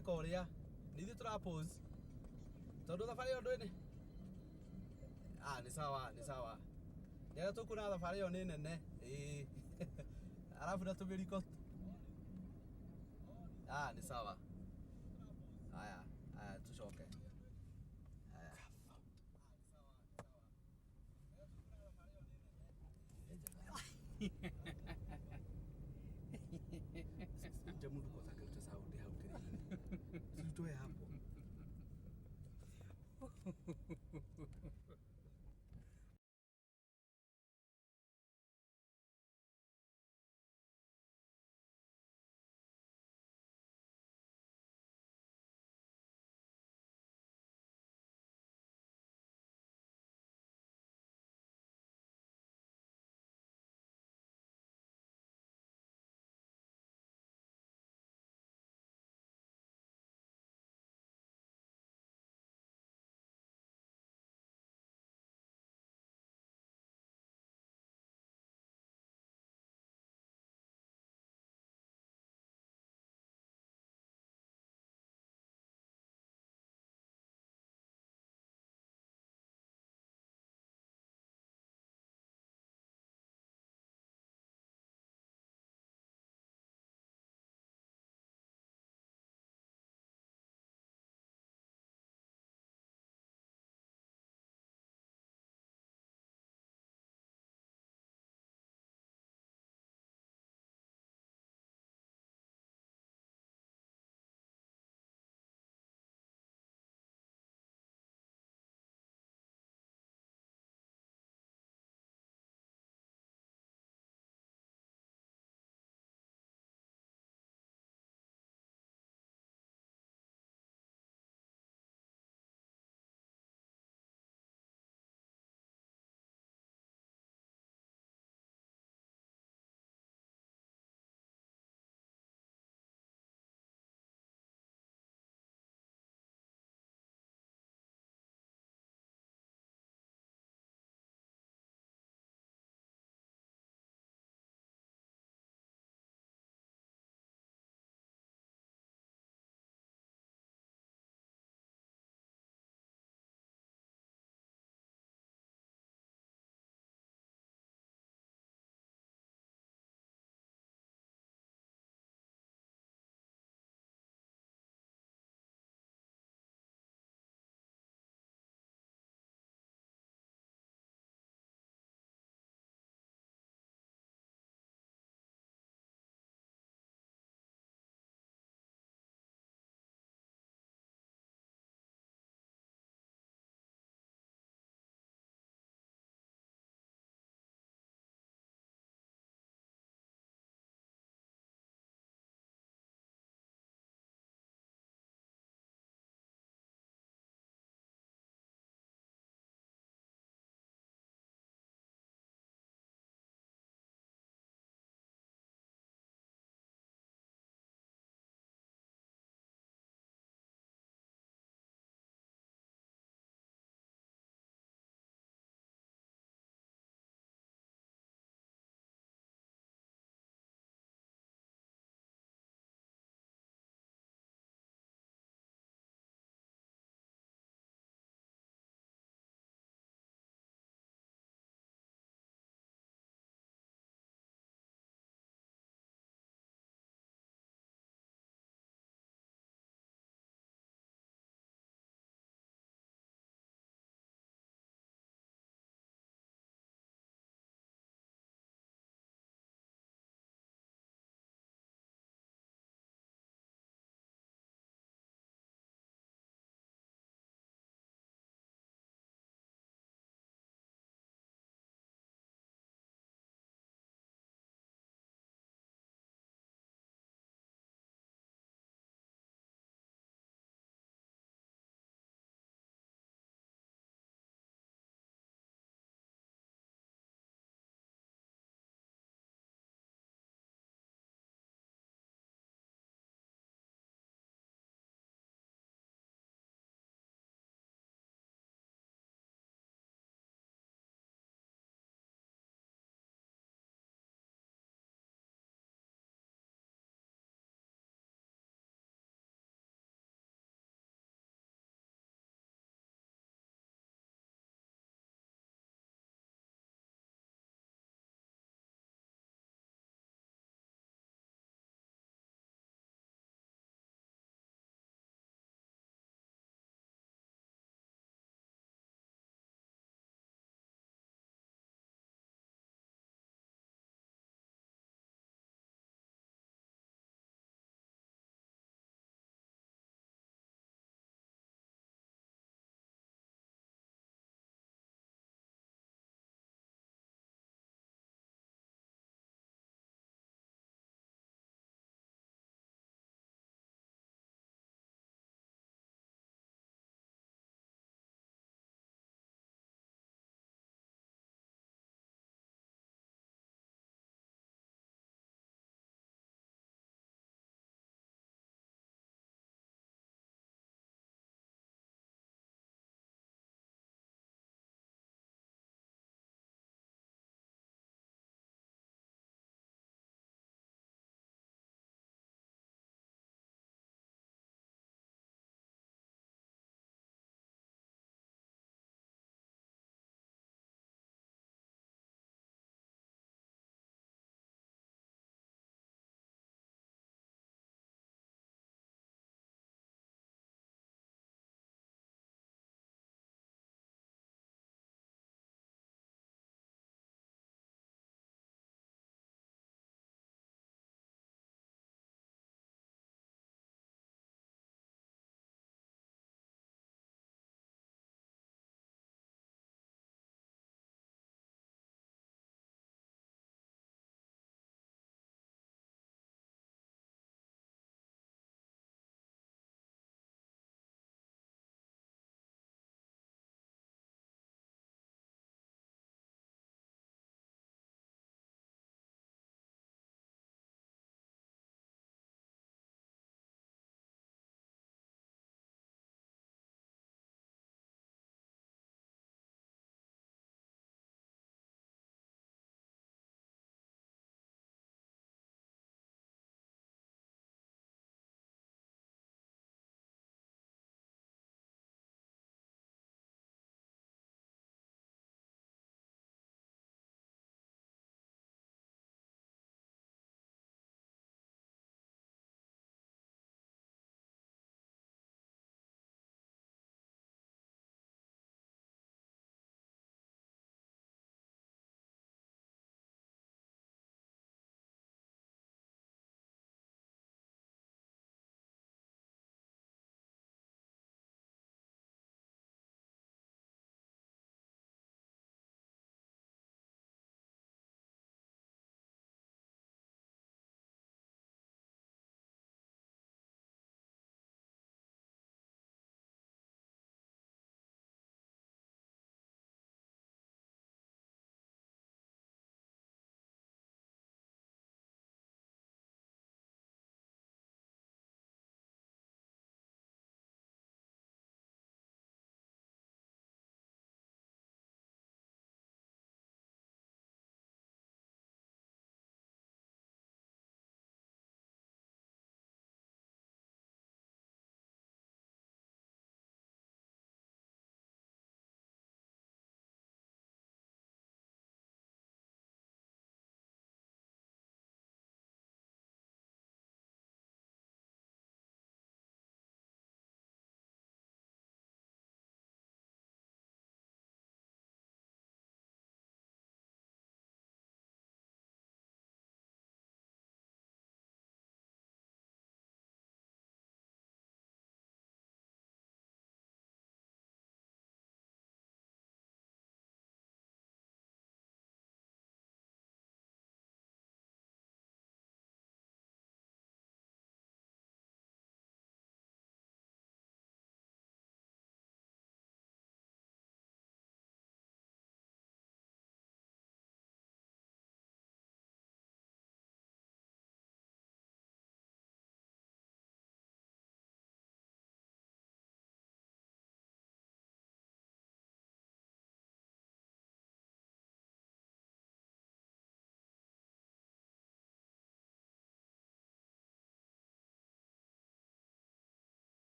Tũgeka ũrĩa nĩ ithuĩ tũra pause tondũ thabarĩ ĩyo ndwĩ ah, nĩ sawa, nĩ sawa, nĩ arĩa tũkuona thabarĩ ĩyo nĩ nene ĩĩ, arabu na tũmĩriko. Ah, nĩ sawa. Haya haya, tucoke haya. Nje mundu kosa angeruta sauti hau kĩrĩinĩ. Situtoe hapo.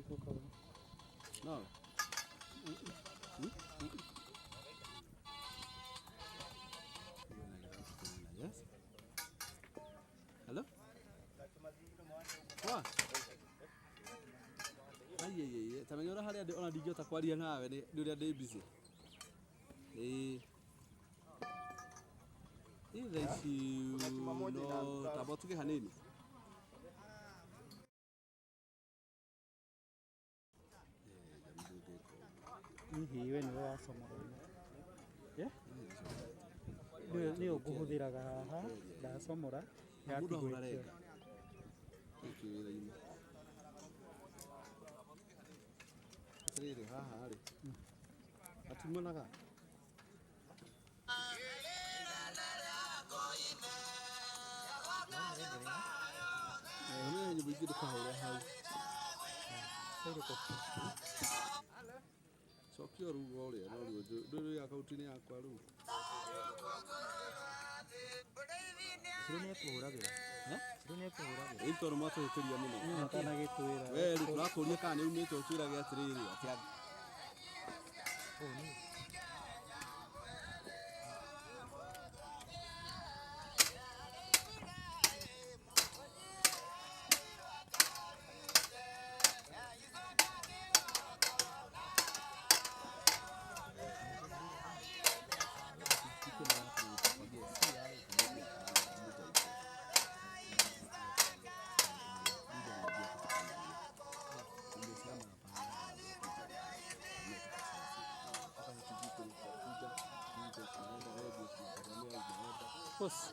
No. Yes. Hello? Wa? Ai ta menya ũrĩa harĩa ndĩ ona ndingĩhota kwaria nawe nĩ ũrĩa ndĩ busy. Ĩĩ. Ĩ thaa ici no tamba ũtuge hanini. Hihi we nĩwe wacomora ĩno? Nĩ ũkũhũthĩraga haha ndacomora Mũndũ yatigwo ahũra ĩkĩo. renga. Gĩkĩ wĩra-inĩ. Atĩrĩrĩ haha rĩ. Hatimũnaga. Nĩ nyũmba ingĩ ndũkahũre hau. Cokia rĩu ũrĩa no rĩu ndũrĩ akaunti-inĩ yakwa rĩu. Ciro nĩ ekũhũragĩra. Ciro nĩ ekũhũragĩra. Ĩ tondũ mwatũhĩtĩria mũno. Atanagĩtwĩra. We rĩ tũrakũria kana nĩ umĩte ũtwĩrage atĩrĩrĩ atĩ Ũũ nĩ. Boss.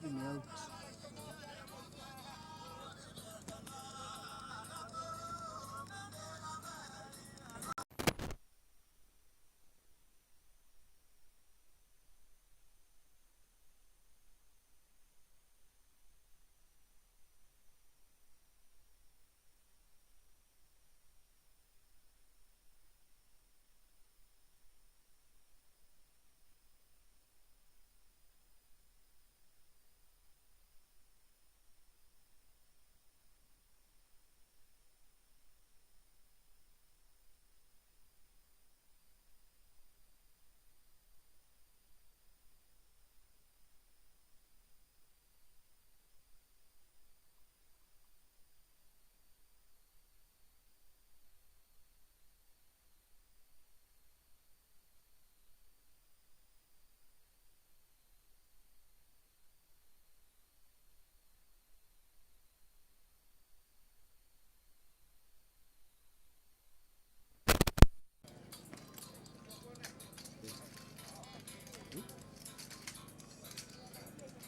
Hii ni out.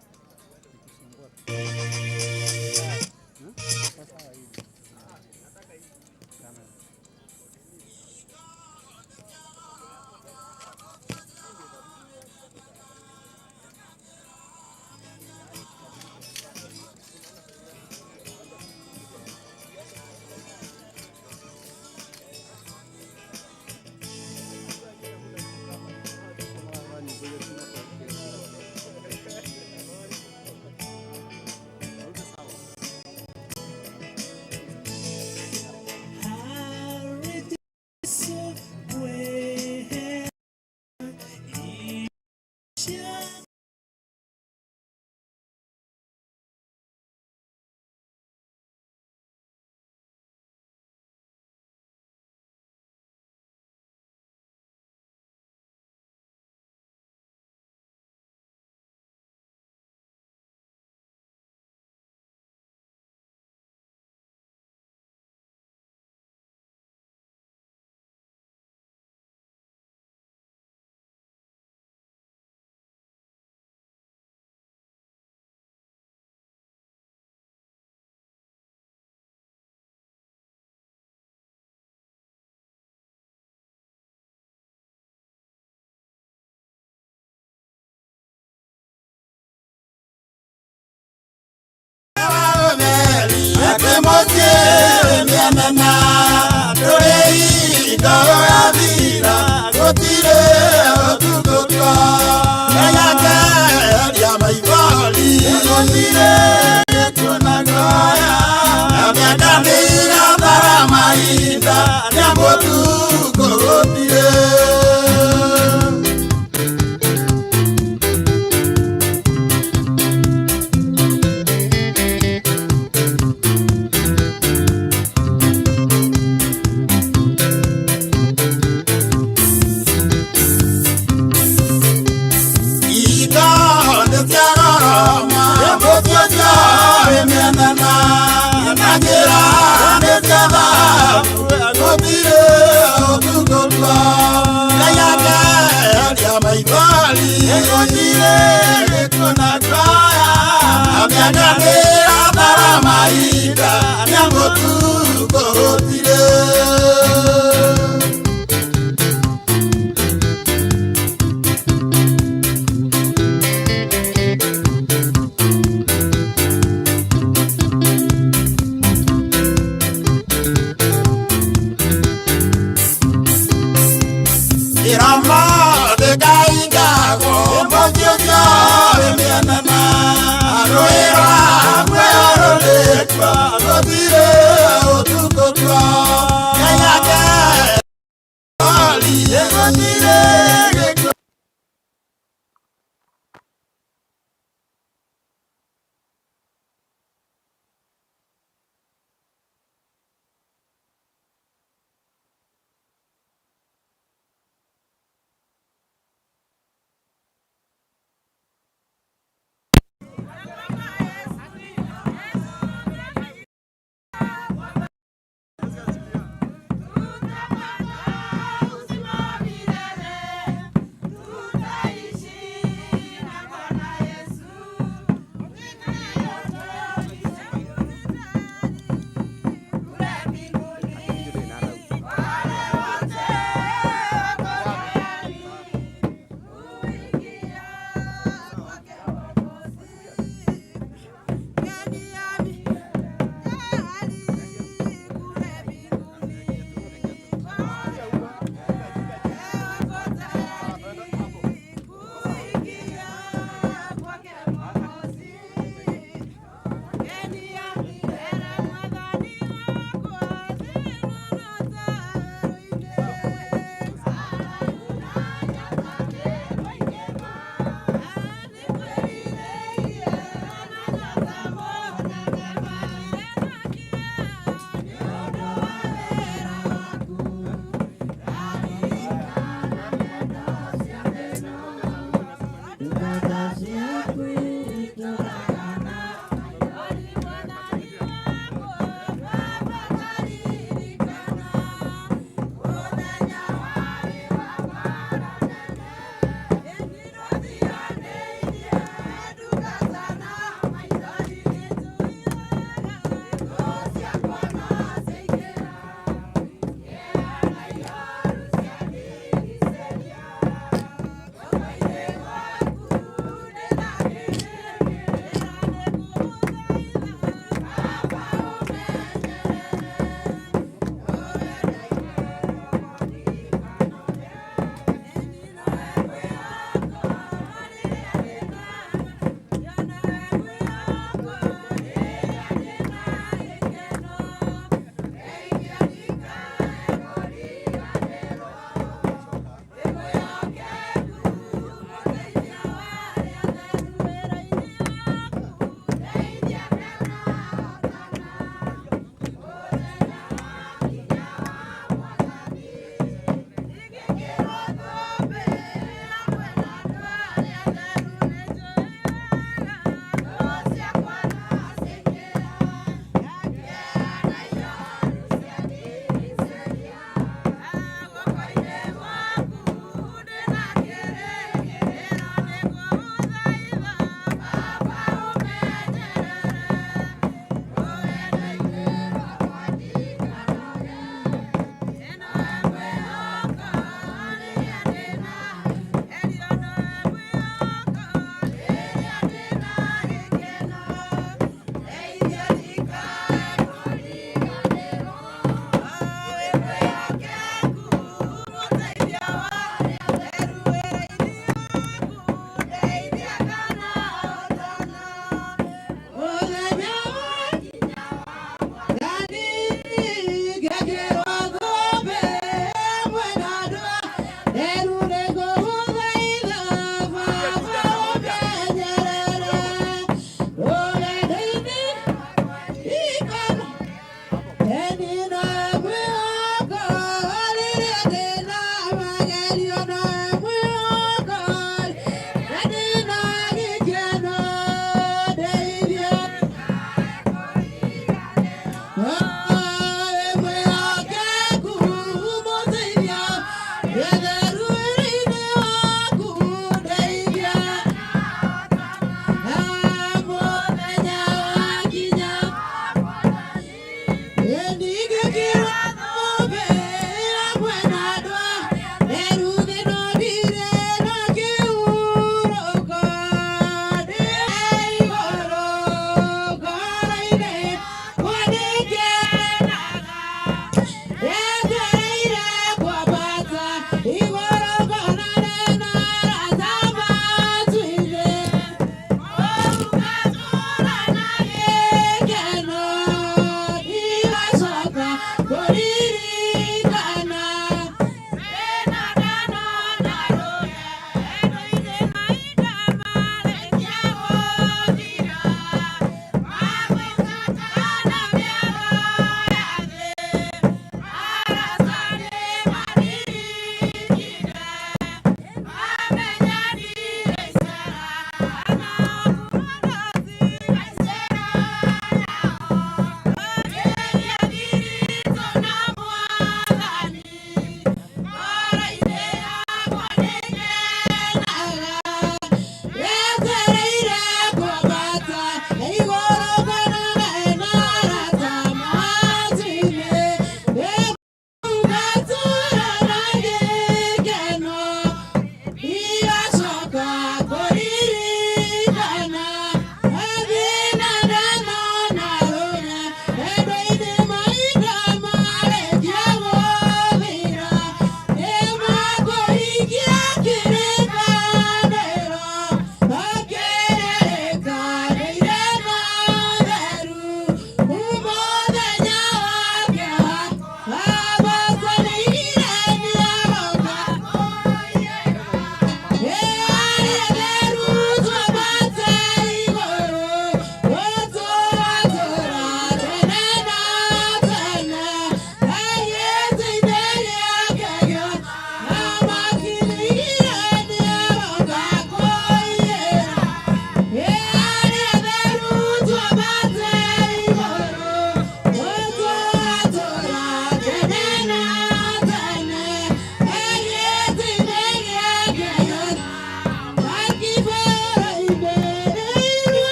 Nikisumbua tu. Kwa sawa hivi. Kamera. Irama de gainga, go,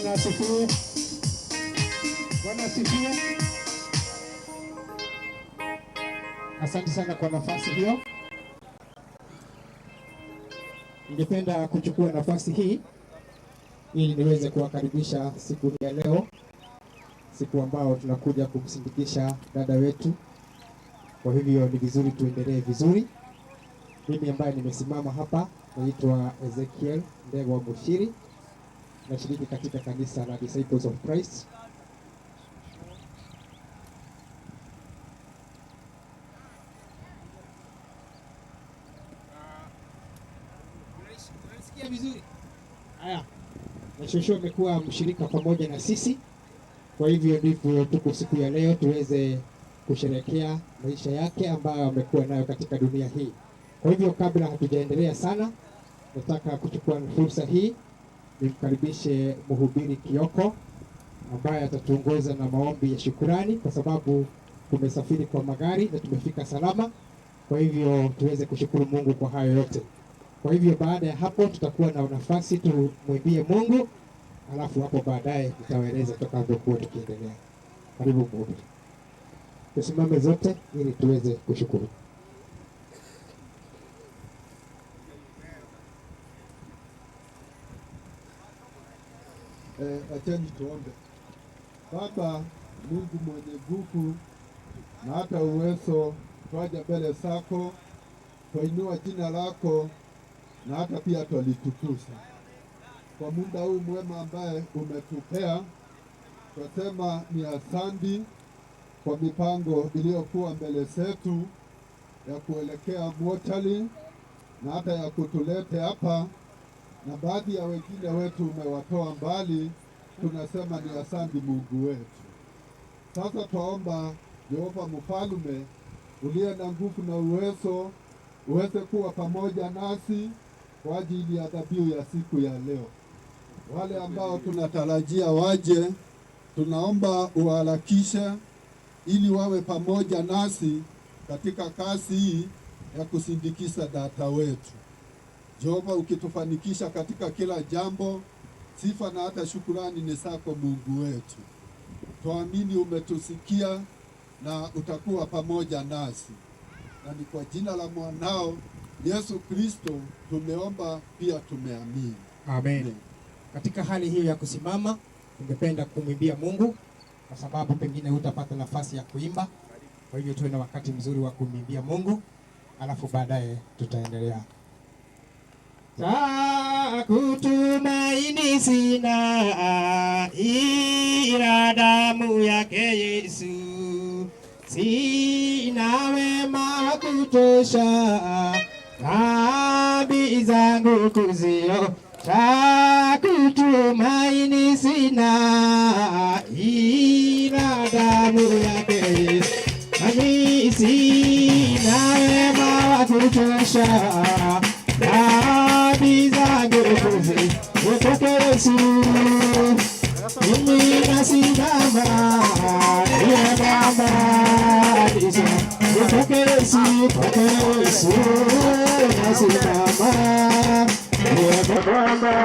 Bwana asifiwe. Bwana asifiwe. Asante sana kwa nafasi hiyo. Ningependa kuchukua nafasi hii ili niweze kuwakaribisha siku hii ya leo, siku ambao tunakuja kumsindikisha dada wetu. Kwa hivyo ni vizuri tuendelee vizuri. Mimi ambaye nimesimama hapa naitwa Ezekiel Ndegwa Mushiri, nashiriki katika kanisa la Disciples of Christ. Unanisikia vizuri? Haya, na shosho amekuwa mshirika pamoja na sisi, kwa hivyo ndivyo tuko siku ya leo tuweze kusherehekea maisha yake ambayo amekuwa nayo katika dunia hii. Kwa hivyo kabla hatujaendelea sana, nataka kuchukua fursa hii nimkaribishe mhubiri Kioko ambaye atatuongoza na maombi ya shukurani, kwa sababu tumesafiri kwa magari na tumefika salama. Kwa hivyo tuweze kushukuru Mungu kwa hayo yote. Kwa hivyo baada ya hapo tutakuwa na nafasi tumwimbie Mungu, alafu hapo baadaye nitawaeleza tutakavyokuwa tukiendelea. Karibu mhubiri. Tusimame zote ili tuweze kushukuru. Acheni tuombe. Baba Mungu mwenye nguvu na hata uwezo, twaja mbele zako, twainua jina lako na hata pia twalitukuza kwa muda huu mwema ambaye umetupea. Twasema ni asandi kwa mipango iliyokuwa mbele zetu ya kuelekea mochari na hata ya kutulete hapa, na baadhi ya wengine wetu umewatoa mbali. Tunasema ni asandi Mungu wetu. Sasa twaomba Jehova Mfalme uliye na nguvu na uwezo uweze kuwa pamoja nasi kwa ajili ya dhabihu ya siku ya leo. Wale ambao tunatarajia waje, tunaomba uharakishe ili wawe pamoja nasi katika kazi hii ya kusindikiza data wetu. Jehova, ukitufanikisha katika kila jambo, sifa na hata shukurani ni zako Mungu wetu. Tuamini umetusikia na utakuwa pamoja nasi, na ni kwa jina la mwanao Yesu Kristo tumeomba pia tumeamini. Amen. Katika hali hiyo ya kusimama, tungependa kumwimbia Mungu kwa sababu pengine hutapata nafasi ya kuimba. Kwa hivyo tuwe na wakati mzuri wa kumwimbia Mungu, alafu baadaye tutaendelea. Kutumaini sina ila damu yake Yesu, sina wema wa kutosha, dhambi zangu kuziosha. Kutumaini sina ila damu yake Yesu, nami sina wema wa kutosha, dhambi zangu kuziosha. Yesu, mimi nasimama, ndiye Baba, Yesu, Yesu, nasimama, ndiye Baba,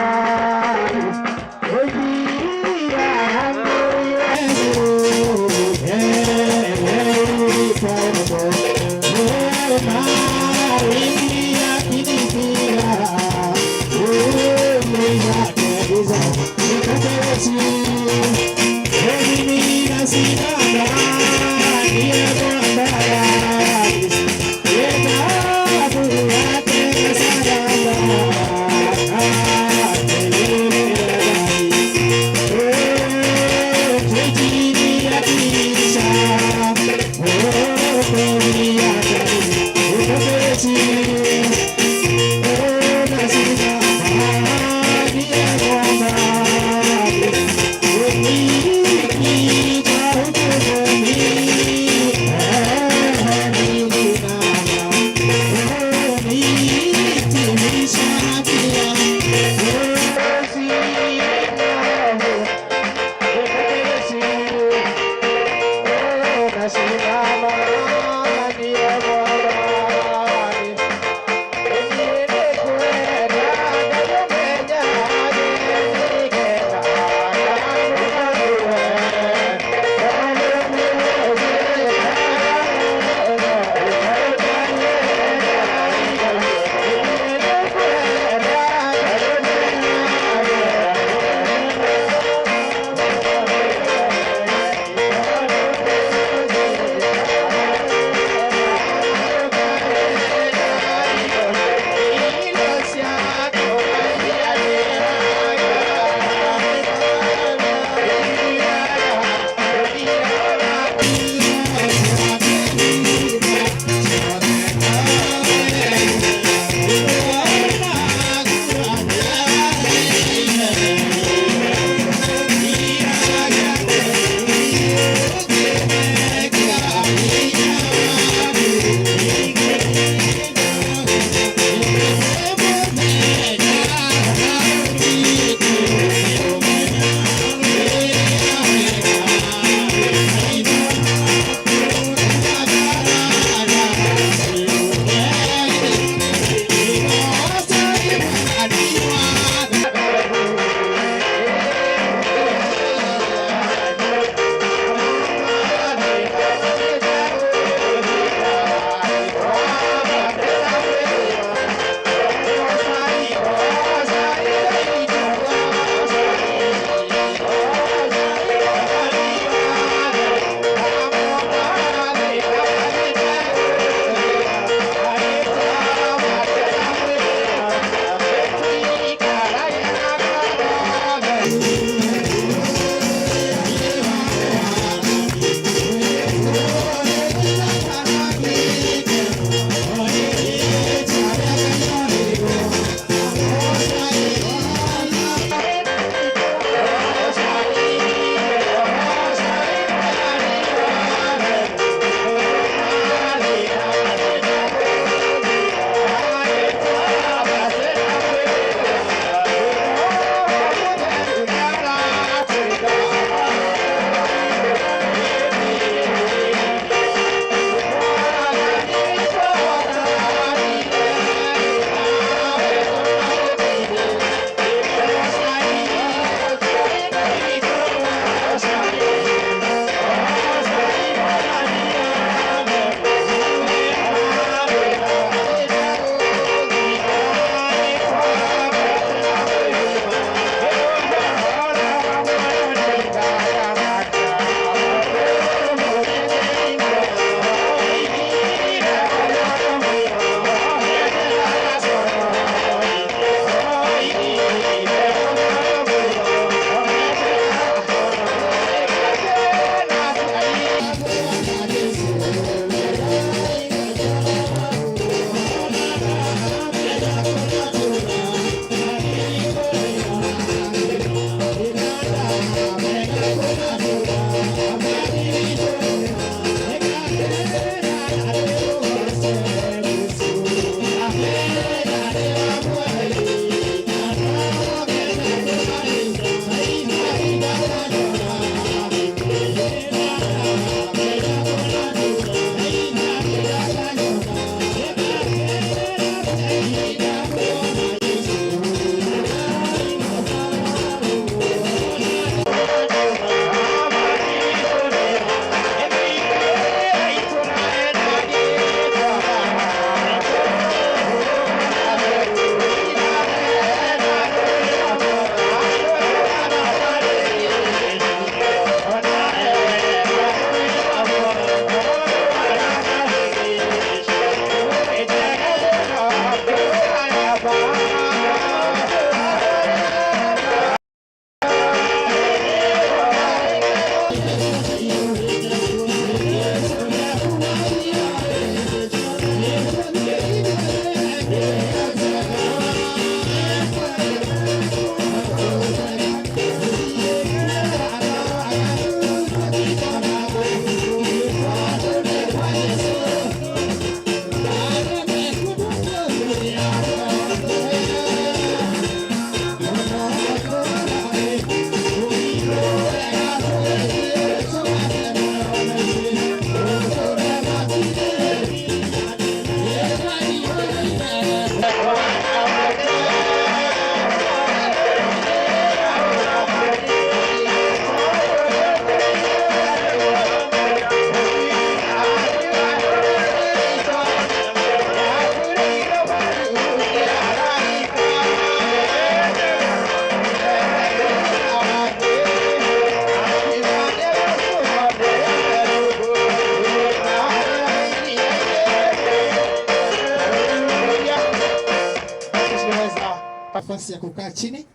Nafasi ya kukaa chini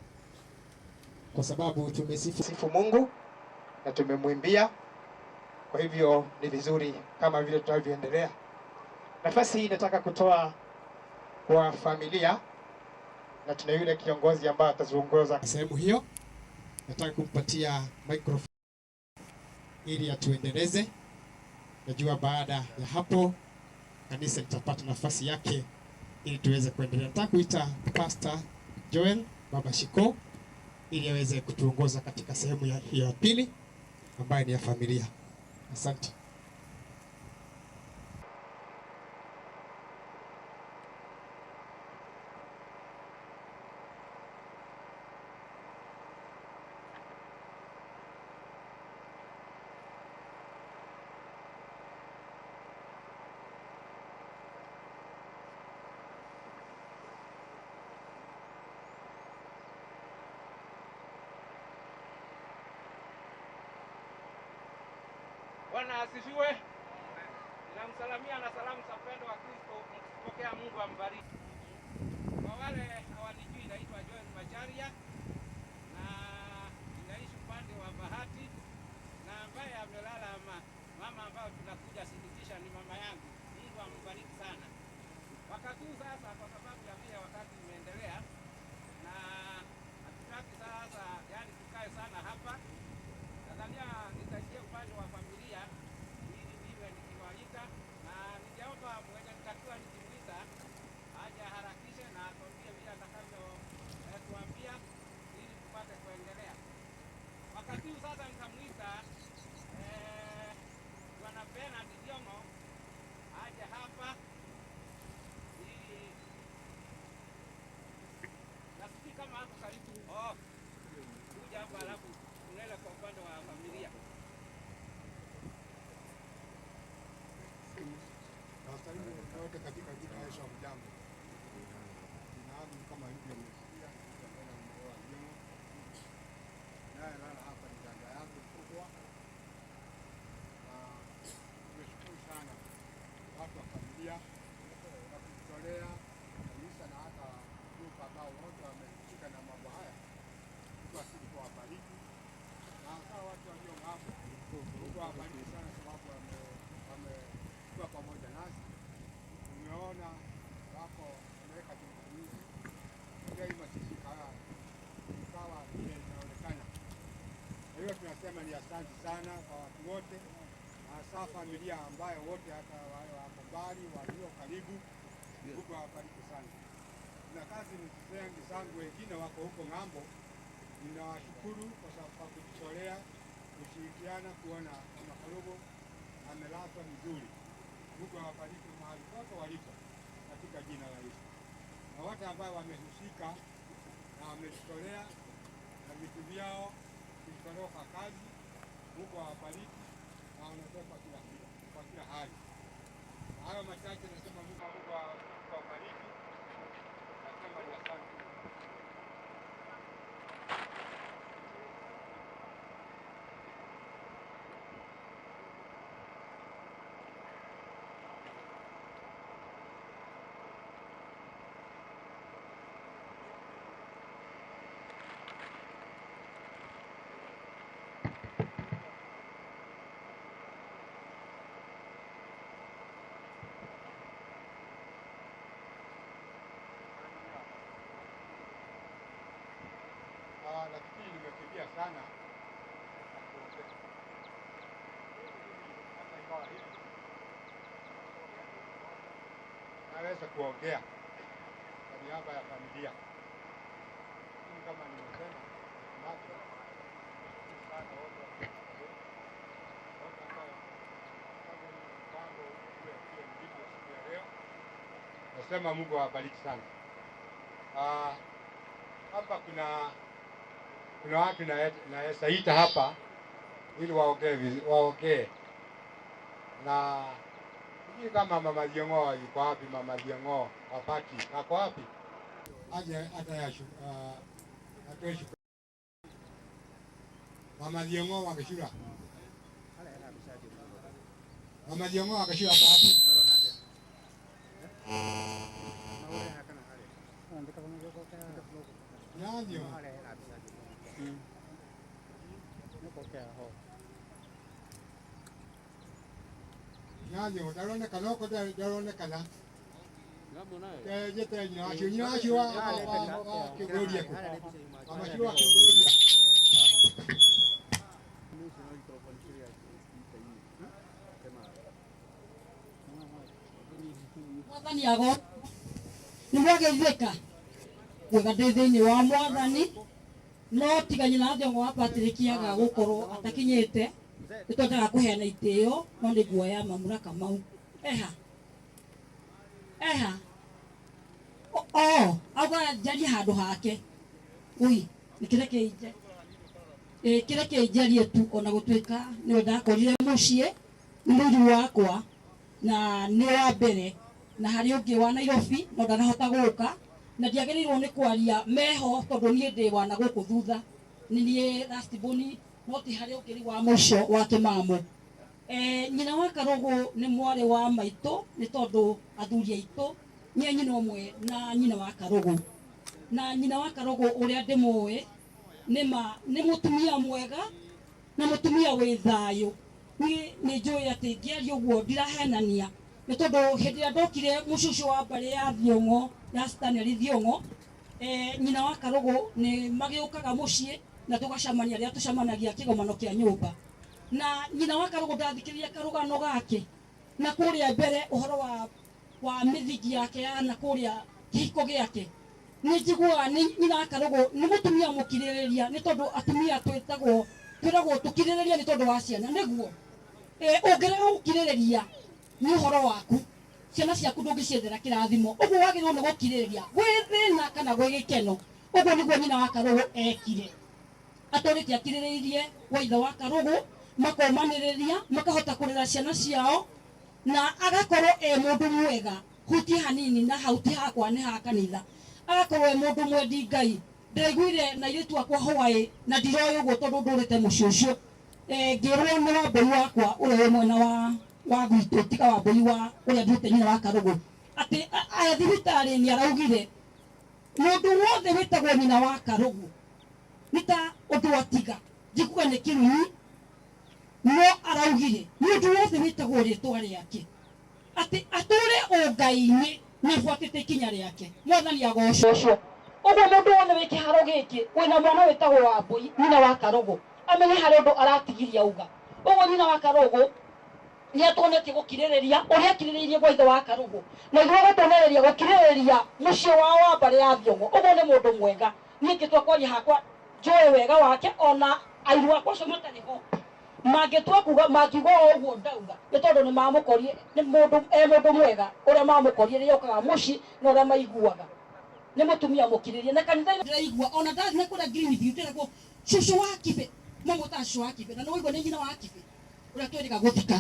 kwa sababu tumesifu sifu Mungu na tumemwimbia. Kwa hivyo ni vizuri kama vile tunavyoendelea. Nafasi hii nataka kutoa kwa familia, na tuna yule kiongozi ambaye atazungumza sehemu hiyo. Nataka kumpatia microphone ili atuendeleze. Najua baada ya hapo kanisa litapata nafasi yake ili tuweze kuendelea. Nataka kuita Pastor Joel Baba Shiko ili aweze kutuongoza katika sehemu hiyo ya pili ambayo ni ya familia. Asante. Bwana asifiwe. Ninamsalamia na salamu za upendo wa Kristo, mkipokea Mungu ambariki. Kwa wale hawanijui, naitwa Joel Macharia na hapa, alafu tunaenda kwa upande wa familia. Nawasalimu wote katika jina la Yesu. Hamjambo. Jina langu kama ilivyo mmesikia, naitwa Bernard Mboa Nyong'o. Naye lala hapa ni dada yangu kubwa, na tumeshukuru sana watu wa familia kwa kujitolea kanisa na hata grupu ambao wote wamehusika na mambo haya. Mungu azidi kuwabariki na hasa watu walio ng'ambo. Mungu awabariki sana sababu wamekuwa pamoja nasi. Tumeona wako wameweka juhudi nyingi ndio hii mazishi ikawa vile inaonekana. Kwa hiyo tunasema ni asante sana kwa watu wote, hasa familia ambayo wote hata wale wako mbali, walio karibu. Mungu awabariki sana. Na kazi ni zengi zangu, wengine wako huko ng'ambo. Ninawashukuru kwa sababu kwa kujitolea kushirikiana kuona kama Karugu amelazwa vizuri. Mungu awabariki mahali pote waliko katika jina la Yesu. Na wote ambao wamehusika na wamejitolea na vitu vyao kujitolea kwa kazi, Mungu awabariki na aonekane kwa kila hali. Na hayo machache nasema Mungu awabariki. Nasema ni asante. Nafikiri nimekimbia sana na kuongea. Hata ingawa hivi naweza kuongea kwa niaba ya familia, lakini kama nimesema macho sana wote wote ambao wamefanya mpango uwe vile mlivyo siku ya leo, nasema Mungu awabariki sana. Hapa kuna watu naweza ita hapa ili waongee. Na sijui kama Mama Thiong'o yuko wapi. Mama Thiong'o wapati ako wapi? Aje hata atoe shukrani. Mama Thiong'o wa Gĩcura. Mama Thiong'o wa Gĩcura ako wapi? Nani? Nani ndaronekana huko, ndaronekana. Jete nyina wacio, nyina wacio wa kĩũngũrũria kũ? Mama cio wa kĩũngũrũria. Mwathani ago nĩ mwageithĩka kuoga ndĩ thĩinĩ wa Mwathani, no tiga nyina Thiong'o wa Patrick aga gũkorwo atakinyĩte nĩ twendaga kũheana itĩo, no nĩ nguoya mamuraka mau. Eha eha o auga njarie handũ hake. Ui nĩ kĩreke njarie tu, ona gũtuĩka nĩwe ndakorire mũciĩ, nĩ mũiru wakwa na nĩ wa mbere, na harĩ ũngĩ wa Nairobi no ndanahota gũka, na ndiagĩrĩirwo nĩ kwaria meho tondũ niĩ ndĩ wa na gũkũ thutha, nĩ niĩ last born, no ti harĩ ũngĩ wa mũico wa kĩmamo. Nyina wa Karũgũ nĩ mwarĩ wa maitũ, nĩ tondũ athuri aitũ nĩ nyina ũmwe na nyina wa Karũgũ. Na nyina wa Karũgũ ũrĩa ndĩmũĩ nĩ mũtumia mwega na mũtumia wĩ thayũ. Niĩ nĩ njũĩ atĩ ngĩaria ũguo ndirahenania, nĩ tondũ hĩndĩ ĩrĩa ndokire mũcucu wa mbarĩ ya Thiong'o, ya Stanley Thiong'o, nyina wa Karũgũ nĩ magĩũkaga mũciĩ na tũgacemania rĩrĩa tũcemanagia kĩgomano kĩa nyũmba. Na nyina wa Karũgũ ndathikĩrĩria karũgano gake na kũrĩa mbere ũhoro wa mĩthingi yake ya na kũrĩa kĩhiko gĩake, nĩ njiguaga nĩ nyina wa Karũgũ nĩ mũtumia mũkirĩrĩria, nĩ tondũ atumia twĩragwo tũkirĩrĩrie nĩ tondũ wa ciana. Nĩguo ũngĩrega gũkirĩrĩria nĩ ũhoro waku, ciana ciaku ndũngĩciethera kĩrathimo. Ũguo wagĩrĩirwo nĩ gũkirĩrĩria gwĩ thĩna kana gwĩ gĩkeno. Ũguo nĩguo nyina wa Karũgũ ekire. Atũrĩte akirĩrĩirie wa ithe wa Karũgũ makomanĩrĩria makahota kũrera ciana ciao na agakorwo e mũndũ mwega hutie hanini na hau ti hakwa nĩ ha kanitha agakorwo e mũndũ mwendi Ngai. Ndĩraiguire na airĩtu akwa Hawaii na ndiroĩ ũguo tondũ ndũrĩte mũciĩ ũcio ngĩrwo nĩ Wambũi wakwa ũrĩa wĩ mwena wa gwitũ tiga Wambũi wa ũrĩa nduĩte nyina wa Karũgũ atĩ aya thibitarĩ nĩ araugire mũndũ wothe wĩtagwo nyina wa Karũgũ nĩ ta ũndũ atiga ndikuga nĩ kĩrumi no araugire mũndũ wothe wĩtagwo rĩtwa rĩake atĩ atũre ũngai-inĩ na abuatĩte ikinya rĩake. Mwathani agocwo. Ũguo mũndũ wothe wĩ kĩharo gĩkĩ wĩna mwana wĩtagwo Wambũi nyina wa Karũgũ amenye harĩ ũndũ aratigiria auga. Ũguo nyina wa Karũgũ nĩ atuonetie gũkirĩrĩria ũrĩa akirĩrĩirie gwa ithe wa Karũgũ na ithuĩ agatuonereria gũkirĩrĩria mũciĩ wao wa mbarĩ ya Thiong'o. Ũguo nĩ mũndũ mwega. Niĩ ngĩtua kwaria hakwa njũĩ wega wake ona airu akwa acio matarĩ ho mangĩtua kuga mangiuga o ũguo ndauga nĩ tondũ nĩ mamũkorie nĩ mũndũ e mũndũ mwega ũrĩa mamũkorie rĩrĩa okaga mũciĩ na ũrĩa maiguaga nĩ mũtumia mũkirĩrĩria na kanitha ndĩraigua ona ndathiĩ na kũrĩa Greenview ndĩragwo cũcũ wa Kibe mamwĩtaga cũcũ wa Kibe na nĩ waigua nĩ nyina wa Kibe ũrĩa twĩrĩga gũthika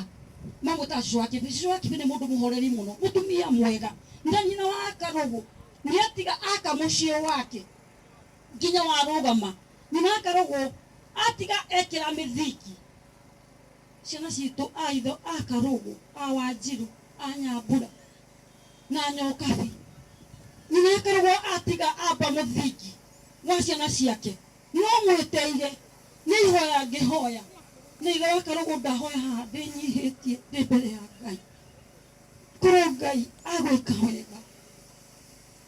mamwĩtaga cũcũ wa Kibe. Cũcũ wa Kibe nĩ mũndũ mũhoreri mũno mũtumia mwega na nyina wa Karũgũ nĩ atiga aka mũciĩ wake nginya warũgama. Nyina wa Karũgũ atiga ekĩra mĩthingi ciana citũ a itho a Karũgũ a Wanjirũ a Nyambura na Nyokabi. Nyina wa Karũgũ atiga amba mũthingi wa ciana ciake no mwĩteire nĩ ihoya ngĩhoya nĩ ithe wa Karũgũ ndahoya haha ndĩnyihĩtie ndĩ mbere ya Ngai korwo Ngai agwĩka wega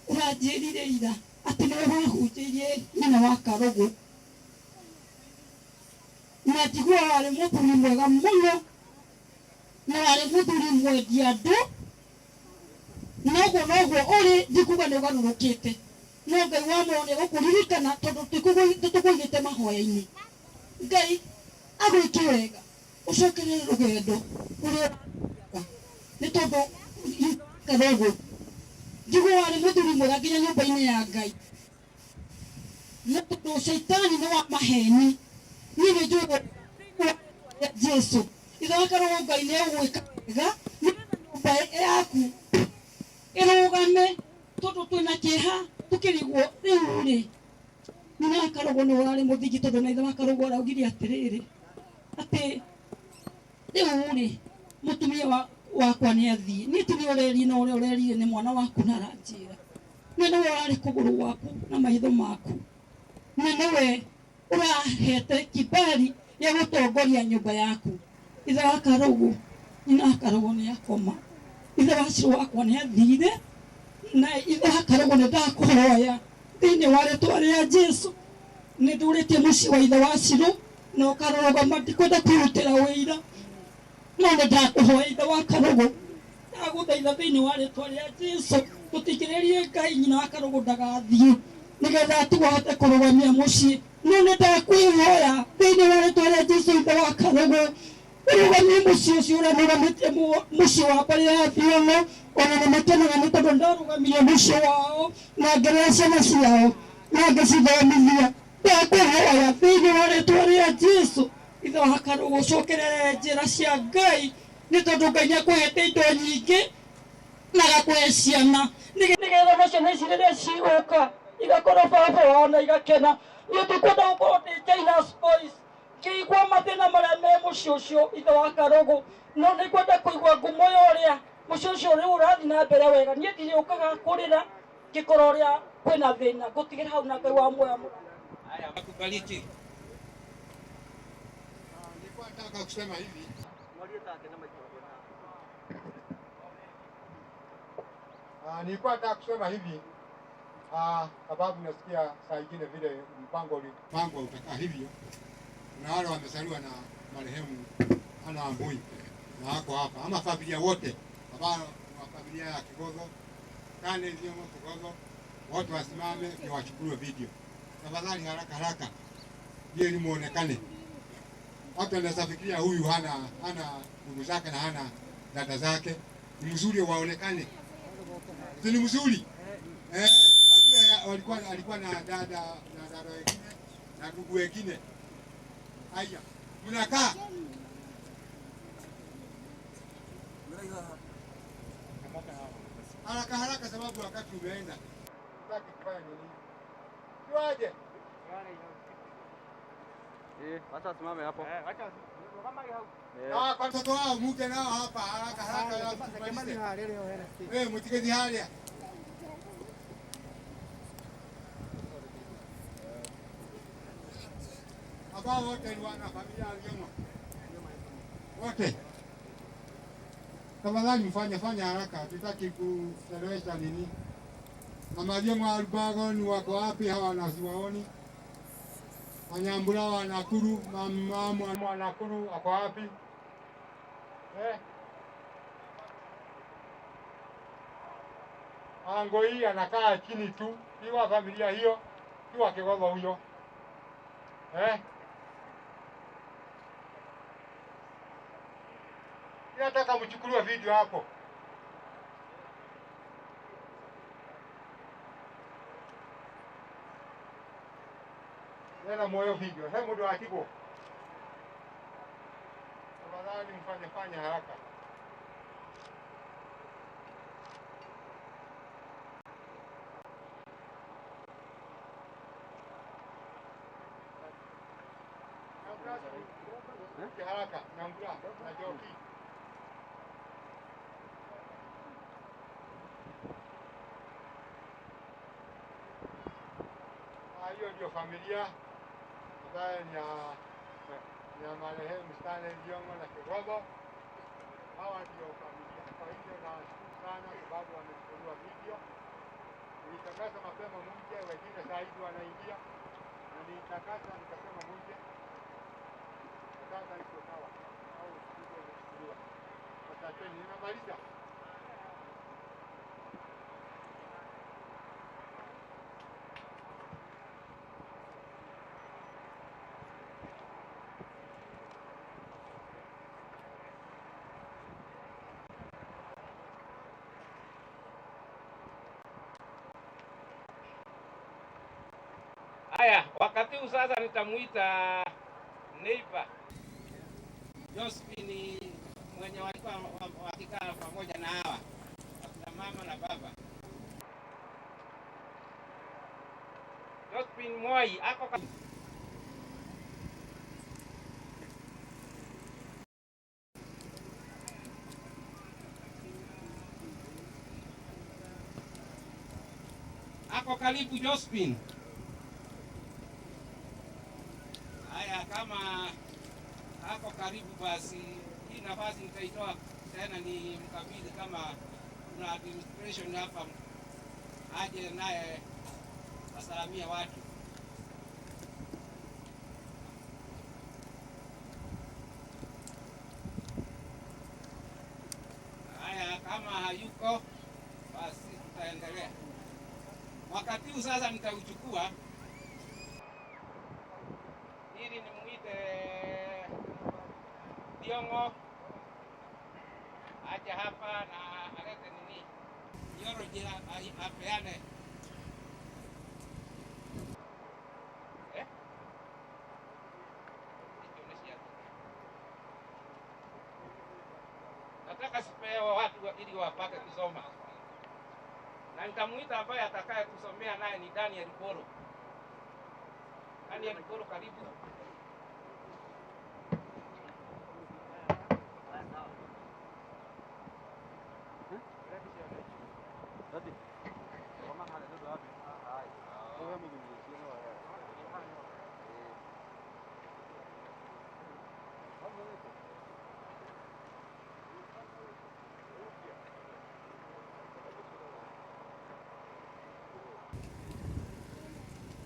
ũranjĩrire ira atĩ nĩwe wahunjĩirie nyina wa Karũgũ na njigua warĩ mũthuri mwega mũno na warĩ mũthuri mwendi andũ na ũguo noguo ũrĩ ndikuga nĩ ũgarũrũkĩte no Ngai wa muoyo nĩ egũkũririkana tondũ tũkũigĩte mahoya-inĩ. Ngai agwĩke wega ũcokerere rũgendo rũrĩa nĩ tondũ Karũgũ njigua warĩ mũthuri mwega nginya nyũmba-inĩ ya Ngai na tondũ caitani nĩ wa maheni niĩ nĩ njũĩ Jesu ithe wa Karũgũ Ngai nĩ egũgwĩka wega nĩgetha nyũmba yaku ĩrũgame tondũ twĩna kĩeha tũkĩrigwo rĩu rĩ nyina wa Karũgũ nĩ ũrarĩ mũthingi tondũ na ithe wa Karũgũ araugire atĩrĩrĩ atĩ rĩu rĩ mũtumia wakwa nĩ athiĩ niĩ ti nĩ ũrerire na ũrĩa ũrerire nĩ mwana waku na aranjĩra na nĩwe ũrarĩ kũgũrũ gwaku na maitho maku na nĩwe ũrahete kibali ya gũtongoria nyũmba yaku. Ithe wa Karũgũ nyina wa Karũgũ nĩ akoma ithe wa Ciro wakwa nĩ athire na ithe wa Karũgũ nĩ ndakũhoya thĩinĩ wa rĩtwa rĩa Jesu nĩ ndũrĩtie mũciĩ wa ithe wa Ciro na ũkarũgama ndikwenda kwĩrutĩra wĩira no nĩ ndakũhoya ithe wa Karũgũ ndagũthaitha thĩinĩ wa rĩtwa rĩa Jesu tũtigĩrĩrie Ngai nyina wa Karũgũ ndagathiĩ nĩgetha atigwo ahote kũrũgamia mũciĩ no nĩ ndakwĩhoya thĩinĩ wa rĩtwa rĩa Jesu ithe wa Karũgũ ũrũgamie mũciĩ ũcio ũrĩa mũrũgamĩtie mũciĩ wa mbarĩ ya Thiong'o ona nĩ makenaga nĩ tondũ ndarũgamirie mũciĩ wao na ngĩrera ciana ciao na ngĩcithomithia. Ndakũhoya thĩinĩ wa rĩtwa rĩa Jesu ithe wa Karũgũ ũcokerere njĩra cia Ngai nĩ tondũ Ngai nĩ akũhete indo nyingĩ na agakũhe ciana nĩgetha na ciana ici rĩrĩa cigũka igakorwo baba wao na igakena. Niĩ ndikwenda gũkorwo ndĩ China's Boys ngĩigua mathĩna marĩa me mũciĩ ũcio ithe wa Karũgũ no nĩngwenda kũigua ngumo ya ũrĩa mũciĩ ũcio rĩu ũrathiĩ na mbere wega. Niĩ ndirĩũkaga kũrĩra ngĩkorwo ũrĩa kwĩna thĩna ngũtigĩra hau na Ngai wa muoyo. Haya, akubariki. Nilikuwa nataka kusema hivi. Nilikuwa nataka kusema hivi sababu nasikia saa ingine vile mpango ulipangwa utakaa hivyo na wale wamezaliwa na marehemu Hana Wambui na wako hapa ama familia wote ambao wa familia ya Kigogo Kane Thiong'o Kigogo wote wasimame ndio wachukuliwe video. Tafadhali haraka haraka ili muonekane. Watu wanaweza fikiria huyu hana ndugu zake na hana dada zake. Ni mzuri waonekane. Si ni mzuri? Wajue alikuwa na dada na dada wengine na ndugu wengine. Haya, mnakaa haraka haraka, sababu wakati umeenda. Nataka kufanya nini? Tuaje? Wacha simame hapo. Ah, kwa mtoto wao muje nao hapa haraka haraka. Mtiketi halia. Ambao wote ni wana familia ya wote. Tafadhali mfanye fanya haraka, hatutaki kuchelewesha nini. Mama Thiong'o Arubago ni wako wapi hawa na siwaoni? Wanyambura wa Nakuru, mama wa Nakuru ako wapi? Angoi anakaa chini tu, iwa familia hiyo, iwa Kigotho huyo. Nataka mchukuliwe video hapo. Nena moyo video. He mundu akigwo. Tafadhali mfanye fanya haraka. Haraka, Nyambura na Joki. Hiyo ndio familia ambayo ni ya marehemu Stanley Thiong'o na Kigotho. Hawa ndio familia. Kwa hivyo nawashukuru sana sababu wamechukuliwa video. Nilitangaza mapema muje, wengine saa hizi wanaingia, na nilitangaza nikasema muje. Sasa iko sawa au video imechukuliwa. Asanteni, nimemaliza. Haya, wakati huu sasa nitamuita neighbor Josephine mwenye walikuwa wakikaa pamoja na hawa akina mama na baba. Josephine Moi ako ako karibu Josephine. Haya, kama ako karibu basi hii nafasi nitaitoa tena ni mkabidhi, kama kuna administration hapa aje naye asalamia watu. Haya, kama hayuko basi tutaendelea. Wakati huu sasa nitauchukua ili nimuite Thiong'o aje hapa na alete nini eulogy apeane. Nataka sipewe watu ili wapate kusoma, na nitamuita ambaye atakaye kusomea naye ni Daniel Goro. Daniel Goro, karibu.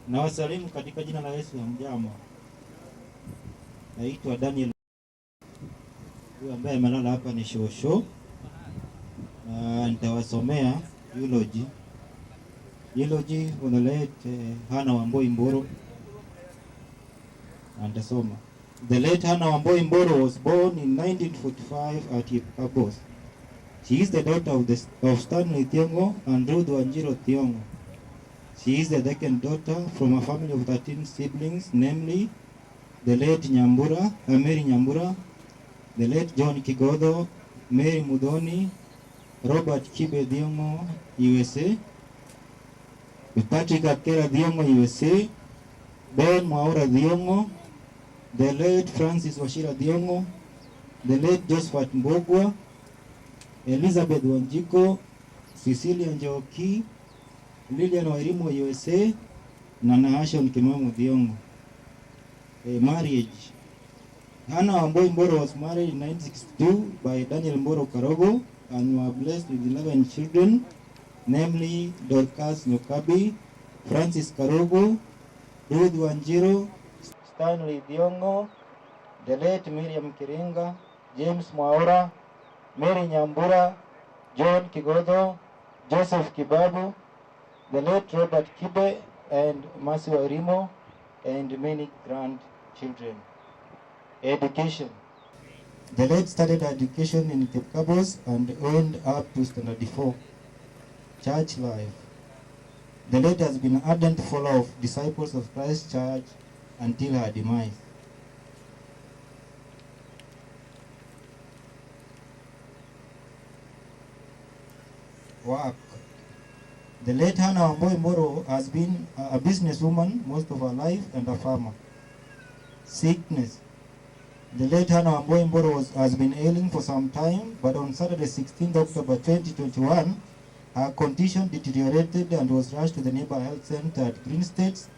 Na wasalimu katika jina la Yesu. Hamjambo. Naitwa Daniel. Huyu ambaye amelala hapa ni shosho. Na nitawasomea eulogy. Eulogy on the late Hannah Wambui Mburu. Na nitasoma. The late Hannah Wambui Mburu was born in 1945 at Ipkabos. She is the daughter of Stanley Thiong'o and Ruth Wanjiru Thiong'o. She is the second daughter from a family of 13 siblings, namely the late Nyambura, Mary Nyambura, the late John Kigodho, Mary Mudhoni, Robert Kibe Thiongo, USA, Patrick Akera Thiongo, USA, Ben Mwaura Thiongo, the late Francis Wachira Thiongo, the late Josephat Mbugua, Elizabeth Wanjiku, Cecilia Njoki, Lilian Wairimu wa USA na Nahashon Kimamu Thiongo. Marriage. Hannah Wambui Mburu was married in 1962 by Daniel Mburu Karogo and were blessed with 11 children, namely Dorcas Nyokabi, Francis Karogo, Ruth Wanjiru, Stanley Thiongo, the late Miriam Kiringa, James Mwaura, Mary Nyambura, John Kigodho, Joseph Kibabu, the late Robert Kibe, and Mercy Wairimu, and many grandchildren. Education. The late started education in Kipkabos and earned up to Standard 4. Church life. The late has been an ardent follower of Disciples of Christ Church until her demise. Work. The late Hannah Wambui Mburu has been a businesswoman most of her life and a farmer. Sickness. The late Hannah Wambui Mburu has been ailing for some time, but on Saturday, 16th October 2021, her condition deteriorated and was rushed to the neighbor health center at Green States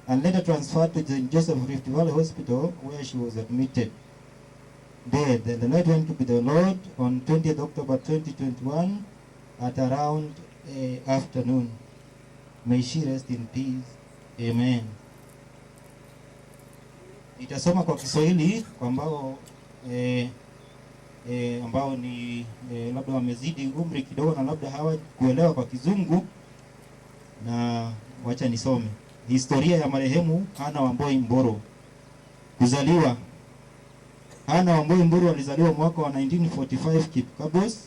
and later transferred to St. Joseph Rift Valley Hospital, where she was admitted. Dead. The late went to be the Lord on 20th October 2021 at around afternoon. May she rest in peace. Amen. Nitasoma kwa Kiswahili kwa ambao ambao ni labda wamezidi umri kidogo na labda hawakuelewa kwa Kizungu, na wacha nisome historia ya marehemu Hannah Wambui Mburu. Kuzaliwa. Hannah Wambui Mburu alizaliwa mwaka wa 1945 Kipkabos.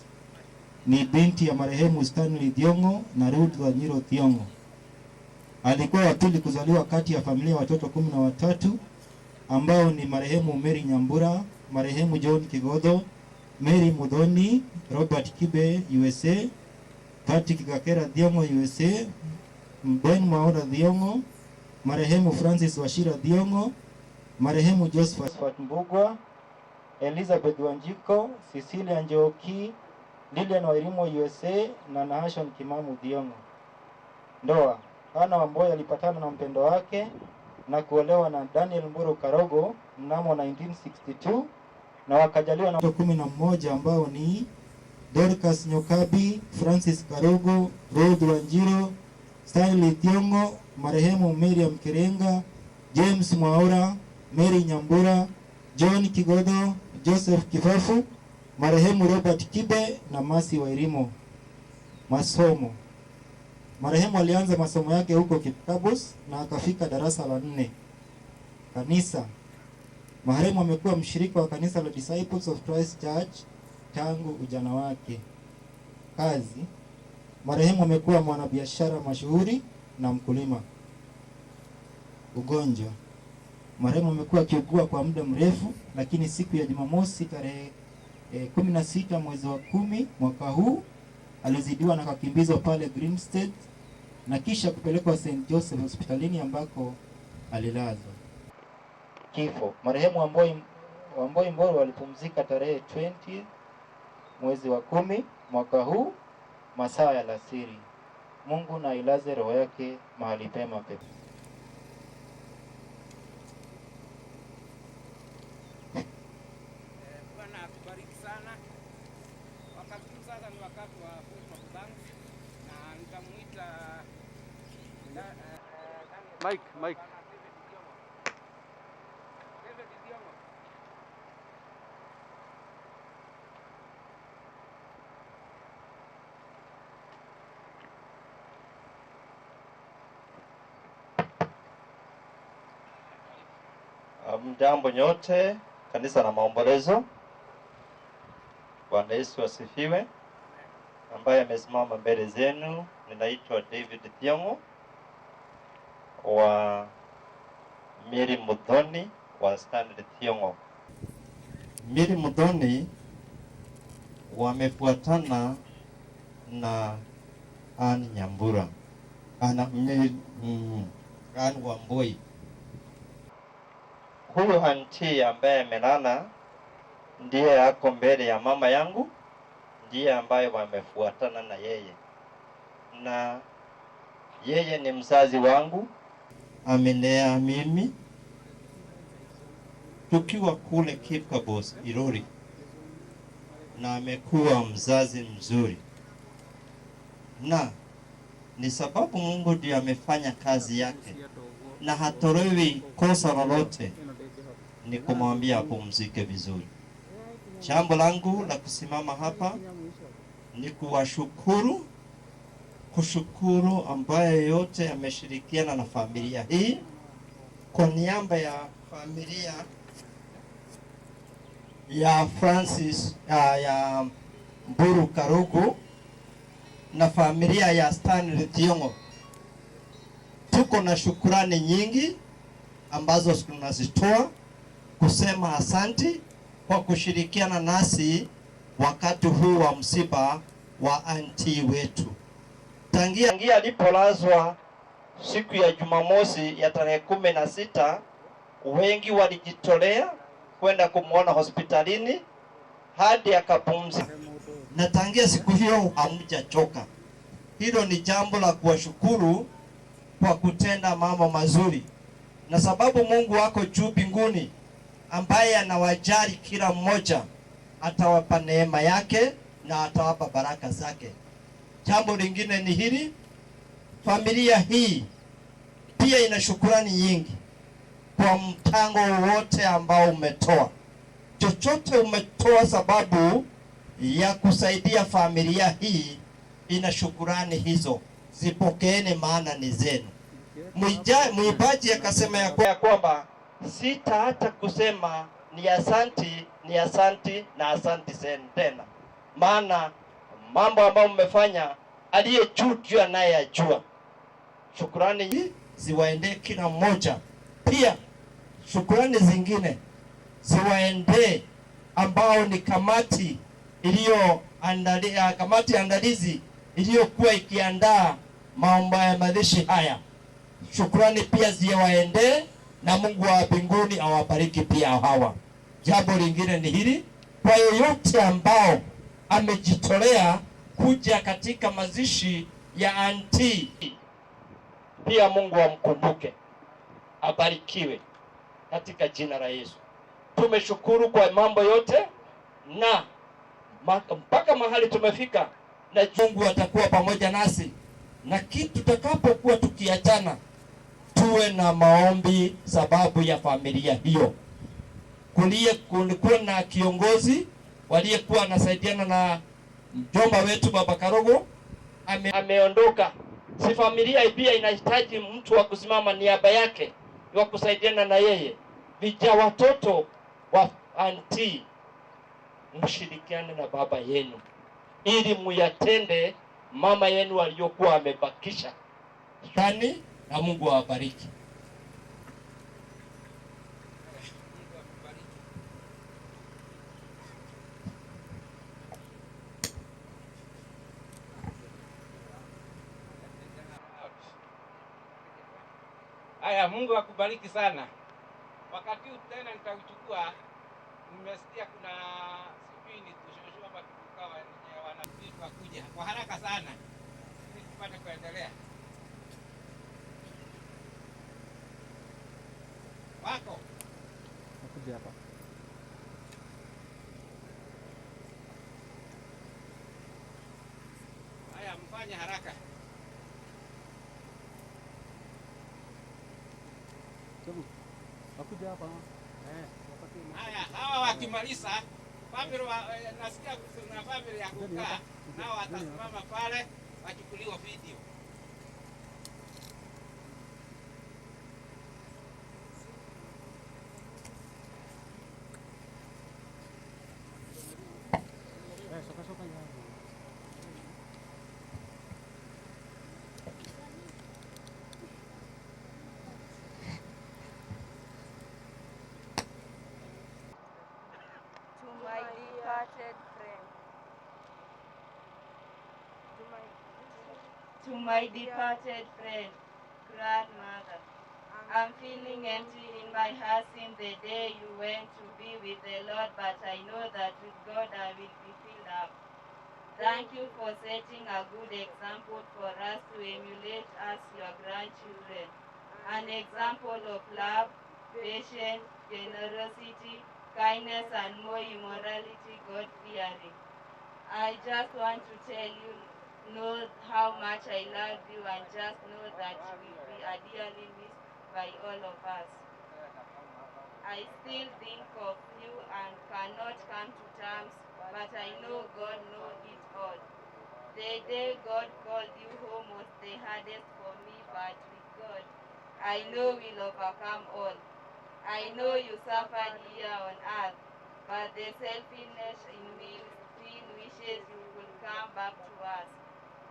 Ni binti ya marehemu Stanley Thiongo na Ruth Wanyiro Thiongo. Alikuwa wa pili kuzaliwa kati ya familia ya watoto 13 ambao ni marehemu Mary Nyambura, marehemu John Kigodho, Mary Mudhoni, Robert Kibe USA, Patrick Gakera Thiongo USA, Ben Mwaura Thiongo, marehemu Francis Wachira Thiongo, marehemu Josephat Mbugua, Elizabeth Wanjiku, Cecilia Njoki, Lilian Wairimu USA na Nahashon Kimamu Thiongo. Ndoa. Hannah Wambui alipatana na mpendo wake na kuolewa na Daniel Mburu Karogo mnamo 1962 na wakajaliwa na watoto 11 ambao ni Dorcas Nyokabi, Francis Karogo, Ruth Wanjiru, Stanley Thiongo, marehemu Miriam Kirenga, James Mwaura, Mary Nyambura, John Kigodho, Joseph Kifafu, marehemu Robert Kibe na Mercy Wairimu. Masomo. Marehemu alianza masomo yake huko Kipkabos na akafika darasa la 4. Kanisa. Marehemu amekuwa mshirika wa kanisa la Disciples of Christ Church tangu ujana wake. Kazi. Marehemu amekuwa mwanabiashara mashuhuri na mkulima. Ugonjwa. Marehemu amekuwa akiugua kwa muda mrefu, lakini siku ya Jumamosi tarehe 16 mwezi wa 10 mwaka huu alizidiwa na akakimbizwa pale Green State na kisha kupelekwa St. Joseph hospitalini ambako alilazwa. Kifo. Marehemu Wambui Mburu alipumzika tarehe 20 mwezi wa 10 mwaka huu masaa ya alasiri. Mungu na ailaze roho yake mahali pema pepo. Bwana akubariki sana. Wakati huu sasa ni wakati wa vote of thanks, na nitamuita Mike, Mike. David Thiongo. Mjambo nyote, kanisa la maombolezo. Bwana Yesu asifiwe. Ambaye amesimama mbele zenu, ninaitwa David Thiongo, wa Mary Muthoni wa Stanley Thiong'o. Mary Muthoni wamefuatana na Ann Nyambura, Ann Wambui. Huyu anti ambaye amelala ndiye ako mbele ya mama yangu, ndiye ambaye wamefuatana na yeye, na yeye ni mzazi wangu, amenea mimi tukiwa kule Kipkabos Irori, na amekuwa mzazi mzuri, na ni sababu Mungu ndiye amefanya kazi yake na hatolewi kosa lolote, ni kumwambia apumzike vizuri. Jambo langu la kusimama hapa ni kuwashukuru, kushukuru ambaye yote ameshirikiana na familia hii. Kwa niaba ya familia ya Francis ya Mburu Karugu na familia ya Stanley Thiong'o, tuko na shukurani nyingi ambazo tunazitoa kusema asanti kwa kushirikiana nasi wakati huu wa msiba wa anti wetu. Tangia alipolazwa siku ya Jumamosi ya tarehe 16, wengi walijitolea kwenda kumuona hospitalini hadi akapumzika, na tangia siku hiyo hamjachoka. Hilo ni jambo la kuwashukuru kwa kutenda mambo mazuri, na sababu Mungu wako juu mbinguni ambaye anawajali kila mmoja, atawapa neema yake na atawapa baraka zake. Jambo lingine ni hili, familia hii pia ina shukurani nyingi kwa mtango wote ambao umetoa. Chochote umetoa sababu ya kusaidia familia hii, ina shukurani hizo, zipokeeni maana ni zenu. Mwimbaji akasema ya kwamba sita hata kusema ni asanti, ni asanti na asanti tena, maana mambo ambayo mmefanya aliye juu juu anayeyajua. Shukurani ziwaendee kila mmoja. Pia shukurani zingine ziwaendee ambao ni kamati iliyoandalia, kamati andalizi iliyokuwa ikiandaa mambo ya mazishi haya. Shukurani pia ziwaendee, na Mungu wa mbinguni awabariki pia hawa. Jambo lingine ni hili, kwa yeyote ambao amejitolea kuja katika mazishi ya anti, pia Mungu amkumbuke, abarikiwe katika jina la Yesu. Tumeshukuru kwa mambo yote na mpaka mahali tumefika, na Mungu atakuwa pamoja nasi, na kitu tutakapokuwa tukiachana tuwe na maombi sababu ya familia hiyo. Kulikuwa na kiongozi waliyekuwa anasaidiana na mjomba wetu Baba Karogo, ameondoka. Si familia pia inahitaji mtu wa kusimama niaba yake, wa kusaidiana na yeye. Vijana, watoto wa anti, mshirikiane na baba yenu ili muyatende mama yenu aliyokuwa amebakisha. Tani na Mungu awabariki. Haya, Mungu akubariki sana. Wakati huu tena nitauchukua. Nimesikia kuna sijui ni tushosho ama tukawa wanapitwa kuja kwa haraka sana ili tupate kuendelea. Wako Nakuja hapa. Haya, mfanye haraka. Wakuja hapa. Haya, hawa wakimaliza family nasikia kuna family ya kukaa nao watasimama pale wachukuliwa video. Soka soka ya. departed friend. To my departed friend, grandmother, I'm feeling empty in my heart since the day you went to be with the Lord, but I know that with God I will be filled up. Thank you for setting a good example for us to emulate as your grandchildren. An example of love, patience, generosity, kindness, and more immorality, God-fearing. I just want to tell you, know how much I love you, and just know that you will be dearly missed by all of us. I still think of you and cannot come to terms, but I know God knows it all. The day God called you home was the hardest for me, but with God, I know we'll overcome all. I know you suffered here on earth, but the selfishness in me still wishes you could come back to us.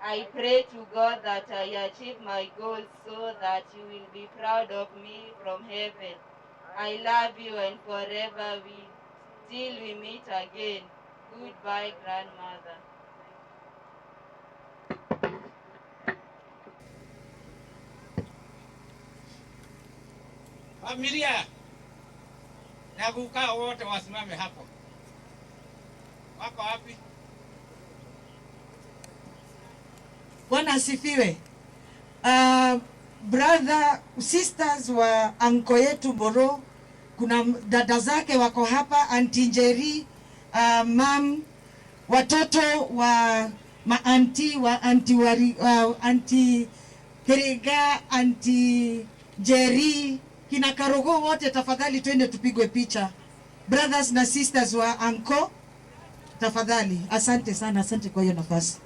I pray to God that I achieve my goals so that you will be proud of me from heaven. I love you and forever we till we meet again. Goodbye, grandmother. Familia na kukaa wote wasimame hapo. Wako wapi? Bwana asifiwe. Brother, sisters wa anko yetu Boro, kuna dada zake wako hapa, Auntie Njeri, mam, watoto wa maanti wa anti wari, anti Keriga, anti Njeri, kina Karogo wote, tafadhali twende tupigwe picha. Brothers na sisters wa anko, tafadhali. Asante sana, asante kwa hiyo nafasi.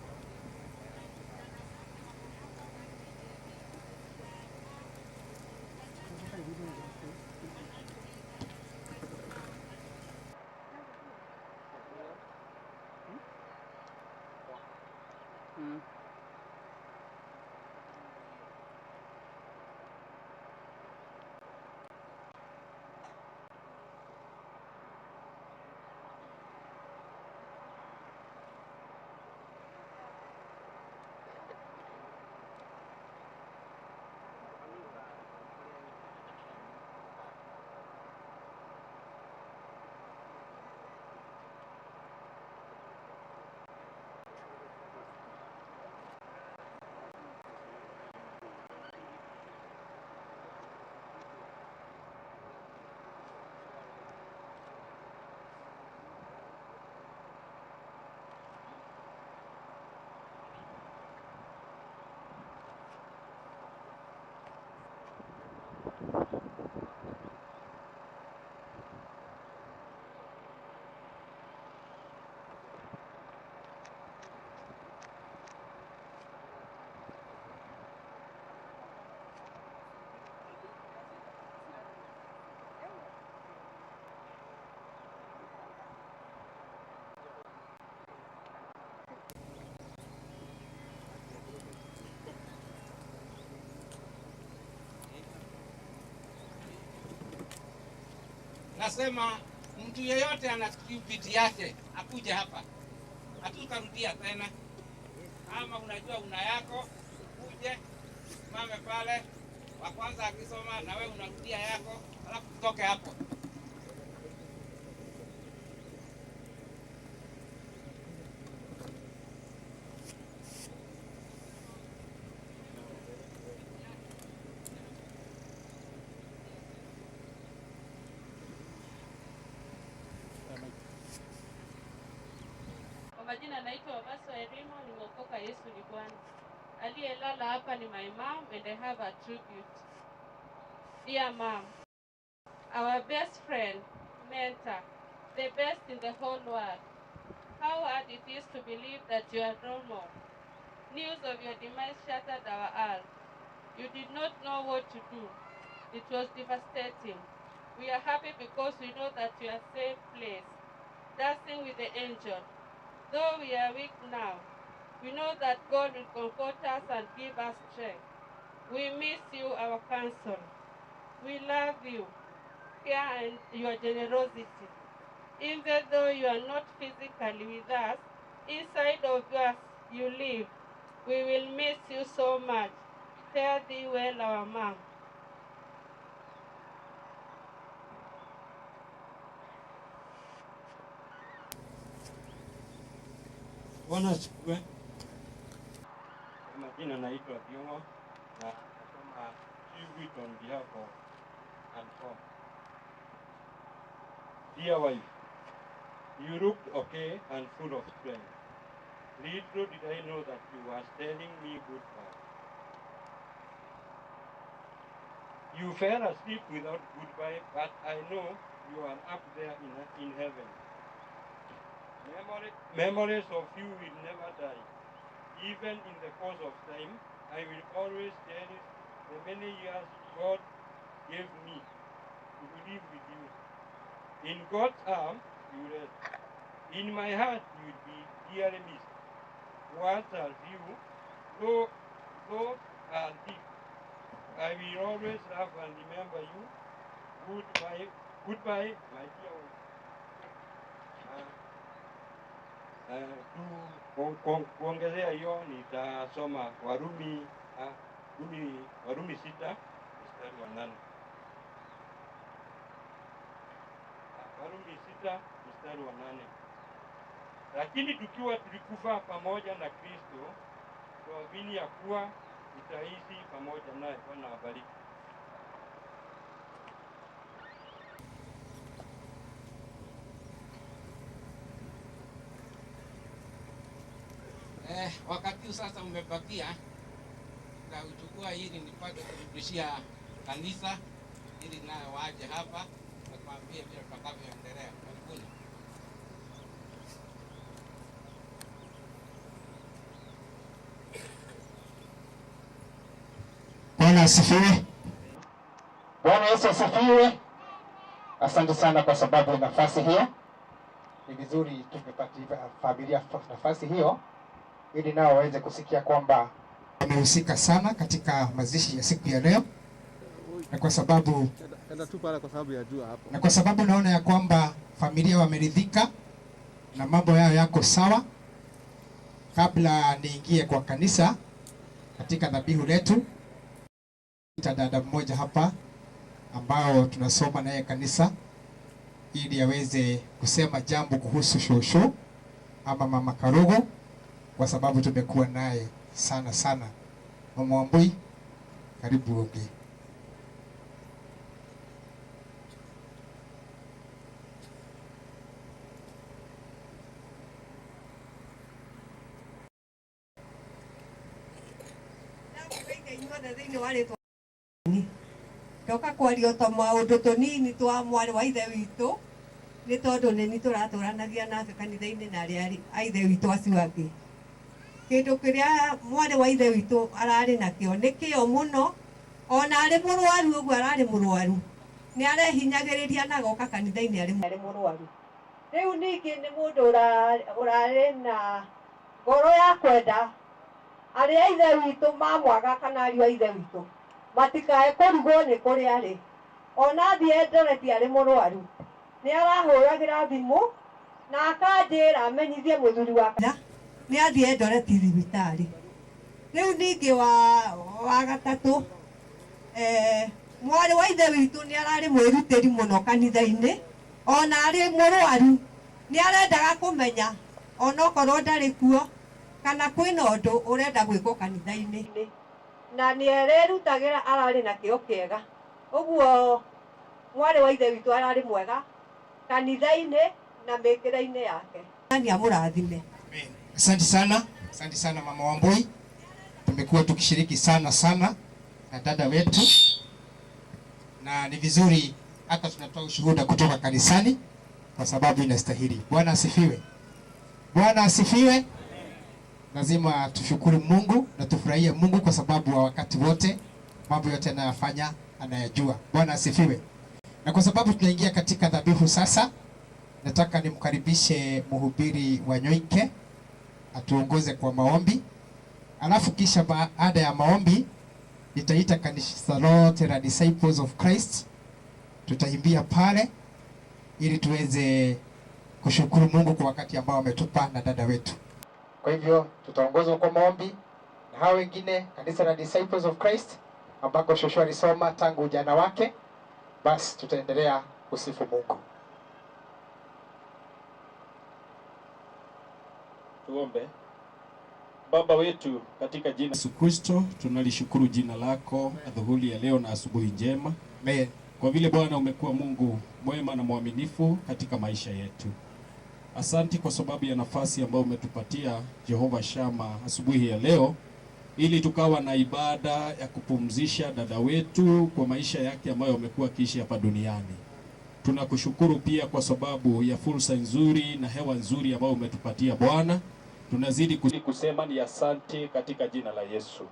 Nasema mtu yeyote ana cupid yake akuje hapa, hatutarudia tena. Kama unajua una yako, uje simame pale, wa kwanza akisoma na wewe unarudia yako, alafu tutoke hapo. Majina naitwa Wabaso Erimo, nimeokoka, Yesu ni Bwana. Aliyelala hapa ni my mom and I have a tribute. Dear mom, our best friend, mentor, the best in the whole world. How hard it is to believe that you are no more. News of your demise shattered our hearts. You did not know what to do. It was devastating. We are happy because we know that you are safe place, dancing with the angel. Though we are weak now, we know that God will comfort us and give us strength. We miss you, our counsel. We love you, care and your generosity. Even though you are not physically with us, inside of us you live. We will miss you so much. Fare thee well, our mom. Bwana asifiwe. Kwa majina naitwa Thiong'o na nasoma tribute on behalf of Anton. Dear wife, you looked okay and full of strength. Little did I know that you were telling me goodbye. You fell asleep without goodbye, but I know you are up there in heaven. Memories of you will never die. Even in the course of time, I will always cherish the many years God gave me to live with you. In God's arm, you rest. In my heart, you will be dearly missed. Words are few, though are deep. I will always love and remember you. Goodbye, goodbye, my dear wife. Kuongezea hiyo nitasoma Warumi 6 mstari wa 8. Warumi 6 mstari wa 8. Lakini tukiwa tulikufa pamoja na Kristo, tuamini ya kuwa tutaishi pamoja naye. Bwana awabariki. Wakati sasa umebakia na uchukua hili nipate kurudishia kanisa ili nayo waje hapa na kuambia vile tutakavyoendelea. Karibuni. Bwana asifiwe. Bwana Yesu asifiwe. Asante sana kwa sababu ya nafasi hiyo. Ni vizuri tumepatia familia nafasi hiyo ili nao waweze kusikia kwamba wamehusika sana katika mazishi ya siku ya leo, na kwa sababu na kwa sababu naona ya kwamba familia wameridhika na mambo yao yako sawa. Kabla niingie kwa kanisa katika dhabihu letu, dada mmoja hapa ambao tunasoma naye kanisa ili aweze kusema jambo kuhusu shosho ama mama Karugu, kwa sababu tumekuwa naye sana sana. Mama Wambui, karibu uongee. Ndoka kwaria to maundu tunini twa mwari wa ithe witu ni tondu ni turaturanagia nake kanitha-ini na aria a ithe witu acio angi. Kindu kiria mwari wa ithe witu arari nakio ni kio muno, ona ari murwaru uguo arari murwaru ni arehinyagiriria na goka kanitha-ini ari murwaru. Riu ningi ni mundu urari na ngoro ya kwenda aria ithe witu mamwaga kana ariũ a ithe witu matikae kũrigwo nĩ kũrĩa arĩ. Ona athiĩ Eldoret arĩ mũrwaru nĩ arahũragĩra thimũ na akanjĩra amenyithie mũthuri wake nĩ athiĩ Eldoret thibitarĩ. Rĩu ningĩ wa gatatũ, mwarĩ wa ithe witũ nĩ ararĩ mwĩrutĩri mũno kanitha-inĩ, ona arĩ mũrwaru nĩ arendaga kũmenya onokorwo ndarĩ kuo kana kwĩna ũndũ ũrenda gwĩkwo kanitha-inĩ, na nĩ ererutagĩra ararĩ na kĩo kĩega. Ũguo mwarĩ wa ithe witũ ararĩ mwega kanitha-inĩ na mĩkĩre-inĩ yake. Nani amũrathime. Asante sana, asante sana Mama Wambui. Tumekuwa tukishiriki sana sana na dada wetu, na ni vizuri hata tunatoa ushuhuda kutoka kanisani kwa sababu inastahili. Bwana asifiwe. Bwana asifiwe. Lazima tushukuru Mungu na tufurahie Mungu kwa sababu wa wakati wote mambo yote anayofanya anayajua. Bwana asifiwe. Na kwa sababu tunaingia katika dhabihu sasa, nataka nimkaribishe mhubiri wa Nyoike atuongoze kwa maombi. Alafu kisha baada ya maombi nitaita kanisa lote la Disciples of Christ, tutaimbia pale ili tuweze kushukuru Mungu kwa wakati ambao ametupa na dada wetu. Kwa hivyo tutaongozwa kwa maombi na hao wengine, kanisa la Disciples of Christ ambako Shosho alisoma tangu ujana wake. Basi tutaendelea kusifu Mungu. Tuombe. Baba wetu katika jina Yesu Kristo, tunalishukuru jina lako adhuhuri ya leo na asubuhi njema. Amen. Kwa vile Bwana umekuwa Mungu mwema na mwaminifu katika maisha yetu. Asanti kwa sababu ya nafasi ambayo umetupatia Jehova Shama asubuhi ya leo, ili tukawa na ibada ya kupumzisha dada wetu kwa maisha yake ambayo amekuwa akiishi hapa duniani. Tunakushukuru pia kwa sababu ya fursa nzuri na hewa nzuri ambayo umetupatia Bwana. Tunazidi kusema ni asante katika jina la Yesu.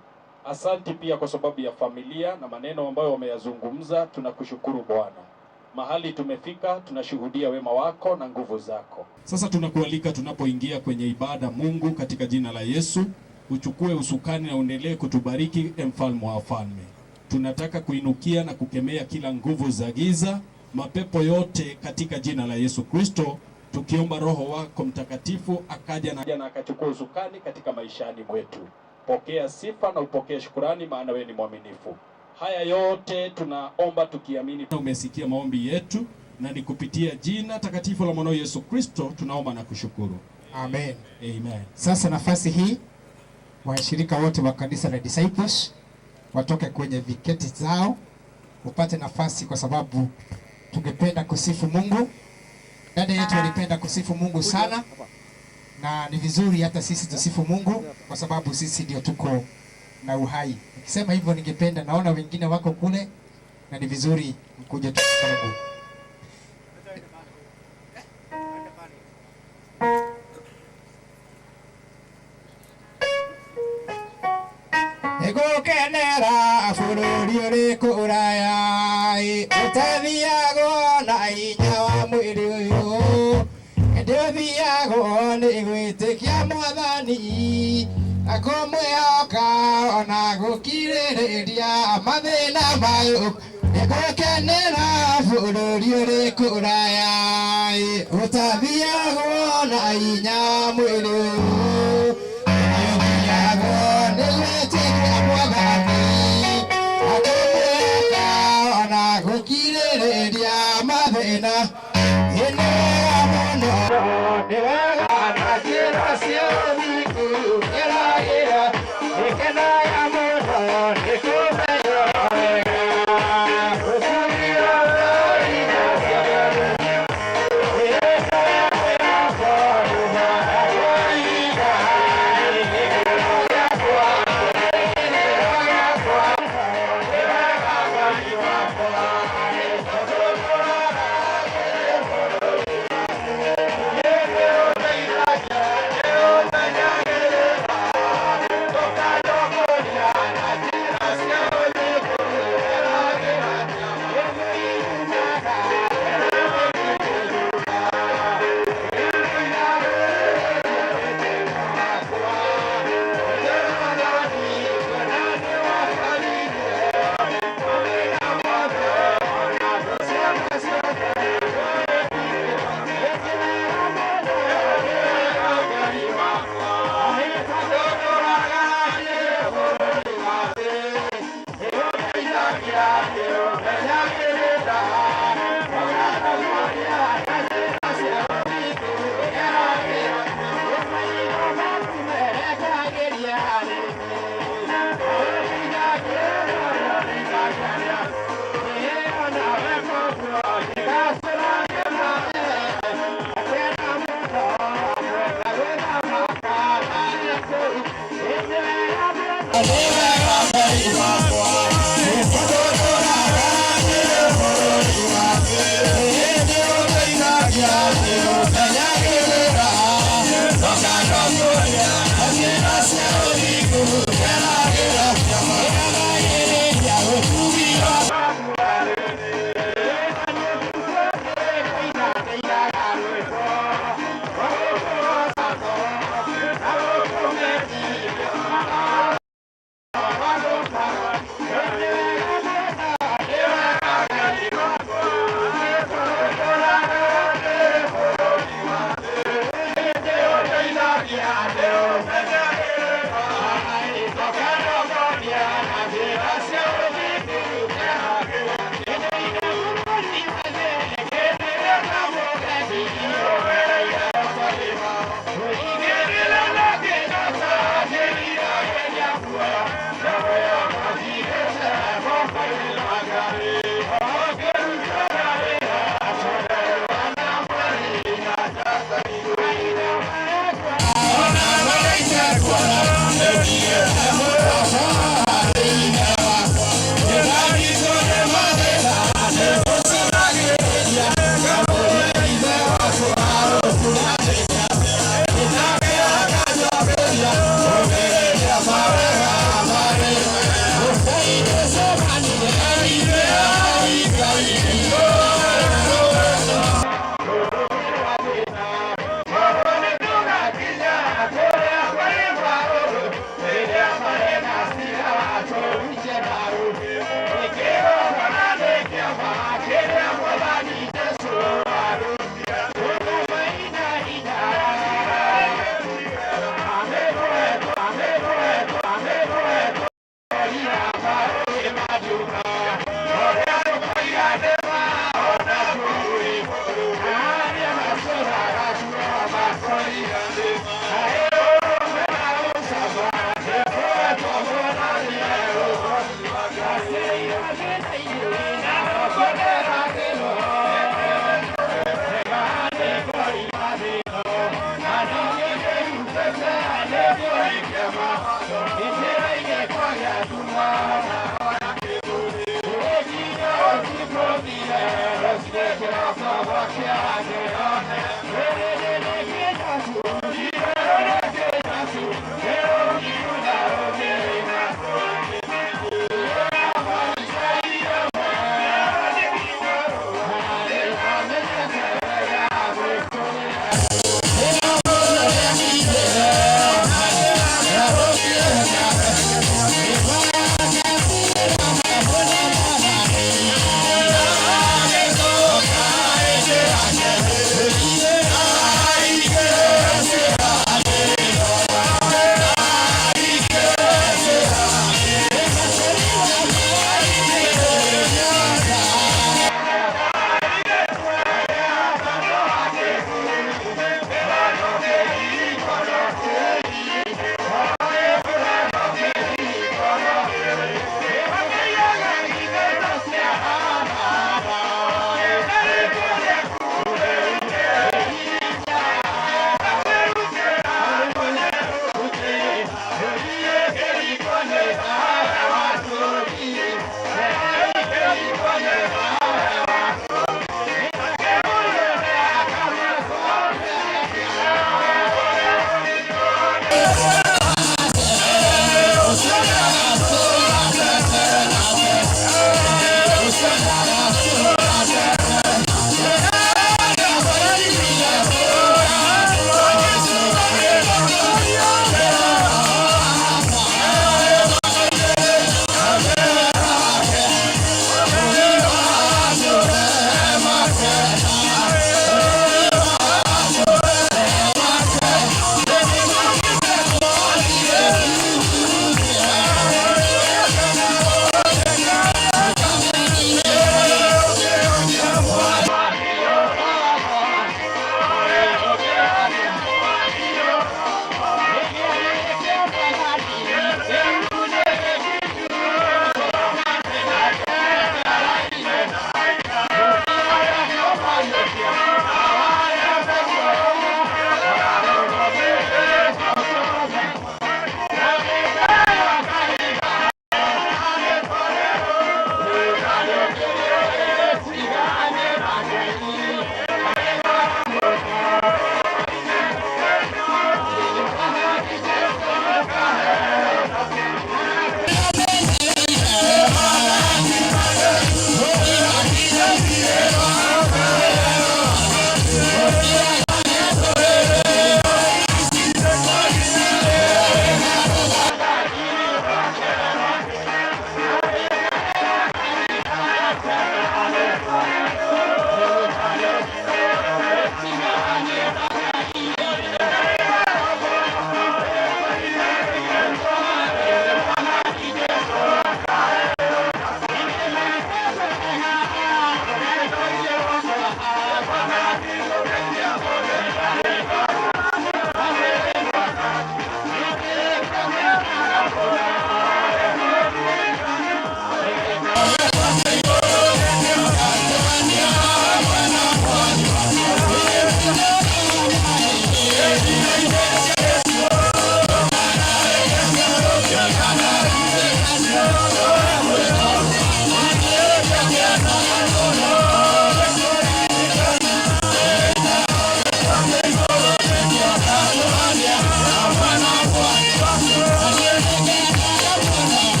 Asante pia kwa sababu ya familia na maneno ambayo wameyazungumza. Tunakushukuru Bwana. Mahali tumefika, tunashuhudia wema wako na nguvu zako. Sasa tunakualika tunapoingia kwenye ibada, Mungu, katika jina la Yesu, uchukue usukani na uendelee kutubariki, e mfalme wa wafalme. Tunataka kuinukia na kukemea kila nguvu za giza, mapepo yote katika jina la Yesu Kristo, tukiomba Roho wako Mtakatifu akaja na akachukua usukani katika maishani mwetu. Pokea sifa na upokee shukurani, maana wewe ni mwaminifu. Haya yote tunaomba tukiamini umesikia maombi yetu, na ni kupitia jina takatifu la mwanao Yesu Kristo tunaomba na kushukuru. Amen. Amen. Sasa nafasi hii washirika wote wa kanisa la Disciples watoke kwenye viketi zao upate nafasi, kwa sababu tungependa kusifu Mungu. Dada yetu alipenda kusifu Mungu sana, na ni vizuri hata sisi tusifu Mungu kwa sababu sisi ndio tuko na uhai. Nikisema hivyo, ningependa, naona wengine wako kule, na ni vizuri mkuje tusifu Mungu. Nĩngũkenera bũrũri ũrĩ kũraya, ũtathiagwo na hinya wa mwĩrĩ ũyũ, ĩndĩ ũthiagwo nĩ gwĩtĩkia Mwathani na kũmwĩhoka ona gũkirĩrĩria mathĩna mayũ. Nĩngũkenera bũrũri ũrĩ kũraya, ũtathiagwo na hinya wa mwĩrĩ ũyũ, ĩndĩ ũthiagwo nĩ gwĩtĩkia Mwathani na kũmwĩhoka ona gũkirĩrĩria mathĩna. Ĩ nĩ wega mũno, nĩ wega na njĩra cia ũthingu ngeragĩra, nĩkenaga mũno nĩ kũmenya wega.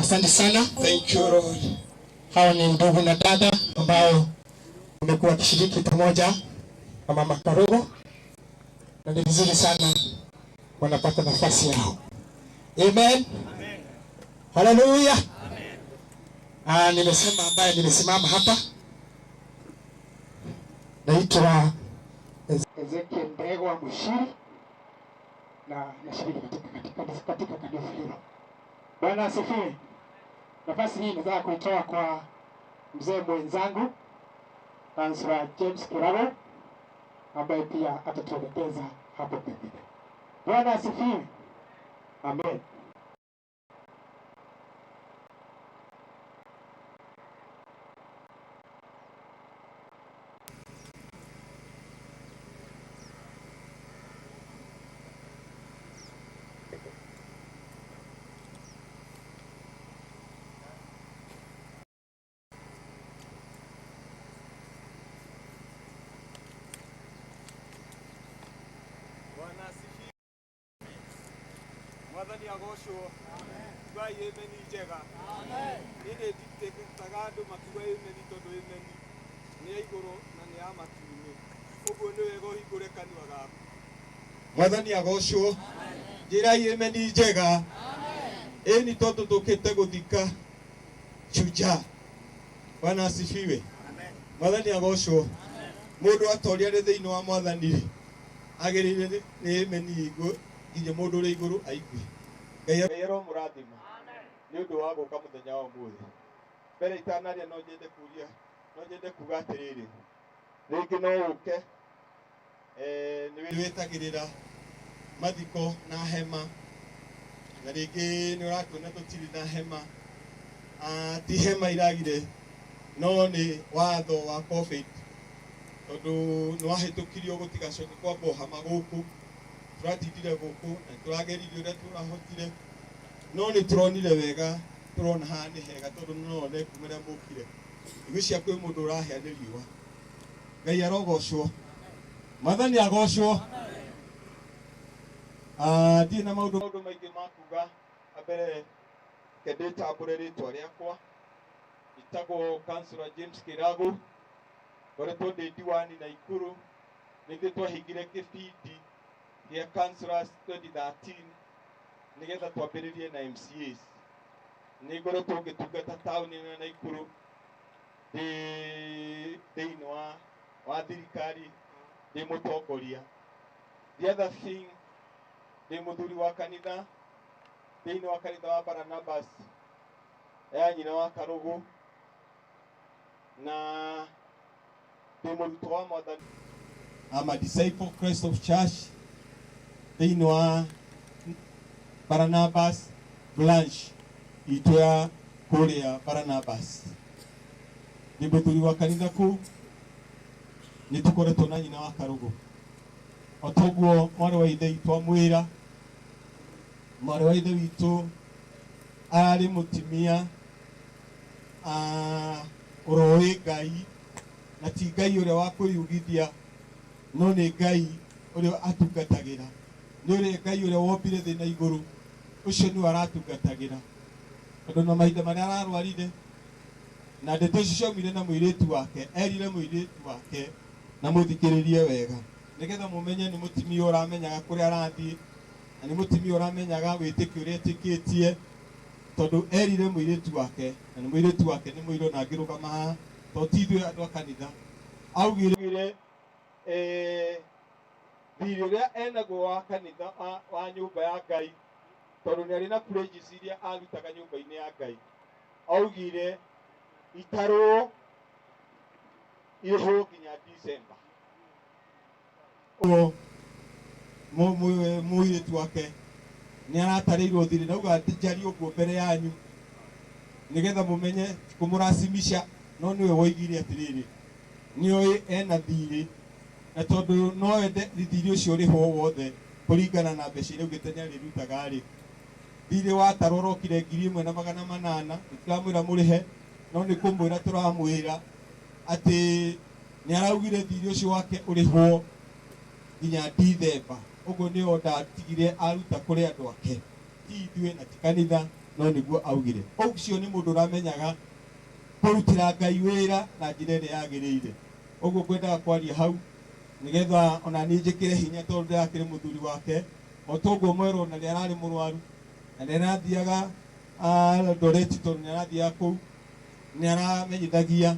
Asante sana. Thank you Lord. Hawa ni ndugu na dada ambao wamekuwa wakishiriki pamoja na Mama Karugu, na ni vizuri sana wanapata nafasi yao. Amen. Haleluya. Nimesema ambaye nimesimama hapa naitwa Ezekiel Ndegwa Mushiri na nashiriki katika kanisa hilo. Bwana asifiwe. Nafasi hii nataka kuitoa kwa mzee mwenzangu Kansla James Kiraro ambaye pia atatuelekeza hapo pengine. Bwana asifiwe. Amen. Bwana asifiwe. Mwathani agocwo. Ngai amen njega. Niĩ nĩ nditĩkaga andũ makiuga amen tondũ amen nĩ ya igũrũ na nĩ ya matu-inĩ. Ũguo nĩ wega ũhingũre kanua gaku. Mwathani agocwo. Njĩrai amen njega. Ĩni tondũ tũkĩte gũthika shujaa. Bwana asifiwe. Mwathani agocwo. Mũndũ atoria arĩ thĩinĩ wa mwathani rĩ, agĩrĩire nĩ amen igue nginya mũndũ ũrĩ igũrũ aigue. Ngai aromũrathima nĩ ũndũ wa gũka mũthenya wa ũmũthĩ. Mbere itanaria no nyende kuria, no nyende kuga atĩrĩrĩ, rĩngĩ no ũke nĩ wĩtagĩrĩra mathiko na hema, na rĩngĩ nĩ ũratuona tũtirĩ na hema. Ti hema iragire, no nĩ watho wa COVID tondũ nĩ wahĩtũkirio gũtigacoke kwambwo hama gũkũ. Tũratindire gũkũ na tũrageririe ũrĩa tũrahotire, no nĩ tũronire wega, tũrona haha nĩ hega tondũ no one kuma rĩrĩa mũkire. Ngwĩciria kwĩ mũndũ ũrahĩa nĩ riũa. Ngai arogocwo. Mwathani agocwo. Ndirĩ na maũndũ maingĩ ma kuga. Mbere reke ndĩtambũre rĩtwa rĩakwa. Njĩtagwo Councillor James Kiragu. Ngoretwo ndĩ diwani Naikuru. Nĩ ithuĩ twahingire kĩbindi gĩa councillors 2013 nĩgetha twambĩrĩrie na MCAs. Nĩ ngoretwo ngĩtungata taũni ĩno ya Naikuru ndĩ thĩinĩ wa thirikari, ndĩ mũtongoria. The other thing, ndĩ mũthuri wa kanitha thĩinĩ wa kanitha wa Barnabas ya nyina wa Karugu, na ndĩ mũrutwo wa Mwathani. I'm a disciple of Christ of Church thĩinĩ wa Barnabas branch itũ ya kũrĩa Barnabas. Ndĩ mũthuri wa kanitha kũu, nĩ tũkoretwo na nyina wa Karugu. O toguo mwarĩ wa ithe witũ amwĩra, mwarĩ wa ithe witũ ararĩ mũtumia ũroĩ Ngai, na ti Ngai ũrĩa wa kwĩyugithia, no nĩ Ngai ũrĩa atungatagĩra. Nĩ ũrĩa Ngai ũrĩa wombire thĩ na igũrũ, ũcio nĩwe aratungatagĩra. Tondũ na mahinda marĩa ararwarire, na ndeto icio ciaumire na mũirĩtu wake, erire mũirĩtu wake na mũthikĩrĩrie wega, nĩgetha mũmenye nĩ mũtumia ũramenyaga kũrĩa arathiĩ, na nĩ mũtumia ũramenyaga wĩtĩkio ũrĩa etĩkĩtie, tondũ erire mũirĩtu wake, na nĩ mũirĩtu wake nĩ mũirũ na angĩrũgama haha, tondũ ti ithuĩ andũ a kanitha. Augire thirĩ ũrĩa enaguo wa kanitha wa nyũmba ya Ngai, tondũ nĩ arĩ na pledges iria arutaga nyũmba-inĩ ya Ngai, augire itarwo irĩhwo nginya December. Mũirĩtu wake nĩ aratarĩirwo thirĩ, na auga njarie ũguo mbere yanyu nĩgetha mũmenye kũmũracimisha, no nĩwe woigire atĩrĩrĩ, nĩoĩ ena thirĩ, na tondũ no ende thirĩ ũcio ũrĩhwo wothe kũringana na mbeca iria augĩte nĩ arĩrutaga rĩ, thirĩ watarwo ũrokire 1800. Tũtiramwĩra mũrĩhe, no nĩ kũmwĩra tũramwĩra atĩ nĩ araugire thirĩ ũcio wake ũrĩhwo nginya December. Ũguo nĩo ndatigire aruta kũrĩ andũ ake, ti ithuĩ na ti kanitha, No nĩguo augire ũcio nĩ mũndũ ũramenyaga kũrutĩra Ngai wĩra na njĩra ĩrĩa yagĩrĩire. Ũguo ngwendaga kwaria hau nĩgetha ona niĩ njĩkĩre hinya tondũ ndĩrakĩrĩ mũthuri wake o toguo mwerwo na nĩararĩ mũrwaru na nĩarathiaga Eldoret tondũ nĩarathiaga kũu nĩaramenyithagia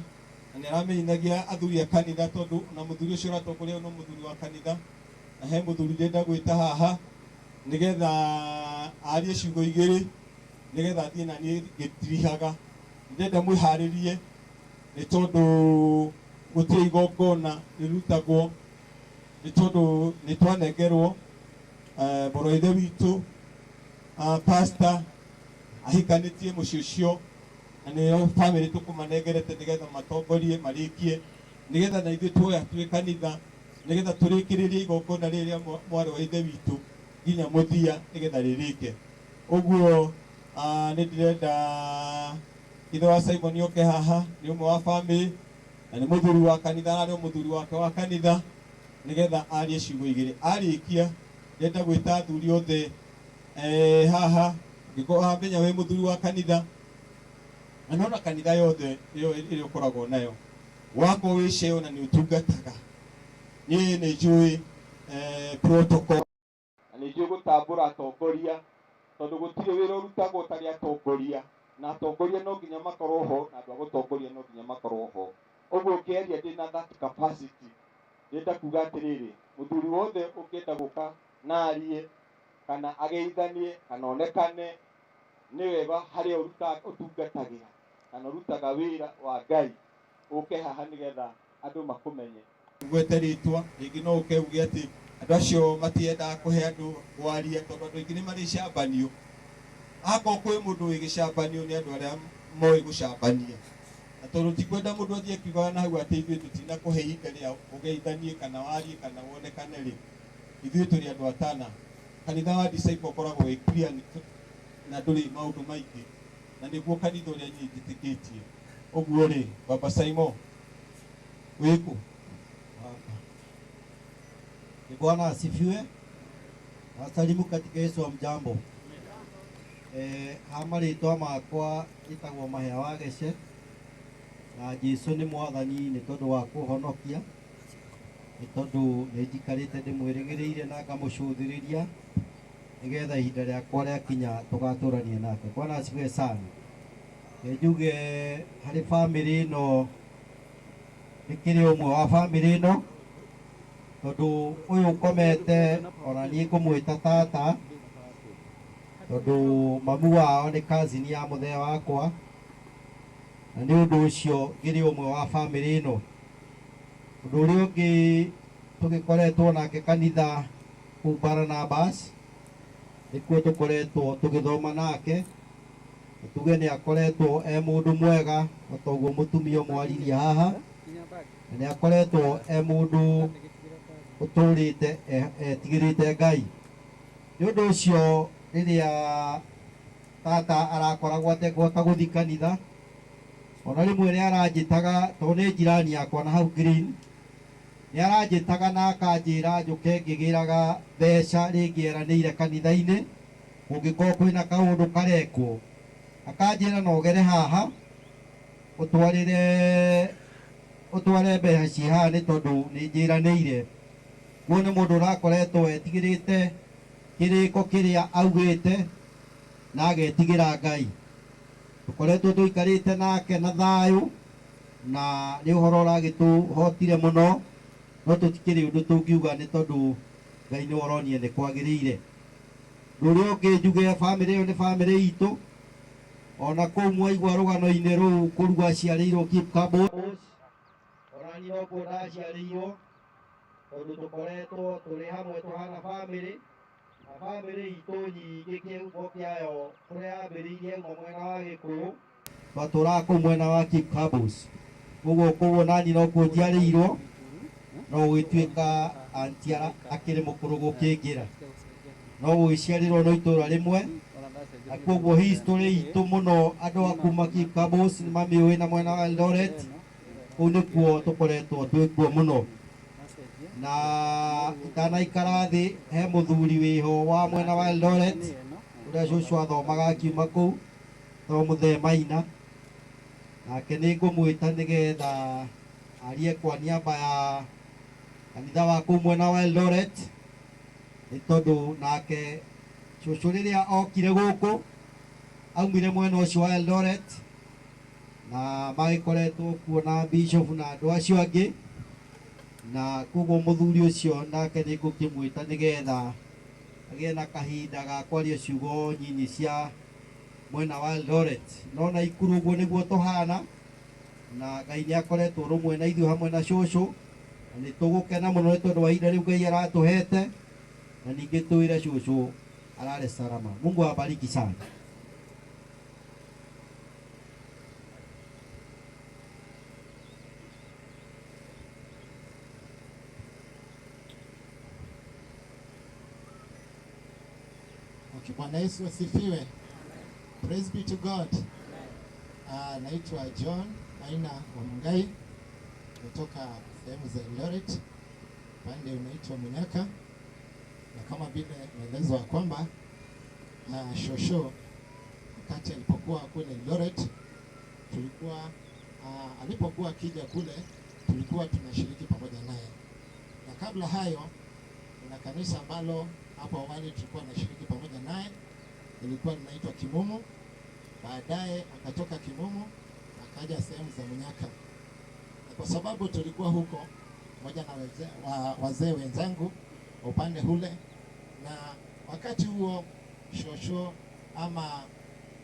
na nĩaramenyithagia athuri a kanitha tondũ na mũthuri ũcio ũratongoria no mũthuri wa kanitha na he mũthuri ndĩrenda gwĩta haha nĩgetha arie ciugo igĩrĩ nĩgetha athiĩ na niĩ ngĩtirihaga. Ndĩrenda mwĩharĩrie nĩ tondũ gũtirĩ igongona rĩrutagwo nĩ tondũ nĩ twanengerwo mũrũ wa ithe witũ pastor ahikanĩtie mũciĩ ũcio na nĩyo bamĩrĩ tũkũmanengerete nĩgetha matongorie marĩkie nĩgetha na ithuĩ tuoya twĩ kanitha nĩgetha tũrĩkĩrĩrie igongona rĩrĩ rĩa mwarĩ wa ithe witũ nginya mũthia nĩgetha rĩrĩke. Ũguo nĩ ndĩrenda ithe wa Simon oke haha nĩ ũmwe wa bamĩrĩ na nĩ mũthuri wa kanitha ararĩ o mũthuri wake wa kanitha nĩgetha arie ciugo igĩrĩ. Arĩkia ndĩrenda gwĩta athuri othe haha ngĩkorwo hamenya wĩ mũthuri wa kanitha na nona kanitha yothe ĩyo ĩrĩa ũkoragwo nayo wakorwo wĩ ceo na nĩ ũtungataga niĩ nĩ njũĩ protocol na nĩ njũĩ gũtambũra atongoria tondũ gũtirĩ wĩra ũrutagwo ũtarĩ atongoria na atongoria no nginya makorwo ho na andũ a gũtongoria no nginya makorwo ho. Ũguo ũngĩaria ndĩna that capacity ndĩrenda kuga atĩrĩrĩ mũthuri wothe ũngĩenda gũka na arie kana ageithanie kana onekane nĩ wega harĩa ũtungatagĩra kana ũrutaga wĩra wa Ngai ũke haha nĩgetha andũ makũmenye. Ngwete rĩtwa rĩngĩ no ũke uge atĩ andũ acio matiendaga kũhe andũ kwaria tondũ andũ aingĩ nĩ marĩ cambanio. Akorwo kwĩ mũndũ wĩ gĩcambanio nĩ andũ arĩa moĩ gũcambania na tondũ tikwenda mũndũ athiĩ akiugaga na hau atĩ ithuĩ tũtinakũhe ihinda rĩa ũgeithanie kana warie kana wonekane rĩ, ithuĩ tũrĩ andũ atana. Kanitha wa disciple ũkoragwo wĩ clear na ndũrĩ maũndũ maingĩ na nĩguo kanitha ũrĩa niĩ njĩtĩkĩtie. Ũguo rĩ, Baba Simon wĩkũ? Bwana asifiwe. Wasalimu katika Yesu wa mjambo. Ha marĩtwa makwa njĩtagwo Mahĩa wa Gece na Jesũ nĩ mwathani nĩ tondũ wa kũhonokia nĩ tondũ nĩ njikarĩte ndĩmwĩrĩgĩrĩire na ngamũcũthĩrĩria nĩgetha ihinda rĩakwa rĩakinya tũgatũranie nake. Bwana asifiwe sana. Njuge harĩ bamĩrĩ ĩno nĩkĩrĩ ũmwe wa bamĩrĩ ĩno tondũ ũyũ ũkomete ona niĩ ngũmwĩta tata tondũ mamu wao nĩ cousin ya mũthee wakwa na nĩ ũndũ ũcio ngĩrĩ ũmwe wa bamĩrĩ ĩno. Ũndũ ũrĩa ũngĩ tũgĩkoretwo nake kanitha kũu Barnabas nĩkuo tũkoretwo tũgĩthoma nake tuge nĩ akoretwo e mũndũ mwega o ta ũguo mũtumia ũmwe aririe haha na nĩ akoretwo e mũndũ ũtũrĩte etigĩrĩte Ngai. Nĩ ũndũ ũcio rĩrĩa tata arakoragwo atekũhota gũthiĩ kanitha ona rĩmwe nĩ aranjĩtaga tondũ nĩ njirani yakwa na hau green nĩ aranjĩtaga na akanjĩra njũke ngĩgĩraga mbeca rĩngĩ eranĩire kanitha-inĩ kũngĩkorwo kwĩna kaũndũ karekwo akanjĩra no ũgere haha ũtware mbeca ciĩ haha nĩ tondũ nĩ njĩranĩire. Guo nĩ mũndũ ũrakoretwo etigĩrĩte kĩrĩko kĩrĩa augĩte na agetigĩra Ngai. Tũkoretwo tũikarĩte nake na thayũ na nĩ ũhoro ũragĩtũhotire mũno no tũtikĩrĩ ũndũ tũngiuga nĩ tondũ Ngai nĩwe ũronire nĩ kwagĩrĩire. Ũndũ ũrĩa ũngĩ njuge bamĩrĩ ĩyo nĩ bamĩrĩ itũ ona kũu mwaigua rũgano-inĩ rũu kũrua aciarĩirwo Kipkabos ona niĩ nokuo ndaciarĩirwo tondũ tũkoretwo tũrĩ hamwe tũhana bamĩrĩ na bamĩrĩ itũ nyingĩ kĩhumo kĩayo kũrĩa yambĩrĩirie uma mwena wa Gĩkũyũ twatũraga kũu mwena wa Kipkabos koguo kũu nani nokuo njiarĩirwo no gũgĩtuĩka anti akĩrĩ mũkũrũ gũkĩngĩra no gũgĩciarĩrwo no itũra rĩmwe na koguo history itũ mũno andũ a kuma Kipkabos nĩ mamĩũĩ na mwena wa Eldoret kũu nĩkuo tũkoretwo twĩkuo mũno na itanaikara thĩ he mũthuri wĩho wa mwena wa Eldoret Uria cucu athomaga akiuma kuu to Muthee Maina, nake nĩ ngũmwĩta nĩgetha arie kwa niaba ya kanitha wa kũu mwena wa Eldoret, nĩ tondũ nake cucu rĩrĩa okire gũkũ aumire mwena ũcio wa Eldoret na magĩkoretwo kuo na bishop na andũ acio angĩ, na koguo mũthuri ũcio nake nĩ ngũkĩmwĩta nĩgetha agĩe na kahinda ga kwaria ciugo nyinyi cia mwena wa Eldoret. No na Ikuru ũguo nĩguo tũhana, na Ngai nĩ akoretwo rũmwe na ithuĩ hamwe na cũcũ, na nĩ tũgũkena mũno nĩ tondũ wa ihinda rĩu Ngai aratũhete, na ningĩ twĩre cũcũ alale salama. Mungu awabariki sana. Okay, Bwana Yesu asifiwe. Praise be to God. Naitwa John Maina wa Mungai kutoka sehemu za Eldoret, pande unaitwa Munyaka, na kama vile maelezo ya kwamba shosho wakati alipokuwa kule Eldoret tulikuwa alipokuwa akija kule tulikuwa tunashiriki pamoja naye, na kabla hayo kuna kanisa ambalo hapo awali tulikuwa tunashiriki pamoja naye, ilikuwa linaitwa Kimumu. Baadaye akatoka Kimumu akaja sehemu za Munyaka, na kwa sababu tulikuwa huko pamoja na wazee wenzangu upande hule, na wakati huo shosho ama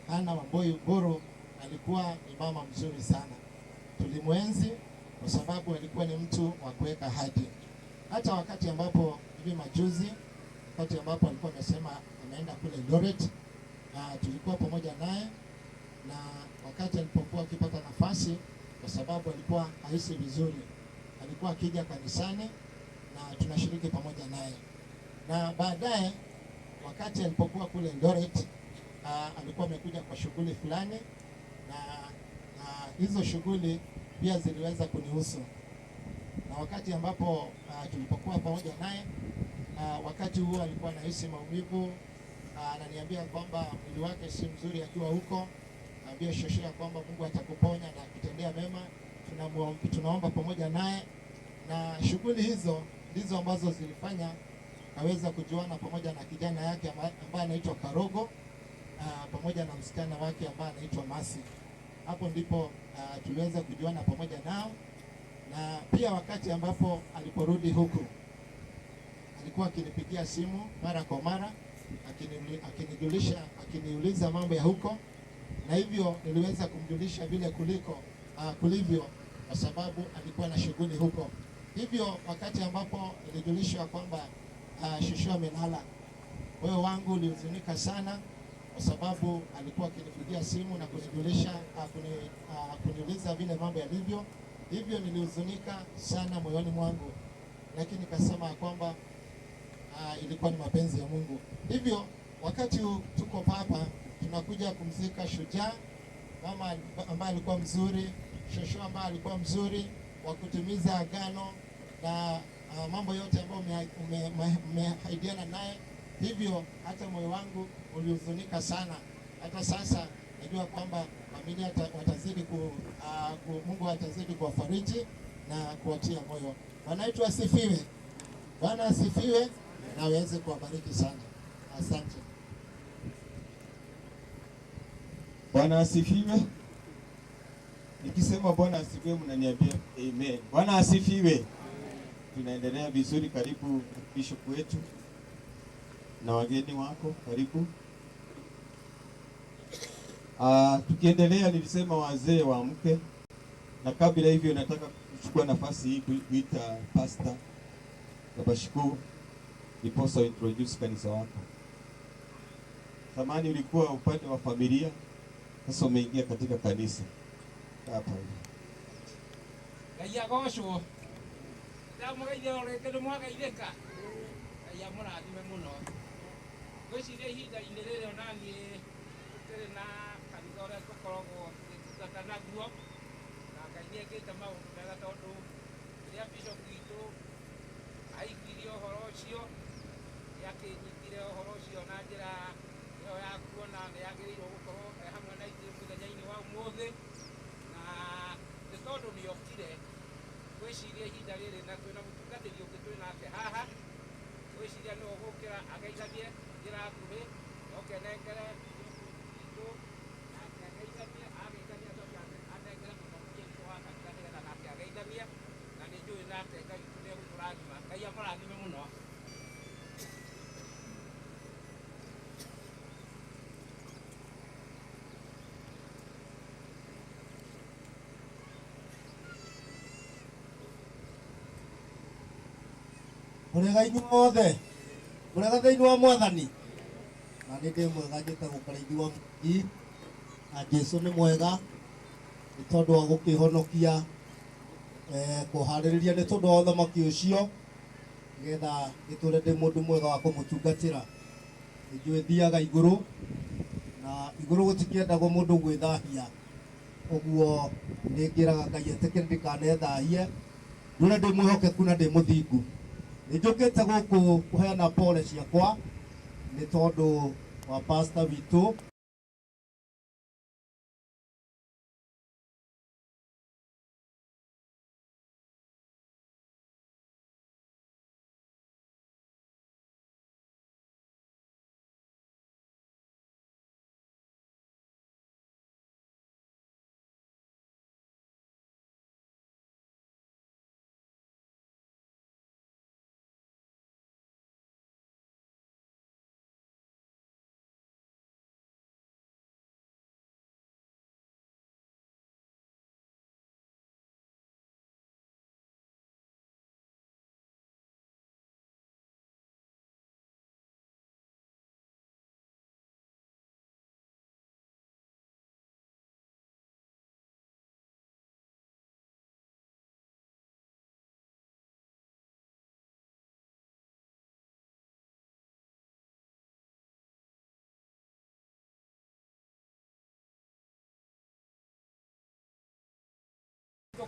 Hana Wamboi Mburu alikuwa ni mama mzuri sana. Tulimwenzi kwa sababu alikuwa ni mtu wa kuweka ahadi. Hata wakati ambapo hivi majuzi, wakati ambapo alikuwa amesema ameenda kule Eldoret, na tulikuwa pamoja naye, na wakati alipokuwa akipata nafasi, kwa sababu alikuwa hahisi vizuri, alikuwa akija kanisani na tunashiriki pamoja naye. Na baadaye wakati alipokuwa kule Eldoret, alikuwa amekuja kwa shughuli fulani, na hizo shughuli pia ziliweza kunihusu. Na wakati ambapo tulipokuwa pamoja naye, wakati huo alikuwa anahisi maumivu, ananiambia kwamba mwili wake si mzuri akiwa huko. Naambia shosho ya kwamba Mungu atakuponya na kutendea mema. Tunaomba pamoja naye, na shughuli hizo ndizo ambazo zilifanya aweza kujuana pamoja na kijana yake ambaye anaitwa Karogo, pamoja na msichana wake ambaye anaitwa Masi. Hapo ndipo tuliweza kujuana pamoja nao. Na pia wakati ambapo aliporudi huku alikuwa akinipigia simu mara kwa mara, akinijulisha, akiniuliza mambo ya huko, na hivyo niliweza kumjulisha vile kulivyo, kwa sababu alikuwa na shughuli huko. Hivyo wakati ambapo nilijulishwa kwamba shosho amelala, moyo wangu ulihuzunika sana, kwa sababu alikuwa akinipigia simu na kunijulisha, kuniuliza vile mambo yalivyo. Hivyo nilihuzunika sana moyoni mwangu, lakini nikasema kwamba ilikuwa ni mapenzi ya Mungu. Hivyo wakati tuko hapa tunakuja kumzika shujaa, mama ambaye alikuwa mzuri, shosho ambaye alikuwa mzuri wa kutimiza agano na mambo yote ambayo umeahidiana naye. Hivyo hata moyo wangu ulihuzunika sana. Hata sasa najua kwamba familia watazidi Mungu atazidi kuwafariji na kuwatia moyo. Bwana wetu asifiwe. Bwana asifiwe na aweze kuwabariki sana. Asante. Bwana asifiwe. Nikisema Bwana asifiwe mnaniambia amen. Bwana asifiwe. Tunaendelea vizuri. Karibu bishop wetu na wageni wako, karibu. Tukiendelea, nilisema wazee waamke, na kabla hivyo nataka kuchukua nafasi hii kuita Pastor Kabashiku ndiposa introduce kanisa wako. Zamani ulikuwa upande wa familia, sasa umeingia katika kanisa. Hapa hivi. Ngai agocwo. Ndamũgeithia o rĩngĩ nĩmwageithĩka. Ngai amũrathime mũno. Ngwĩciria ihinda-inĩ rĩrĩ ona niĩ tũkĩrĩ na kanitha ũrĩa tũkoragwo tũgĩtungata naguo, na Ngai nĩekĩte maũndũ mega, tondũ rĩrĩa bishop witũ aiguire ũhoro ũcio, nĩakĩnyitire ũhoro ũcio na njĩra Ĩyo ya kuona nĩ yagĩrĩirwo gũkorwo e hamwe na ithuĩ mũthenya-inĩ wa ũmũthĩ, na nĩ tondũ nĩ okire gwĩciria ihinda rĩrĩ na twĩna mũtungatĩri ũngĩ twĩ nake haha, gwĩciria nĩwe ũgũkĩra ageithanie njĩra nguhĩ, oke nengere witũ nake ageithanie, ageithania acoke anengere mũtongoria witũ wa kanitha nĩgetha nake ageithanie, na nĩ njũĩ nake Ngai witũ nĩ egũtũrathima. Ngai amũrathime mũno. Mũrega inyuĩ mothe, mũrega thĩinĩ wa Mwathani. Na nĩ ndĩ mwega, njĩtagwo Karaithi wa Mũingĩ, na Jesũ nĩ mwega nĩ tondũ wa gũkĩhonokia, kũharĩrĩria nĩ tondũ wa ũthamaki ũcio, nĩgetha ngĩtũre ndĩ mũndũ mwega wa kũmũtungatĩra. Nĩ njũĩ thiaga igũrũ, na igũrũ gũtikĩendagwo mũndũ gwĩthahia, ũguo nĩ ngĩraga Ngai etĩkĩre ndikanethahie, ndũre ndĩ mwĩhokeku na ndĩ mũthingu. Nĩ njũkĩte gũkũ kũheana pole ciakwa nĩ tondũ wa pastor witũ.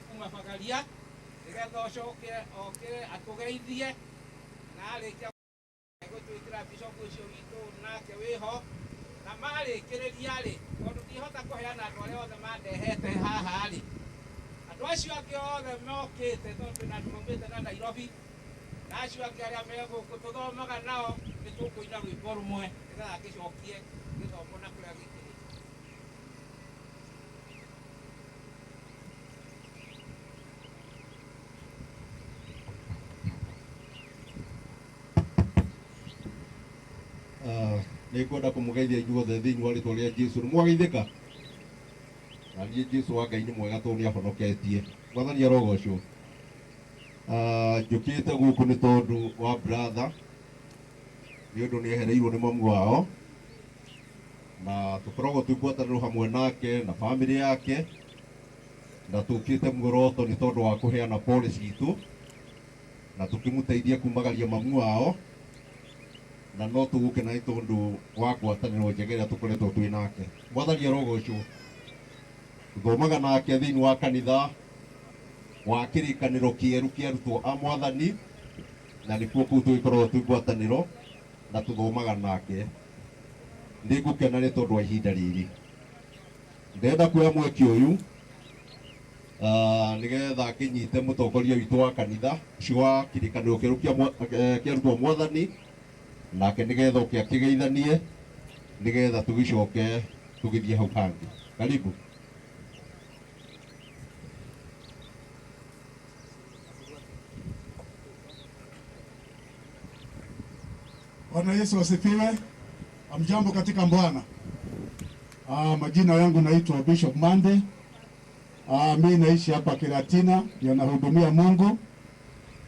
Kuma bagaria nigetha ũcoke oke atũgeithie, na arĩkia gũtwĩkĩra bishop ũcio witũ nake wĩho, na marĩkĩrĩria rĩ, tondũ ndihota kũheana andũ arĩa othe mandehete haha rĩ, andũ acio angĩ othe mokĩte, tondũ twĩna andũ maumĩte na Nairobi, na acio angĩ arĩa me gũkũ tũthomaga nao, nĩ tũkũina rwĩmbo rũmwe nĩgetha akĩcokie gĩthomo na kũrĩa gĩkĩrĩ. Nĩ ngwenda kũmũgeithia inyuothe thĩinĩ wa rĩtwa rĩa Jesũ. Nĩ mwageithĩka? Na niĩ Jesũ wa Ngai nĩ mwega tondũ nĩ ahonoketie. Mwathani arogocwo. Njũkĩte gũkũ nĩ tondũ wa brother, nĩ ũndũ nĩ ehereirwo nĩ mamu wao, na tũkoragwo twĩ ngwatanĩro hamwe nake na bamĩrĩ yake, na tũkĩte muoroto nĩ tondũ wa kũheana pole citũ, na tũkĩmũteithia kumagaria mamu wao, na no tũgũkena nĩ tondũ wa ngwatanĩro njega ĩrĩa tũkoretwo twĩ nake. Mwathani arogocwo. Tũthomaga nake thĩinĩ wa kanitha wa kĩrĩkanĩro kĩerũ kĩa arutwo a Mwathani, na nĩkuo kũu tũgĩkoragwo twĩ ngwatanĩro na tũthomaga nake. Nĩ ngũkena nĩ tondũ wa ihinda rĩrĩ. Ndĩrenda kuoya mweke ũyũ nĩgetha ngĩnyite mũtongoria witũ wa kanitha ũcio wa kĩrĩkanĩro kĩerũ kĩa arutwo a Mwathani, nake nĩgetha oke akĩgeithanie nĩgetha tũgĩcoke tũgĩthiĩ hau hangĩ. Karibu. Bwana Yesu asifiwe. Amjambo katika Bwana. Majina yangu naitwa Bishop Mande. Mimi naishi hapa Kiratina, ndio nahudumia Mungu.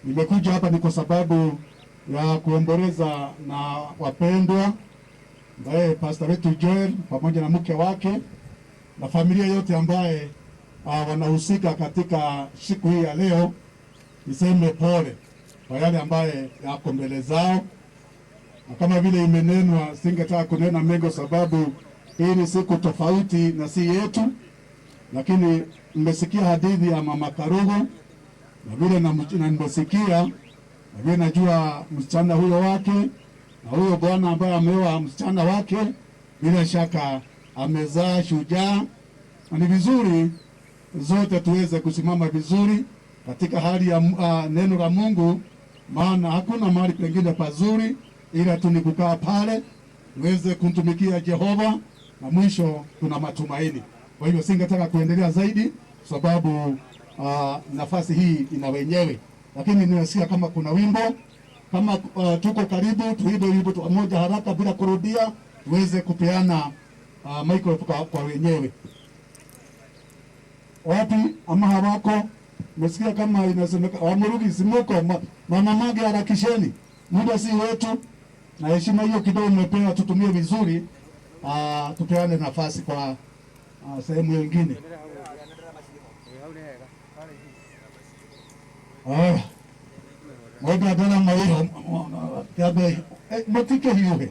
Nimekuja hapa ni kwa sababu ya kuomboleza na wapendwa ambaye pastor wetu Joel pamoja na mke wake na familia yote ambaye wanahusika katika siku hii ya leo. Niseme pole kwa yale ambaye yako mbele zao. Na kama vile imenenwa, singetaka kunena mengo sababu hii ni siku tofauti na si yetu, lakini mmesikia hadithi ya Mama Karugu na vile na nimesikia na vile najua msichana huyo wake na huyo bwana ambaye ameoa msichana wake Bila shaka amezaa shujaa, na ni vizuri zote tuweze kusimama vizuri katika hali ya neno la Mungu, maana hakuna mahali pengine pazuri ila tu ni kukaa pale tuweze kumtumikia Jehova, na mwisho tuna matumaini. Kwa hivyo singetaka kuendelea zaidi sababu nafasi hii ina wenyewe, lakini ninasikia kama kuna wimbo kama tuko karibu tuimbe wimbo moja haraka bila kurudia, tuweze kupeana microphone kwa wenyewe. Wapi ama hawako? Mesikia kama inasemeka Wamurugi simuko mama mage, harakisheni, muda si wetu, na heshima hiyo kidogo mmepewa tutumie vizuri. Tupeane nafasi kwa sehemu nyingine. Ngoja bana mawiro kiabe mutike hiyo.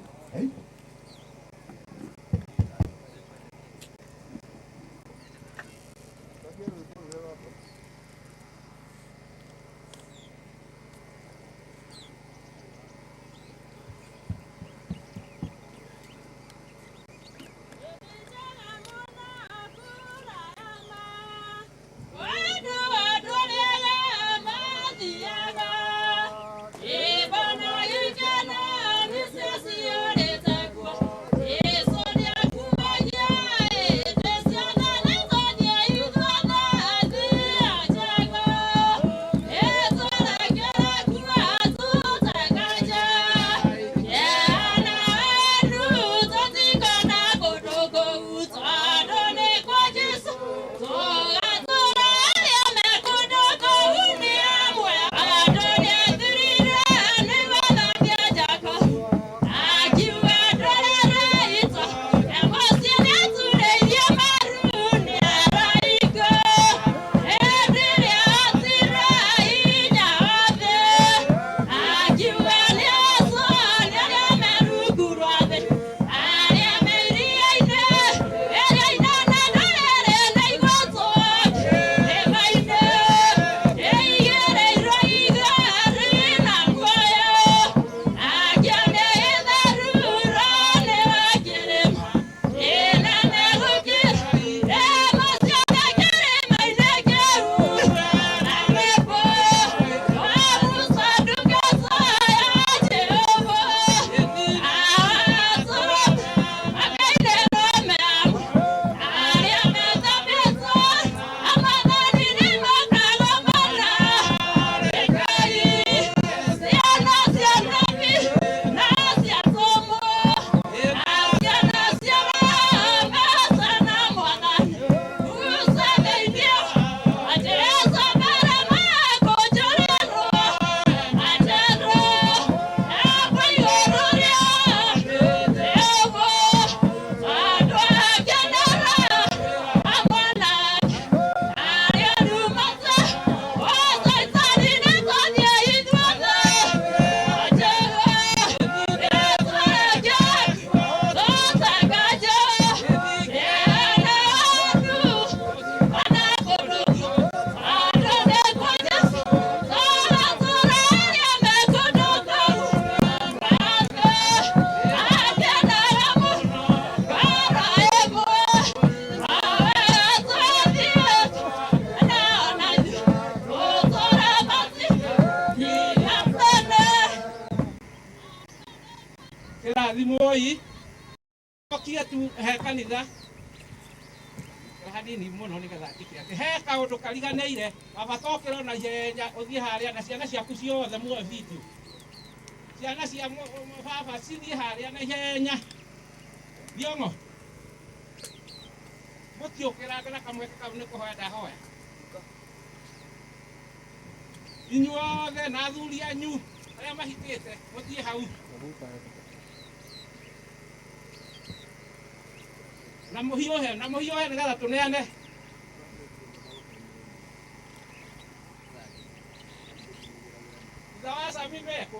Kĩrathimwoi okie tu he kanitha hanini mũno nĩgetha njĩke atĩ he kaũndũ kariganĩire baba tokĩra na ihenya ũthiĩ harĩa na ciana ciaku ciothe muoe video ciana cia baba cithiĩ harĩa na ihenya Thiong'o mũtiũkĩrange na kamweke kau nĩ kũhoya ndahoya inyuothe na athuri anyu arĩa mahikĩte mũthiĩ hau na mũhiũhe nĩgetha tũneane thutha wa Sami mekũ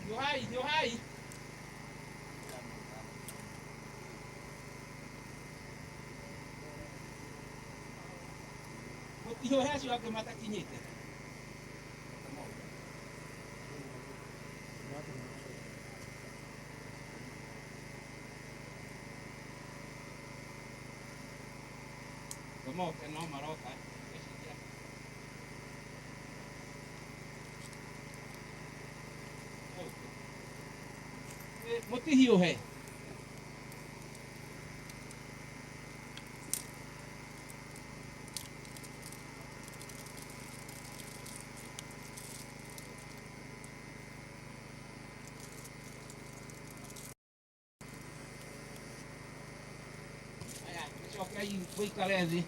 hiũhai hiũhai mũtihiũhe acio angĩ matakinyĩte. Moke no maroka ngwĩciria. Mũtihiũhe. Aya, gĩcokei mũikare thĩ.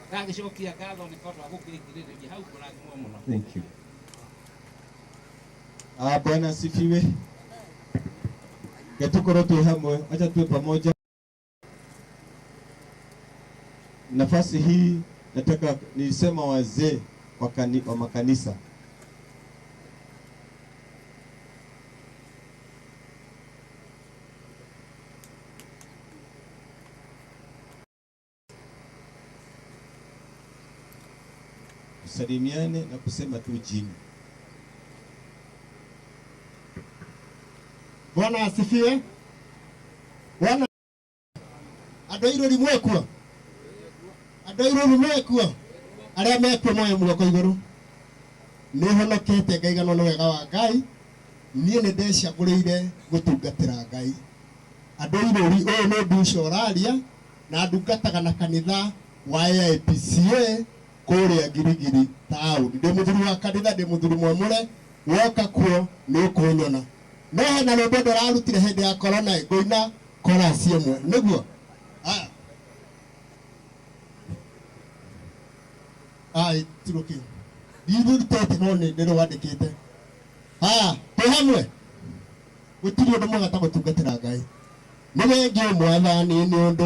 Ndagĩcokia ngatho nĩ tondũ wa gũkĩrĩkĩrĩria hau, kũrathimwo mũno. Thank you. Ah, Bwana asifiwe. Tukorwo twĩ hamwe, acha tuwe pamoja. Nafasi hii nataka nilisema wazee wa makanisa. Tusalimiane na kusema tu jina. Bwana asifiwe. Bwana andũ a Irũri mwekuo, andũ a Irũri mwekuo, arĩa mekuo moe moko igũrũ. Nĩ honokete ngaiganwo nĩ wega wa Ngai. Niĩ nĩ ndecagũrĩire gũtungatĩra Ngai. Andũ a Irũri, ũyũ nĩ Ndusha ũraria na ndungataga na kanitha wa AIPCA kũrĩa Ngirigiri taũni. Ndĩ mũthuri wa kanitha, ndĩ mũthuri mwamũre, woka kuo nĩ ũkũnyona. No hena rwĩmbo ndĩrarutire hĩndĩ ya corona, ngũina chorus ĩmwe nĩguo. Ai tiroki ndirutĩte no nĩ ndĩrwandĩkĩte. Haya, twĩ hamwe. Gũtirĩ ũndũ mwega ta gũtungatĩra Ngai. Nĩ wengio Mwathani nĩ ũndũ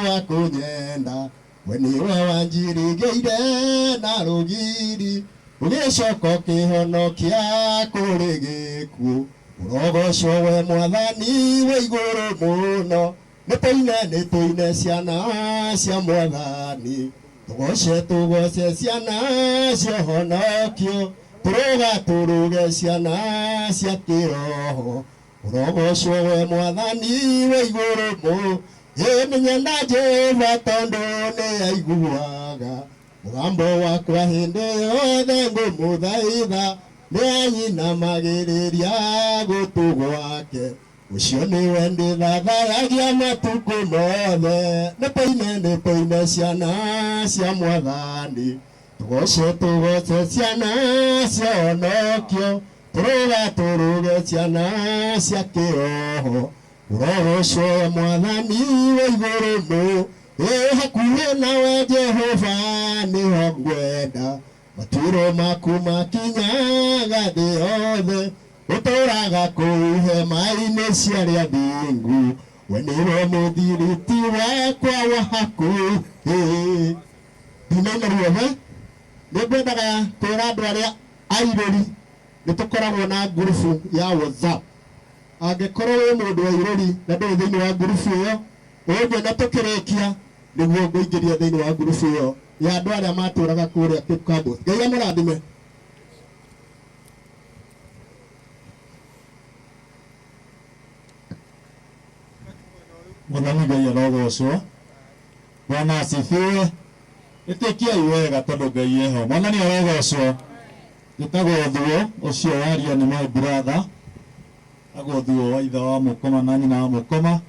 wa kũnyenda, we nĩwe wanjirigĩire na rũgiri, ũgĩcoka ũkĩhonokia kũrĩ gĩkuũ. Ũrogocwo we Mwathani wĩ igũrũ mũno. Nĩ tũine ciana cia Mwathani, tũgoce tũgoce ciana cia ũhonokio, tũrũga tũrũge ciana cia kĩroho. Ũrogocwo we Mwathani wĩ igũrũ mũno. Ĩ nĩnyenda Jehova tondũ nĩ aiguaga mũgambo wakwa hĩndĩ yothe ngũmũthaitha, nĩ anyinamagĩrĩria gũtũ gwake, ũcio nĩwe ndĩthathayagia matukũ mothe. Nĩ tũine ciana cia Mwathani, tũgoce tũgoce ciana cia ũhonokio, tũrũga tũrũge ciana cia kĩroho. Ũrogocwo Mwathani wĩ igũrũ mũno. Ĩ hakuhĩ nawe Jehova nĩho ngwenda, matuĩro maku makinyaga thĩ yothe, ũtũũraga kũu hema-inĩ cia arĩa athingu, we nĩwe mũthiriti wakwa wa hakuhĩ. Ndinaina ruothe nĩ ngwendaga kwĩra andũ arĩa a Irũri nĩ tũkoragwo na ngurubu ya WhatsApp. Angĩkorwo wĩ mũndũ wa Irũri na ndũrĩ thĩinĩ wa ngurubu ĩyo, ũngĩona tũkĩrĩkia nĩguo ngũingĩria thĩinĩ wa ngurubu ĩyo ya andũ arĩa matũraga kũrĩa Cape Campos. Ngai amũrathime. Mwathani Ngai arogocwo. Bwana asifiwe. Ĩtĩkiai wega tondũ Ngai eho. Mwathani arogocwo. Njĩtagwo Thuo, ũcio waria nĩ my brother. Tagwo Thuo wa ithe wa Mũkoma na nyina wa Mũkoma.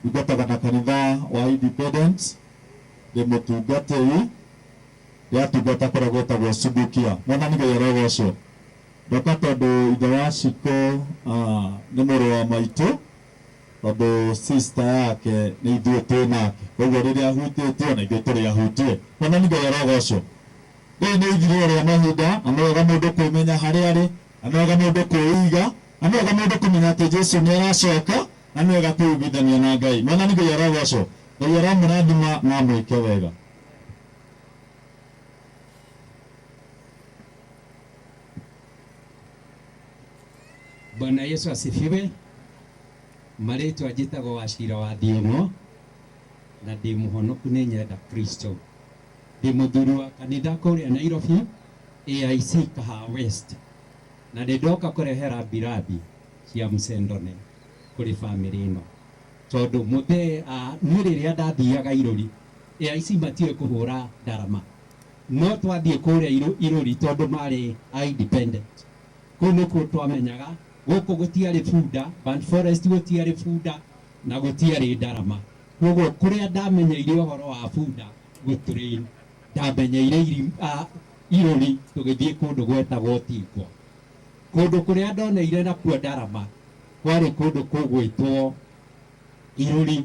Ndungataga na kanitha wa Independence. Ndĩ mũtungatĩri. Ndĩratungata kũrĩa gwĩtagwo Subukia. Mwathani Ngai arogocwo. Ndoka tondũ ithe wa Shiko nĩ mũrũ wa maitũ, tondũ sister yake nĩ ithuĩ twĩ nake, koguo rĩrĩa ahutĩtio na ithuĩ tũrĩ ahutie. Mwathani Ngai arogocwo. Rĩrĩ nĩ ithirĩro rĩa mahinda, na nĩ wega mũndũ kwĩmenya harĩa arĩ, na nĩ wega mũndũ kwĩiga, na nĩ wega mũndũ kũmenya atĩ Jesũ nĩ aracoka, na nĩ wega kwĩiguithania na Ngai. Mwathani Ngai arogocwo. Ngai aramũrathima na amwĩke wega. Bwana Yesu asifiwe. Marĩtwa njĩtagwo Wacira wa Thiong'o na ndĩ mũhonoku nĩ nyenda Kristo. Ndĩ mũthuri wa kanitha kũrĩa Nairobi AIC Kahawa West, na nĩ ndoka kũrehera mbirabi cia Msendone. kũrĩ bamĩrĩ ĩno tondũ mũthee niĩ rĩrĩa ndathiaga irũri AIC matiũĩ kũhũra ndarama no twathiĩ kũrĩa irũri tondũ marĩ independent kũu nĩkuo twamenyaga gũkũ gũtiarĩ bunda Burnt Forest gũtiarĩ bunda na gũtiarĩ ndarama koguo kũrĩa ndamenyeire ũhoro wa bunda gũtrain ndamenyeire irũri tũgĩthiĩ kũndũ gwetagwo Tingwa kũndũ kũrĩa ndoneire nakuo ndarama kwarĩ kũndũ kũgwĩtwo irũri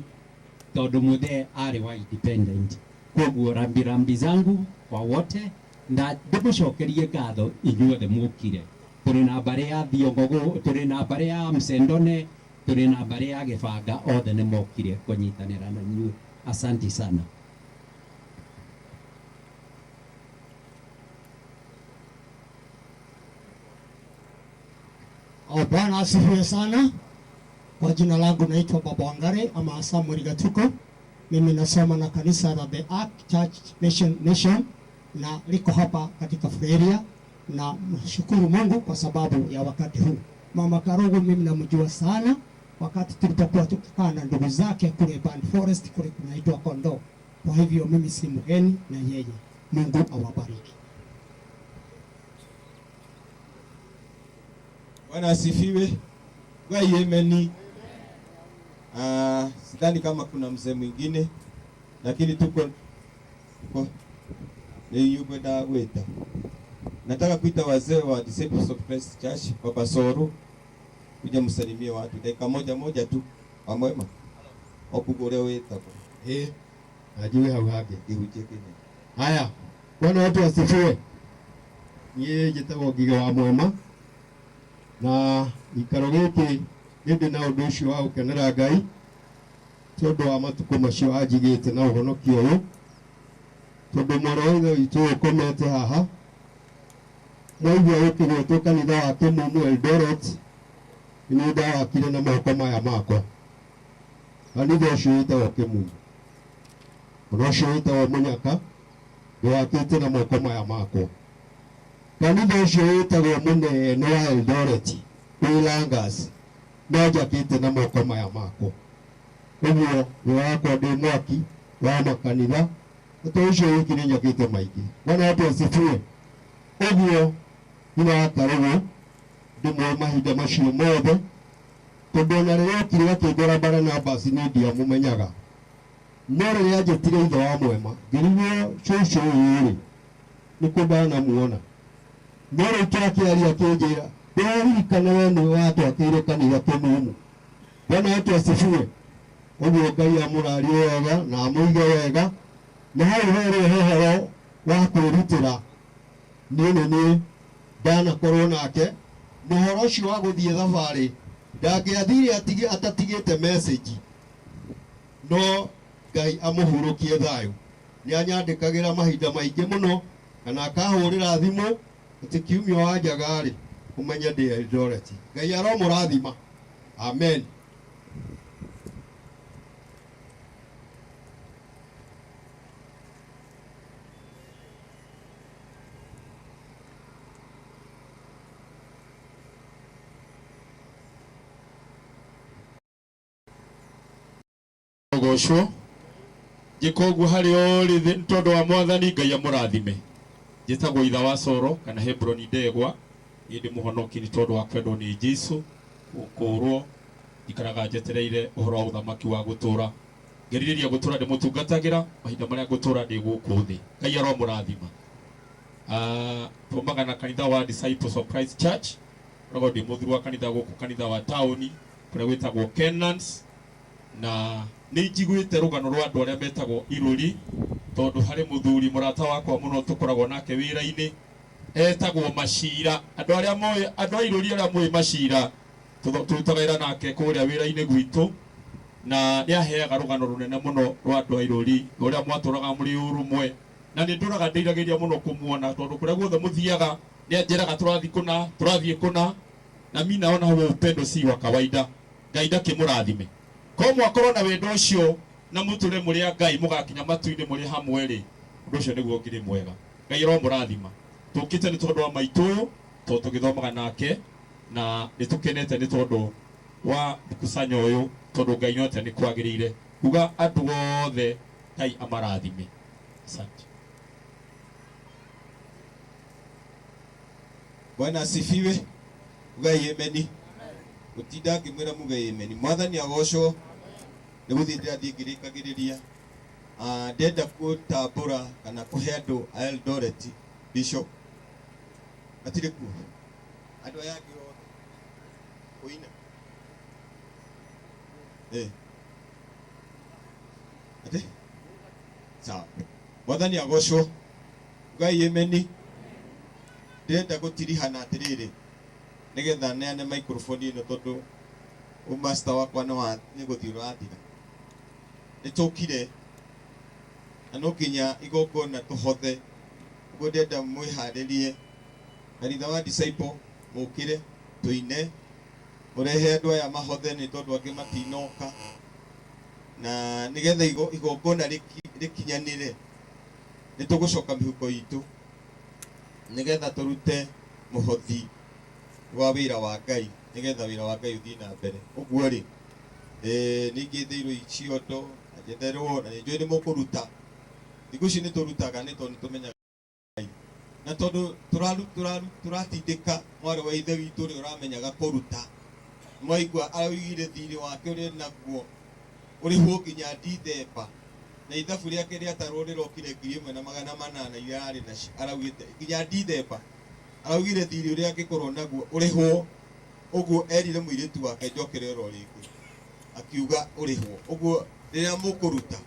tondũ mũthee arĩ wa independent koguo rambirambi zangu kwa wote na ndĩmũcokerie ngatho inyuothe mũkire tũrĩ na mbarĩ ya Thiong'o tũrĩ na mbarĩ ya Msendone tũrĩ na mbarĩ ya Gĩbanga othe nĩ mokire kũnyitanĩra na inyuĩ asanti sana. Oh, Bwana asifiwe sana. Kwa jina langu naitwa Baba Wangare ama Samuel Gatuko. Mimi nasoma na kanisa la The Ark Church Nation na liko hapa katika Freria, na mshukuru Mungu kwa sababu ya wakati huu. Mama Karugu mimi namjua sana wakati tulipokuwa tukikaa na ndugu zake kule Burnt Forest kule kunaitwa Kondoo. Kwa hivyo mimi si mgeni na yeye. Mungu awabariki. Bwana asifiwe. Ngai emeni. Sidhani kama kuna mzee mwingine, lakini tuko ni yukwenda gwita. Nataka kuita wazee wa Disciples of Christ Church, Baba Soru, kuja msalimie watu dakika moja moja tu. Amwema. Okugore weta. Ajue hau hage. Ihuje kene. Haya. Bwana watu asifiwe. Niĩ njĩtagwo Ngigĩ wa Mwema na gĩikaro gĩkĩ nĩ na ũndũ ũcio wa gũkenera Ngai tondũ wa matukũ macio anjigĩte na ũhonokio ũyũ tondũ mwarĩ wa ithe witũ ũkomete haha mwaigua ũkĩgwetwo kanitha wa Kĩmumu Eldoret nĩ ndawakire na moko maya makwa. Kanitha ũcio wĩtagwo Kĩmumu, ona ũcio wĩtagwo Mũnyaka ndĩwakĩte na moko maya makwa. Kanitha ũcio wĩtagwo mũnene wa Eldoret wĩ Langas no njakĩte na moko maya makwa. Ũguo wĩra wakwa ndĩ mwaki wa makanitha to ũcio wiki nĩ njakĩte maingĩ. Bwana watu asifiwe. Ũguo nyina wa Karugu ndĩmũĩ mahinda macio mothe tondũ ona rĩrĩa okire akĩngora Barnabas nĩ ndiamũmenyaga, no rĩrĩa anjĩtire ithe wa Mwema ngĩrigwo cũcũ ũyũ rĩ nĩkũ ndanamuona, no rĩu twakĩaria akĩnjĩra ndĩraririkana we nĩwe watwakĩire kanitha Kĩmumu. Bwana wetu asifiwe. Ũguo Ngai amũrarie wega na amũige wega na hau herĩ ũhoro wa kwĩrutĩra niĩ nĩ niĩ ndanakorwo nake na ũhoro ũcio wa gũthiĩ thabarĩ ndangĩathire atatigĩte message, no Ngai amũhurũkie thayũ. Nĩ anyandĩkagĩra mahinda maingĩ mũno kana akahũrĩra thimũ atĩ kiumia wanjaga rĩ ũmenye ndĩ Eldoret. Ngai aromũrathima. Amen. Gocwo njĩka ũguo harĩ ũrĩ nĩ tondũ wa mwathani Ngai amũrathime. Njĩtagwo Itha wa Soro kana Hebroni Ndegwa, niĩ ndĩ mũhonoki nĩ tondũ wa kwendwo nĩ Jesũ gũkũrwo njikaraga njetereire ũhoro wa ũthamaki wa gũtũra ngerirĩria gũtũra ndĩmũtungatagĩra mahinda marĩa ngũtũra ndĩ gũkũ thĩ. Ngai aromũrathima. Tumaga na kanitha wa Disciples of Christ Church, ũkoragwo ndĩ mũthuri wa kanitha gũkũ kanitha wa taũni kũrĩa gwĩtagwo Kenans, na nĩ njiguĩte rũgano rwa andũ arĩa metagwo irũri tondũ harĩ mũthuri mũrata wakwa mũno tũkoragwo nake wĩra-inĩ etagwo Macira. Andũ arĩa moĩ, andũ a irũri arĩa moĩ Macira tũrutaga wĩra nake kũrĩa wĩra-inĩ gwitũ, na nĩ aheaga rũgano rũnene mũno rwa andũ a irũri ũrĩa mwatũraga mũrĩ ũrũmwe, na nĩ ndũraga ndĩiragĩria mũno kũmuona tondũ kũrĩa guothe mũthiaga nĩ anjĩraga tũrathiĩ kũna, na mi naona huo upendo si wa kawaida. Ngai ndakĩmũrathime. Ko mwakorwo na wendo ũcio na mũtũre mũrĩ a Ngai mũgakinya matu-inĩ mũrĩ hamwe rĩ, ũndũ ũcio nĩguo ũngĩrĩ mwega. Ngai aromũrathima. Tũkĩte nĩ tondũ wa maitũ ũyũ tondũ tũgĩthomaga nake na nĩ tũkenete nĩ tondũ Wa mukusanyo uyu tondu Ngai nyote ni kwagirire kuga andu othe Ngai amarathime. Asante. Bwana asifiwe. Mugai ameni. Gutinda ngimwira mugai ameni. Mwathani agocwo. Ni guthii ndirathii ngirikagiriria. Ndenda gutambura kana kuhe andu a Eldoret Bishop. Matirĩ kuo. Andu aya angĩ othe. Kuina. Ati? Sawa. Mwathani agocwo. Ngai ameni. Ndĩrenda gũtirihana atĩrĩrĩ nĩgetha neane microphone ĩno tondũ ũmaster wakwa nĩ gũthiĩ ũrathira. Nĩ tũkire na no nginya igongona tũhothe, ũguo ndĩrenda mwĩharĩrie kanitha wa disciple mũkĩre tũine mũrehe andũ aya mahothe nĩ tondũ angĩ matinoka na nĩgetha igongona rĩkinyanĩre nĩ tũgũcoka mĩhuko itũ nĩgetha tũrute mũhothi wa wĩra wa Ngai nĩgetha wĩra wa Ngai ũthiĩ na mbere. Ũguo rĩ ningĩ thĩirwo iciondo na njetherwo na nĩnjũĩ nĩ mũkũruta. Thikũ ici nĩ tũrutaga nĩ tondũ nĩ tũmenyaga Ngai na tondũ tũratindĩka mwarĩ wa ithe witũ ũrĩa ũramenyaga kũruta. Mwaigua araugire thirĩ wake ũrĩa naguo ũrĩhwo nginya Dithemba na ithabu rĩake rĩatarwo rĩrokire 1800 iria ararĩ nacio araugĩte nginya Dithemba araugire thirĩ ũrĩa angĩkorwo naguo ũrĩhwo. Ũguo erire mũirĩtu wake njokere oro rĩngĩ akiuga ũrĩhwo. Ũguo rĩrĩa mũkũruta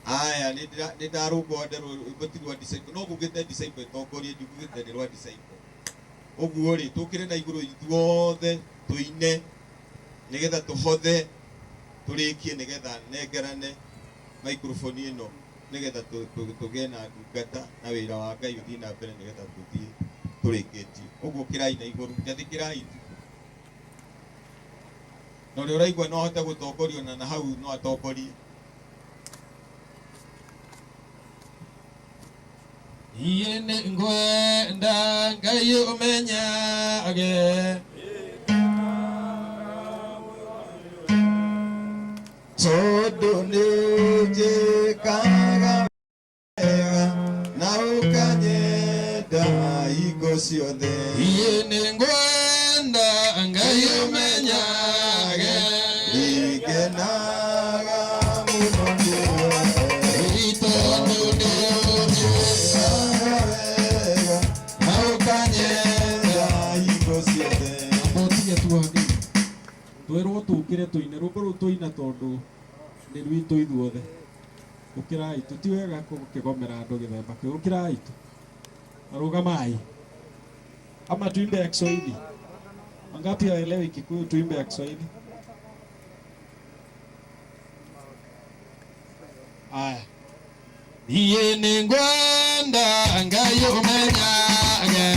aya nĩ ndarũngwo nderwo ti rwa disciple no ngugĩte disciple ĩtongorie ndingugĩte nĩ rwa disciple. Ũguo rĩ tũkĩre na igũrũ ithuothe tũine nĩgetha tũhothe tũrĩkie nĩgetha nengerane microphone ĩno nĩgetha tũgĩe na ndungata na wĩra wa Ngai ũthiĩ na mbere nĩgetha tũthiĩ tũrĩkĩtie. Ũguo kĩrai na igũrũ njathĩkĩrai tu na ũrĩa ũraigua no ahote gũtongorio na hau no atongorie. Iye nĩ ngwenda Ngai ũmenyage tondũ nĩ ũnjĩkaga wega na ũkanyenda hingo ciothe. Iye nĩ ngwenda Ngai ũmenyage nĩngenaga mũno nĩwe tondũ nĩ ũnjĩkaga wega na ũkanyenda hingo ciothe. Mbotige tu hanini twĩrwo tũkĩre tũine rwĩmbo rũu tũina tondũ nĩ rwitũ ithuothe. Ũkĩrai tu ti wega gũkĩgomera andũ gĩthemba kĩu. Ũkĩrai tu rũgamai ama tuimbe ya Kiswahili. Wangapi waelewi Kikuyu? Tuimbe ya Kiswahili. Aya. Iye nĩ ngwenda Ngai ũmenyage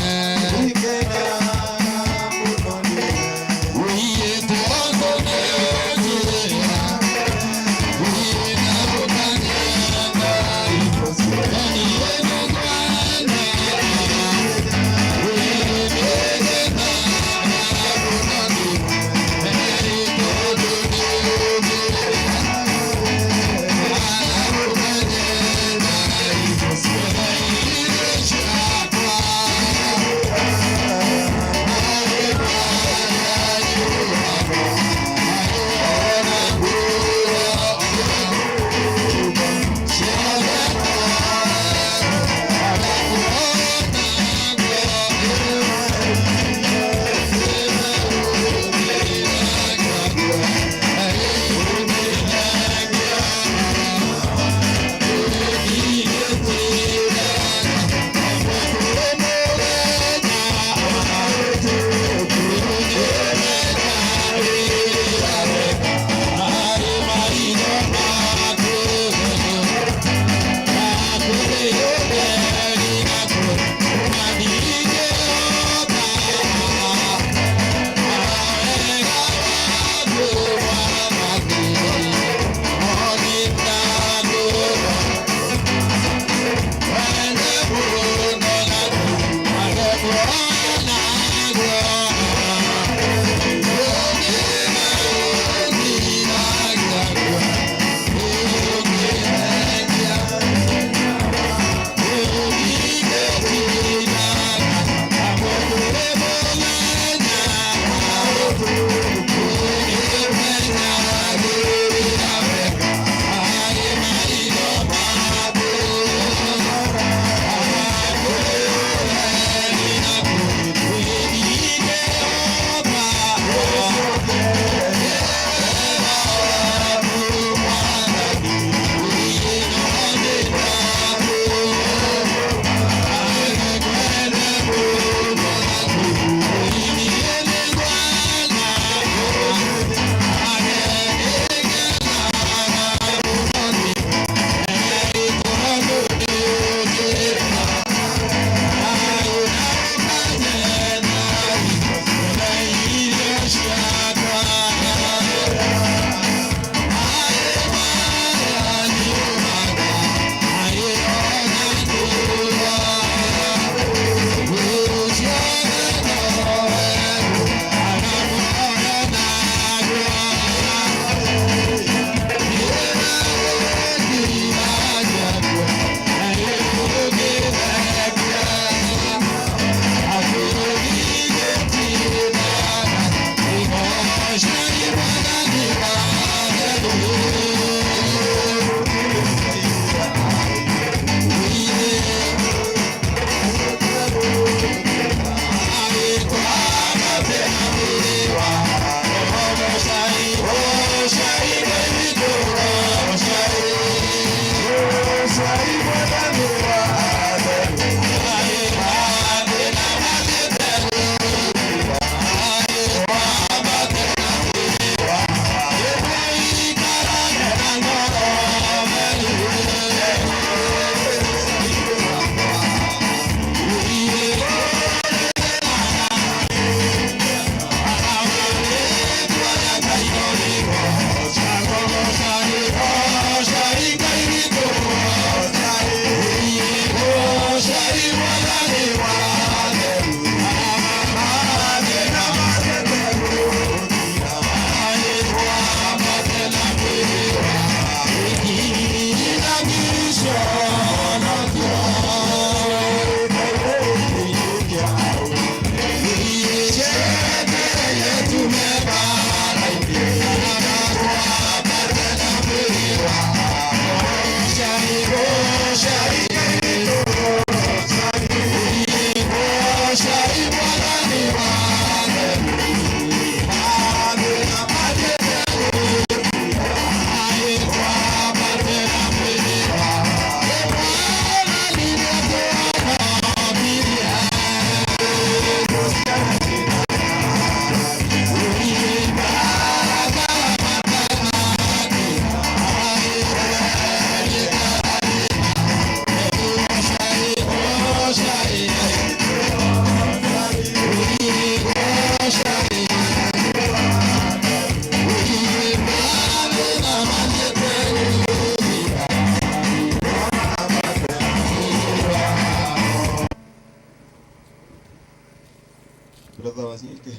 Brother Wanyike,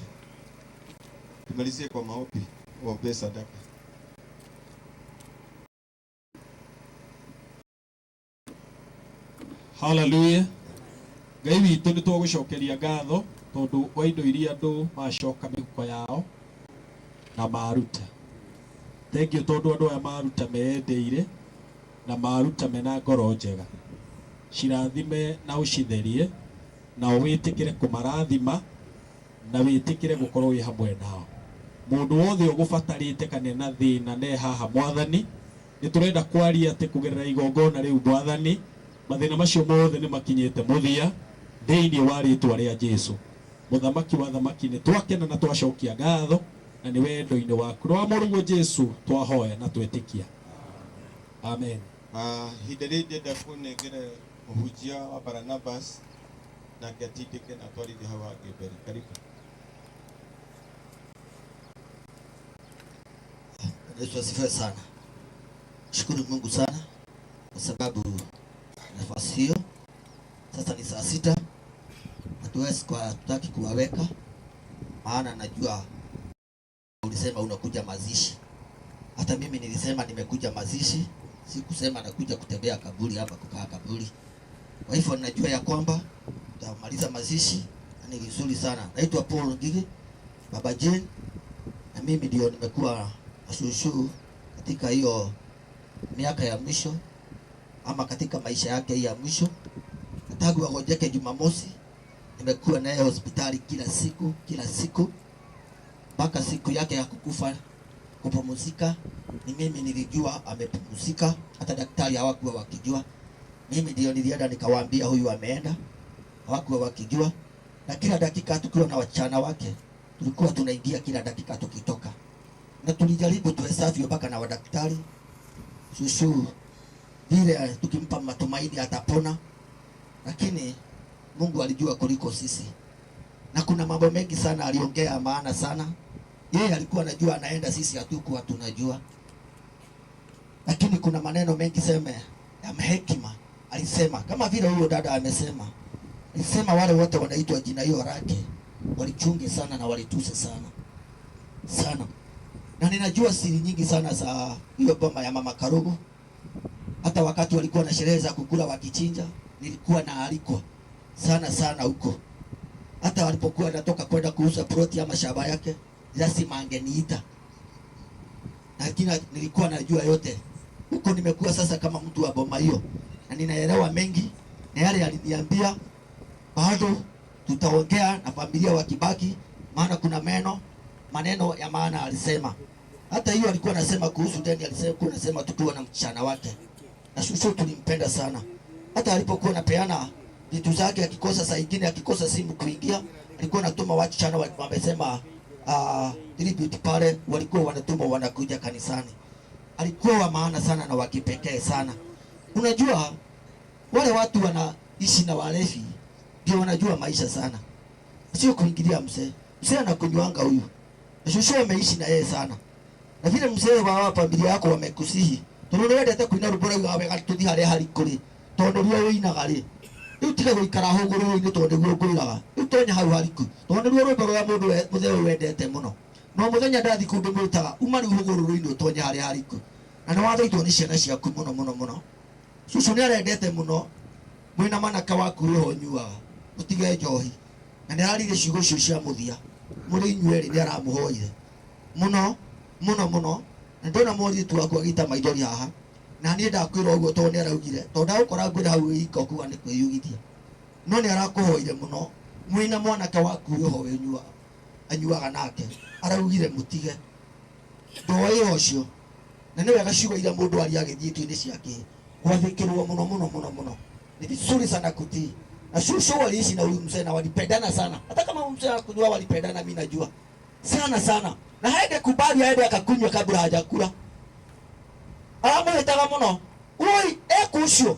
tumalizie kwa maombi, uombee sadaka. Haleluya. Ngai witũ nĩ tũgũcokeria ngatho tondũ wa indo iria andũ macoka mĩhuko yao na maruta. Thengiũ tondũ andũ aya maruta meyendeire na maruta mena ngoro njega. Cirathime na ũcitherie na wĩtĩkĩre kũmarathima na wĩtĩkĩre gũkorwo wĩ hamwe nao. Mũndũ wothe ũgũbatarĩte kana ena thĩna ne haha mwathani, nĩ tũrenda kwaria atĩ kũgerera igongona rĩu mwathani, mathĩna macio mothe nĩ makinyĩte mũthia thĩinĩ wa rĩtwa rĩa Jesu. Mũthamaki wa thamaki nĩ twakena na twacokia ngatho na nĩ wendo-inĩ waku rwa mũrũguo Jesu twahoya na twetĩkia. Amen. Ihinda rĩrĩ ndĩrenda kũnengere mũhunjia wa Barnabas nake atindĩke na atwarithie hau hangĩ mbere. Karibu. Yesu asifiwe sana. Shukuru Mungu sana kwa sababu nafasi hiyo. Sasa ni saa 6. Hatuwezi kwa tutaki kuwaweka, maana najua ulisema unakuja mazishi. Hata mimi nilisema nimekuja mazishi, sikusema nakuja kutembea kaburi hapa kukaa kaburi. Kwa hivyo najua ya kwamba tutamaliza mazishi na ni vizuri sana. Naitwa Paul Ngigi, Baba Jane, na mimi ndio nimekuwa shushu katika hiyo miaka ya mwisho ama katika maisha yake ya mwisho. Tangu agonjeke Jumamosi nimekuwa naye hospitali kila siku kila siku mpaka siku yake ya kukufa kupumzika. Ni mimi nilijua amepumzika, hata daktari hawakuwa wakijua. Mimi ndio nilienda nikawaambia huyu ameenda, hawakuwa wakijua. Na kila dakika tukiwa na wachana wake tulikuwa tunaingia kila dakika tukitoka, na tulijaribu tuwezavyo mpaka na wadaktari shushu vile tukimpa matumaini atapona, lakini Mungu alijua kuliko sisi. Na kuna mambo mengi sana aliongea maana sana. Yeye alikuwa anajua anaenda, sisi hatukuwa tunajua. Lakini kuna maneno mengi sema ya hekima alisema, kama vile huyo dada amesema. Alisema wale wote wanaitwa jina hiyo lake walichunge sana na walituse sana sana. Na ninajua siri nyingi sana za hiyo boma ya Mama Karugu. Hata wakati walikuwa na sherehe za kukula wakichinja, nilikuwa naalikwa sana sana huko. Hata walipokuwa natoka kwenda kuuza ploti ama shamba yake, lazima angeniita. Lakini nilikuwa najua yote. Huko nimekuwa sasa kama mtu wa boma hiyo, na ninaelewa mengi. Na yale aliniambia bado tutaongea na familia wa Kibaki, maana kuna maneno ya maana alisema. Hata hiyo alikuwa anasema kuhusu deni, alisema anasema tukiwa na mchana wake. Na shushu tulimpenda sana. Hata alipokuwa anapeana vitu zake, akikosa saa nyingine, akikosa simu kuingia, alikuwa anatuma wasichana wamesema tribute pale, walikuwa wanatuma wanakuja kanisani. Alikuwa wa maana sana na wa kipekee sana. Unajua wale watu wanaishi na walevi ndio wanajua maisha sana. Sio kuingilia mzee. Mzee anakunywanga huyu. Shushu ameishi na yeye sana. Na vile mzee wa familia yako wamekusihi, tondu wendete kuina rwimbo rau wega tuthi haria harikuri, tondu ruo winaga ri Rĩu tiga gũikara hũgũrũrũ-inĩ tondũ nĩguo ngwĩraga. Rĩu tonya hau hariku tondũ nĩruo rwĩmbo rũrĩa mũndũ mũthee ũyũ wendete mũno. No mũthenya ndathi kũndũ mwĩtaga uma rĩu hũgũrũrũ-inĩ ũtonye harĩa hariku. Na nĩ wathaitwo nĩ ciana ciaku mũno mũno mũno. Cucu nĩ arendete mũno mwĩna manaka waku wĩho ũnyuaga ũtige njohi. Na nĩ araririe ciugo icio cia mũthia mũrĩ inyuĩ erĩ nĩ aramũhoire mũno mũno mũno. Na ndona mũirĩtu waku agĩita maithori haha. Na niĩ ndakwĩra ũguo tondũ nĩ araugire tondũ ndagũkora ngwĩra hau wĩ ika ũkuga nĩ kwĩyugithia. No nĩ arakũhoire mũno mwĩna mwanake waku wĩho wĩnyuaga anyuaga nake araugire mũtige ndoĩ ũcio. Na nĩ wega ciugo iria mũndũ aria agĩthiĩ itu-inĩ ciake gwathĩkĩrwo mũno mũno mũno mũno. Ni vizuri sana kutii. Na shushu waliishi na huyu mzee na walipendana sana. Hata kama huyu mzee hakunywa walipendana, mimi najua. Sana sana. Na haende kubali aende akakunywa kabla hajakula. Aramwĩtaga mũno. Oi, ekucio.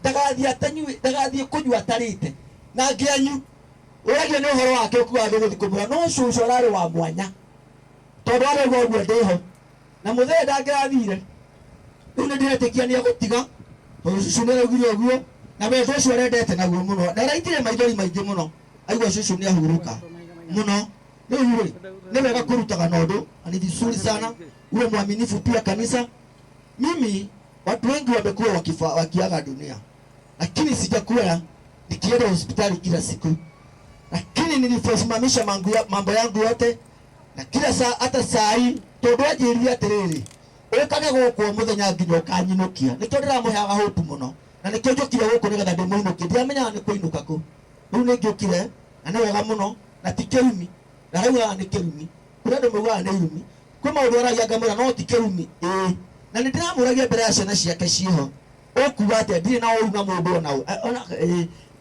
Ndagathiĩ atanyue, ndagathiĩ kũnyua atarĩte. Na ngĩanyu. Ũragio nĩ ũhoro wake ũkuaga gũthiĩ kũmũra. No cũcũ ararĩ wa mwanya. Tondũ arauga ũguo ndĩho. Na mũthee ndangĩrathire. Rĩu nĩ ndĩretĩkia nĩ egũtiga. Tondũ cũcũ nĩ araugire ũguo. Na wendo ũcio arendete naguo mũno. Na araitire maithori maingĩ mũno. Aigua cũcũ nĩ ahurũka mũno. Rĩu rĩ, nĩ wega kũrutaga na ũndũ. Na ni vizuri sana. Uwe mwaminifu pia kanisa. Mimi watu wengi wamekuwa wakiaga dunia. Lakini sijakuwa nikienda hospitali kila siku. Lakini niliposimamisha mambo yangu yote na kila saa hata saa hii tondu anjĩrire atĩrĩrĩ ũkage gũkũ mũthenya nginya ũkanyinũkia. Nĩkĩo ndĩramũheaga hope mũno. Na nĩkĩo njũkire gũkũ nĩgetha ndĩmũinũkie. Ndiamenyaga nĩ kũinũka kũ. Rĩu nĩ ngĩũkire na nĩ wega mũno na ti kĩrumi. Na raugaga nĩ kĩrumi. Kũrĩ andũ maugaga nĩ irumi. Kwĩ maũndũ aragia ngamwĩra no ti kĩrumi. Ĩĩ. Na nĩ ndĩramũragia mbere ya ciana ciake ciĩho. Ũkuga atĩa ndirĩ na ũru na mũndũ ona ũ. Ona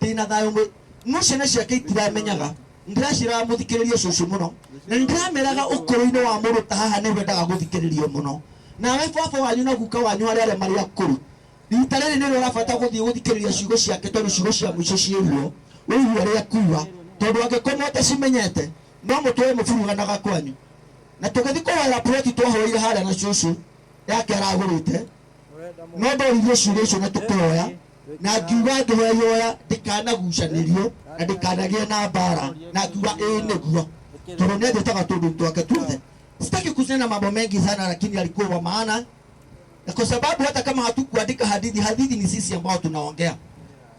ndĩ na thayũ no ciana ciake itiramenyaga. Ndĩraciraga mũthikĩrĩrie cũcũ mũno. Na nĩndĩrameraga ũkũrũ-inĩ wa mũndũ ta haha nĩ wendaga gũthikĩrĩrio mũno. Nawe baba wanyu na guka wanyu arĩa arĩa marĩ akũrũ. Rita rĩrĩ nĩrĩo ũrabata gũthiĩ gũthikĩrĩria ciugo ciake tondũ ciugo cia mũico ciĩ ruo. Ũigue ũrĩa akuga. Tondũ angĩkorwo ũtacimenyete no mũtũre mũburuganaga kwanyu. Na tũgĩthiĩ kũhoera ploti twahoire harĩa na cũcũ yake aragũrĩte. No ndoririe ciũria icio na tũkĩhoya. Na ngiuga ngĩhoya ihoya ndikanagucanĩrio na ndikanagĩe na mbara. Na ngiuga ĩĩ nĩguo. Tondũ nĩanjĩtaga tũndũ twake tuothe. Sitaki kusema mambo mengi sana, lakini alikuwa wa maana. Na kwa sababu hata kama hatukuandika hadithi, hadithi ni sisi ambao tunaongea.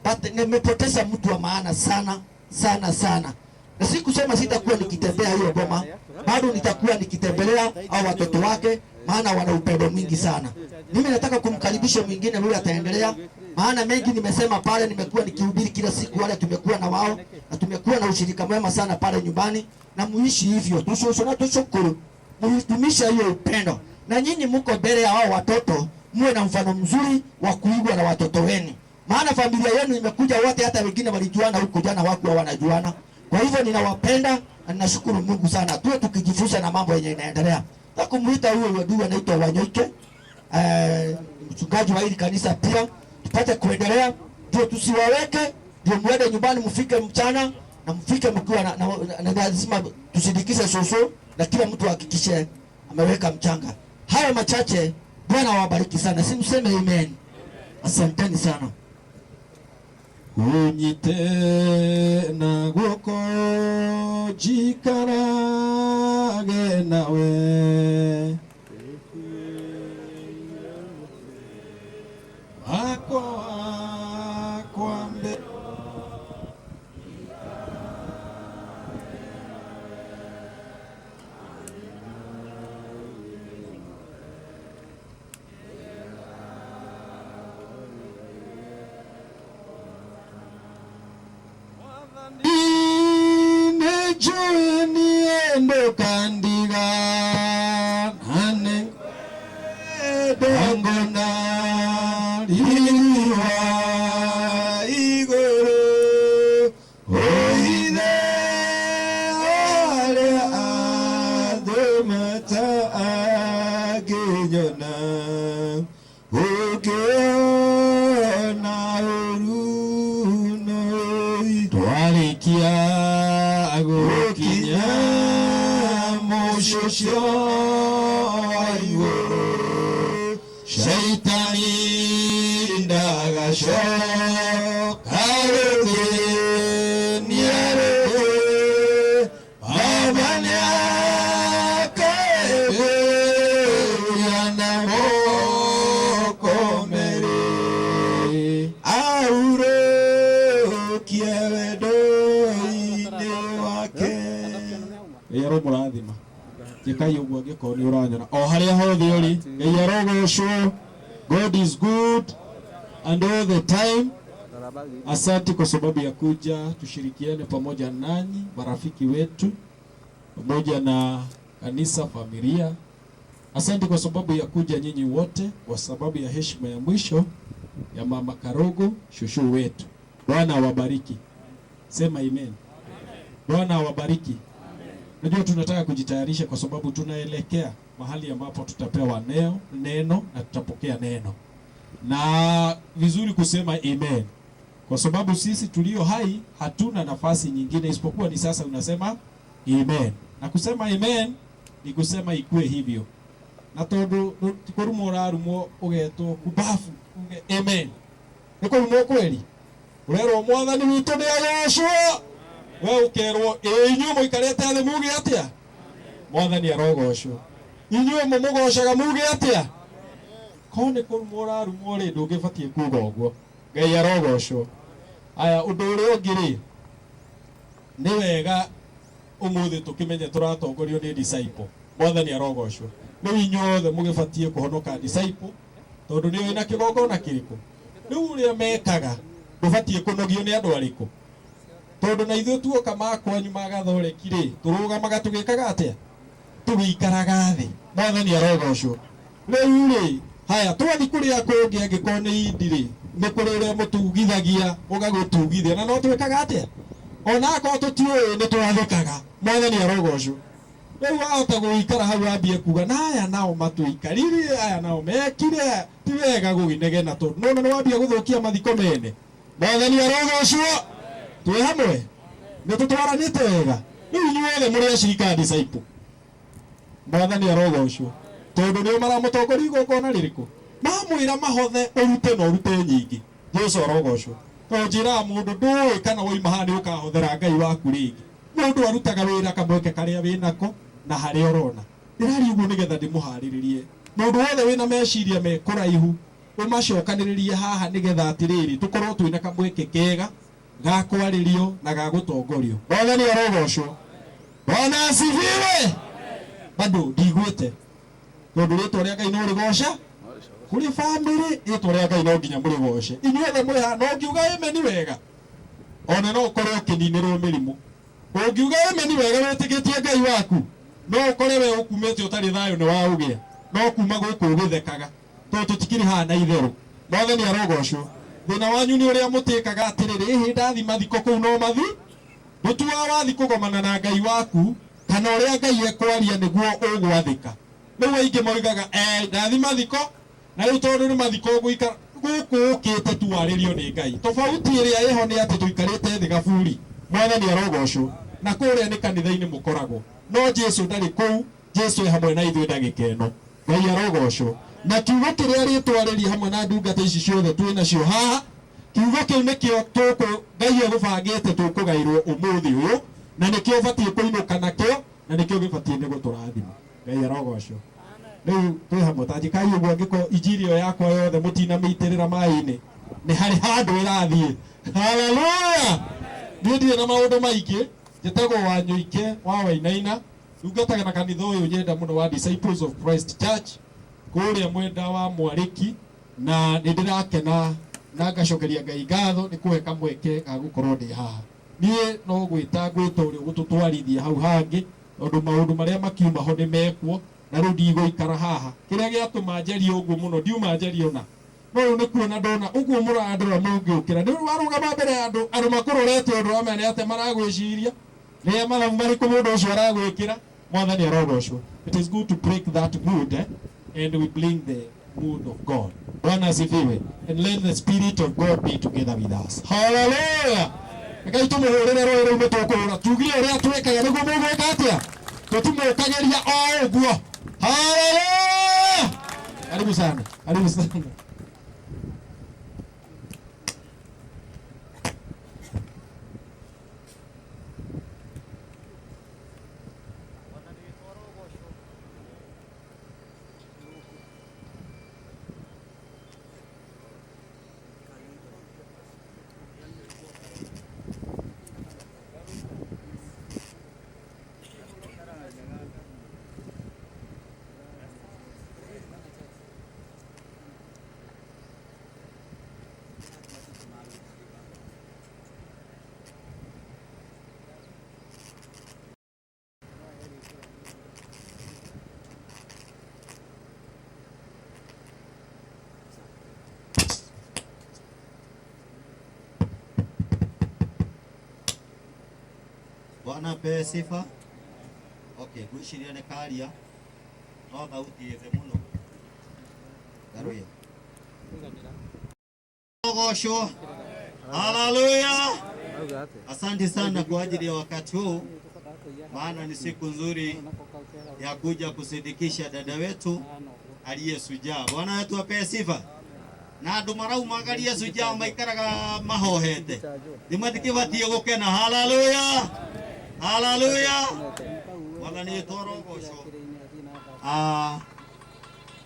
But nimepoteza mtu wa maana sana sana sana. Na si kusema sitakuwa nikitembea hiyo boma, bado nitakuwa nikitembelea au watoto wake, maana wana upendo mwingi sana. Mimi nataka kumkaribisha mwingine yule ataendelea, maana mengi nimesema pale, nimekuwa nikihubiri kila siku, wale tumekuwa na wao na tumekuwa na ushirika mwema sana pale nyumbani, na muishi hivyo. Tushukuru na tushukuru. Mudumisha hiyo upendo. Na nyinyi mko mbele ya wao watoto, muwe na mfano mzuri wa kuigwa na watoto wenu. Maana familia yenu imekuja wote, hata wengine walijuana huko jana hawakuwa wanajuana. Kwa hivyo ninawapenda na ninashukuru Mungu sana. Tuwe tukijifunza na mambo yenye inaendelea. Nataka kumuita huyo ndugu anaitwa Wanyoike, mchungaji wa hili kanisa pia, tupate kuendelea, ndio tusiwaweke, ndio muende nyumbani mfike mchana na mfike mkiwa na lazima tusindikishe soso na kila mtu ahakikishe ameweka mchanga. Hayo machache, Bwana awabariki sana. Simseme amen. Asanteni sana. Unyite na guoko njikarage nawe akwa kwambe Kandiga nane ngona riwa iguru oide aria athumata akinyona ukiona uruno twarikia gukinya mucucio wa igũrũ shaitani ndagacoka wendo-inĩ wake. Ngai aromũrathima. Njĩkai ũguo angĩkorwo nĩ ũranyona o harĩa hothe ũrĩ. Ngai arogocwo. God is good and all the time. Asante kwa sababu ya kuja tushirikiane pamoja nanyi marafiki wetu pamoja na kanisa, familia. Asante kwa sababu ya kuja nyinyi wote, kwa sababu ya heshima ya mwisho ya Mama Karogo shushu wetu. Bwana awabariki. Sema amen. Bwana awabariki. Najua tunataka kujitayarisha kwa sababu tunaelekea mahali ambapo tutapewa neno na tutapokea neno. Na vizuri kusema amen, kwa sababu sisi tulio hai hatuna nafasi nyingine isipokuwa ni sasa unasema amen. Na kusema amen ni kusema ikue hivyo. Na tondu ti kurumwo urarumwo ugetwo kubafu uge amen. Ni kurumwo kweli? Urerwo mwathani witũ nĩ agocwo. We ukerwo ĩ inyuĩ mũikarĩte thĩ muge atĩa? Mwathani arogocwo. Inyuĩ mũmũgocaga muge atĩa? Korwo nĩ kũrumwo ũrarumwo rĩ, ndũngĩbatiĩ kuga ũguo. Ngai arogocwo. Aya, ũndũ ũrĩa ũngĩ rĩ, nĩ wega ũmũthĩ tũkĩmenye tũratongorio nĩ disciple. Mwathani arogocwo. Rĩu inyuothe mũgĩbatiĩ kũhonoka disciple, tondũ nĩũĩ na kĩgongona kĩrĩkũ. Rĩu ũrĩa mekaga ndũbatiĩ kũnogio nĩ andũ arĩkũ, tondũ na ithuĩ tuoka makwanyu magathoreki rĩ, tũrũgamaga tũgĩkaga atĩa? Tũgĩikaraga thĩ. Mwathani arogocwo. Rĩu rĩ, haya twathi kũrĩa kũngĩ angĩkorwo nĩ indi rĩ, nĩ kũrĩ ũrĩa mũtugithagia ũgagũtugithia, na no twĩkaga atĩa? Ona akorwo tũtiũĩ nĩ twathĩkaga. Mwathani arogocwo. Rĩu wahota gũikara hau wambie kuga na aya nao matũikarire, aya nao mekire, ti wega gũginegena tondũ nona nĩ wambia gũthũkia mathiko mene. Mwathani arogocwo. Twĩ hamwe, nĩ tũtwaranĩte wega. Rĩu inyuothe mũrĩ acirika disciple. Mwathani arogocwo, tondũ nĩo maramũtongoria igongona rĩrĩkũ. Mamwĩra mahothe ũrute na ũrute nyingĩ. Jesũ arogocwo. Tondũ njĩraga mũndũ ndũĩ kana woima haha nĩ ũkahothera Ngai waku rĩngĩ. Mũndũ arutaga wĩra kamweke karĩa wĩnako na harĩa ũrona. Ndĩraria ũguo nĩgetha ndĩmũharĩrĩrie. Mũndũ wothe wĩna meciria me kũraihu ũmacokanĩrĩrie haha nĩgetha atĩrĩrĩ tũkorwo twĩna kamweke kega ga kwarĩrio na ga gũtongorio. Mwathani arogocwo. Bwana asifiwe. Bado ndiguĩte tondũ rĩtwa rĩa Ngai no rĩgoca kũrĩ famĩlĩ, rĩtwa rĩa Ngai no nginya mũrĩgoce inyuothe mũrĩ haha. No ngiuga amen wega, ona no ũkorwo ũkĩninĩrwo mĩrimũ. Ũngiuga amen wega wĩtĩkĩtie Ngai waku, no ũkore we ũkumĩte ũtarĩ thayũ nĩ waũgĩa, no kuma gũkũ ũgĩthekaga tondũ tũtikĩrĩ haha na itherũ. Mwathani arogocwo. Thĩna wanyu nĩ ũrĩa mũtĩkaga atĩrĩrĩ, ĩhĩ ndathi mathiko kũu no mathi ndũtuaga wathi kũgomana na Ngai waku kana ũrĩa Ngai ekwaria nĩguo ũgwathĩka. Rĩu aingĩ moigaga ndathi mathiko na rĩu tondũ nĩ mathiko ũgũikara gũkũ ũkĩte tu warĩrio nĩ Ngai. Tofauti ĩrĩa ĩho nĩ atĩ tũikarĩte thĩ gaburi. Mwathani arogocwo. Na kũrĩa nĩ kanitha-inĩ mũkoragwo, no Jesũ ndarĩ kũu. Jesũ e hamwe na ithuĩ ndagĩka ĩno. Ngai arogocwo. Na kiugo kĩrĩa rĩtwarĩria hamwe na ndungata ici ciothe twĩ nacio haha, kiugo kĩu nĩkĩo tũkũ Ngai egũbangĩte tũkũgairwo ũmũthĩ ũyũ, na nĩkĩo ũbatiĩ kũinũka nakĩo, na nĩkĩo gĩbatiĩ nĩ gũtũrathima. Ngai arogocwo. Rĩu twĩ hamwe, ta njĩkai ũguo angĩkorwo injiri ĩyo yakwa yothe mũtinamĩitĩrĩra maĩ-inĩ, nĩ harĩ handũ ĩrathiĩ. Haleluya. Niĩ ndirĩ na maũndũ maingĩ. Njĩtagwo Wanyũike wa Wainaina, ndungataga na kanitha ũyũ nyenda mũno wa Disciples of Christ Church kũrĩa mwenda wa Mwarĩki, na nĩ ndĩrakena na ngacokeria Ngai ngatho nĩ kũhe kamweke ga gũkorwo ndĩ haha. Niĩ no gwĩta ngwĩta ũrĩa ũgũtũtwarithia hau hangĩ, tondũ maũndũ marĩa makiuma ho nĩ mekwo, na rĩu ndigũikara haha. Kĩrĩa gĩatũma njarie ũguo mũno, ndiuma njarie ona, no rĩu nĩ kuona ndona ũguo mũrandora mũngĩũkĩra. Nĩ warũgama mbere ya andũ, andũ makũrorete ũndũ wamenya atĩa maragwĩciria, nĩ mathabu marĩkũ mũndũ ũcio aragwĩkĩra. Mwathani arogocwo. It is good to break that mood, and we bring the mood of God. Bwana asifiwe. And let the Spirit of God be together with us. Hallelujah. Ngai tũmũhũrĩre rũĩ rũu nĩtũkũhũra. Tugire ũrĩa twĩkaga nĩguo mũgwĩka atĩa? Tũtimũkageria o ũguo. Hallelujah. Karibu sana. Karibu sana. Bwana apewe sifa. Okay, gwiciria nĩ karia no thauti ĩ thĩ mũno. Ngaruya. Ogocwo. Haleluya. Asante sana kwa ajili ya wakati huu, maana ni siku nzuri ya kuja kusindikisha dada wetu aliye sujaa. Bwana wetu apewe sifa. Na andu maraumagaria sujaa maikaraga mahohete thimatikibatiĩ gũkena. Haleluya, haleluya. Mwathani witũ arogocwo.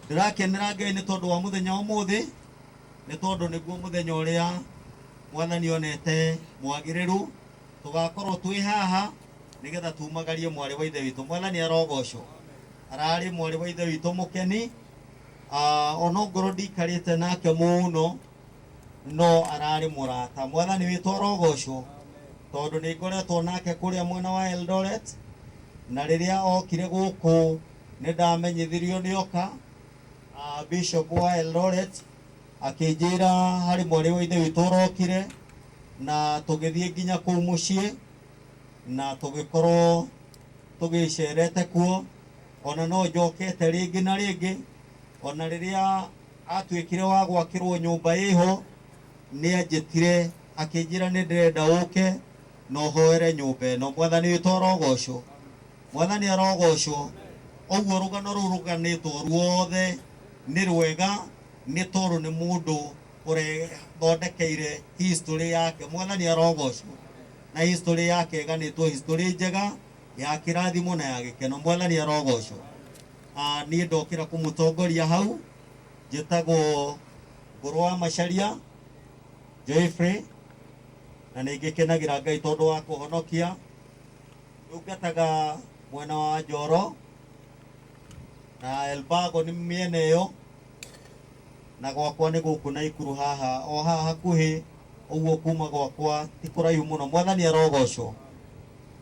Ndĩrakenera Ngai nĩ tondũ wa mũthenya ũmũthĩ, nĩ tondũ nĩguo mũthenya ũrĩa Mwathani onete mwagĩrĩru tũgakorwo twĩ haha nĩgetha tumagarie mwarĩ wa ithe witũ. Mwathani arogocwo. Ararĩ mwarĩ wa ithe witũ mũkeni, ona ngorwo ndikarĩte nake mũno, no ararĩ mũrata. Mwathani witũ arogocwo, tondũ nĩ ngoretwo nake kũrĩa mwena wa Eldoret, na rĩrĩa okire gũkũ nĩ ndamenyithirio nĩ oka Bishop wa Eldoret akĩnjĩra harĩ mwarĩ wa ithe witũ ũrokire, na tũgĩthiĩ nginya kũu mũciĩ na tũgĩkorwo tũgĩcerete kuo. Ona no njokete rĩngĩ na rĩngĩ. Ona rĩrĩa atuĩkire wa gwakĩrwo nyũmba ĩho, nĩ anjĩtire akĩnjĩra nĩ ndĩrenda ũke na ũhoere nyũmba ĩno. Mwathani witũ arogocwo. Mwathani arogocwo. Ũguo rũgano rũu rũganĩtwo ruothe nĩ rwega, nĩ tondũ nĩ mũndũ ũrethondekeire history yake. Mwathani arogocwo. Na history yake ĩganĩtwo history njega ya kĩrathimo na ya gĩkeno. Mwathani arogocwo. Niĩ ndokĩra kũmũtongoria hau, njĩtagwo Ngũrũ wa Macharia Joyfrey, na nĩ ngĩkenagĩra Ngai tondũ wa kũhonokia. Ndungataga mwena wa Njoro na Elbago nĩ mĩena ĩyo, na gwakwa nĩ gũkũ Naikuru haha o haha hakuhĩ ũguo, kuma gwakwa ti kũraihu mũno. Mwathani arogocwo.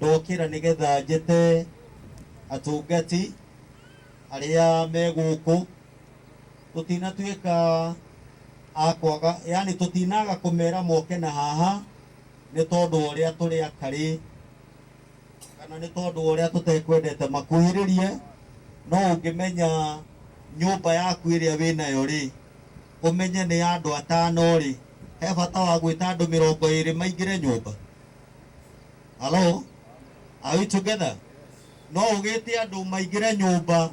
Ndokĩra nĩgetha njĩte atungati arĩa me gũkũ. Tũtinatuĩka a kwaga, yani tũtinaga kũmera moke na haha nĩ tondũ ũrĩa tũrĩ akarĩ, kana nĩ tondũ ũrĩa tũtekwendete makuhĩrĩrie. No ũngĩmenya nyũmba yaku ĩrĩa wĩnayo rĩ, ũmenye nĩ ya andũ atano rĩ, he bata wa gwĩta andũ 20 maingĩre nyũmba. Hello, are we together? No ũgĩte andũ maingĩre nyũmba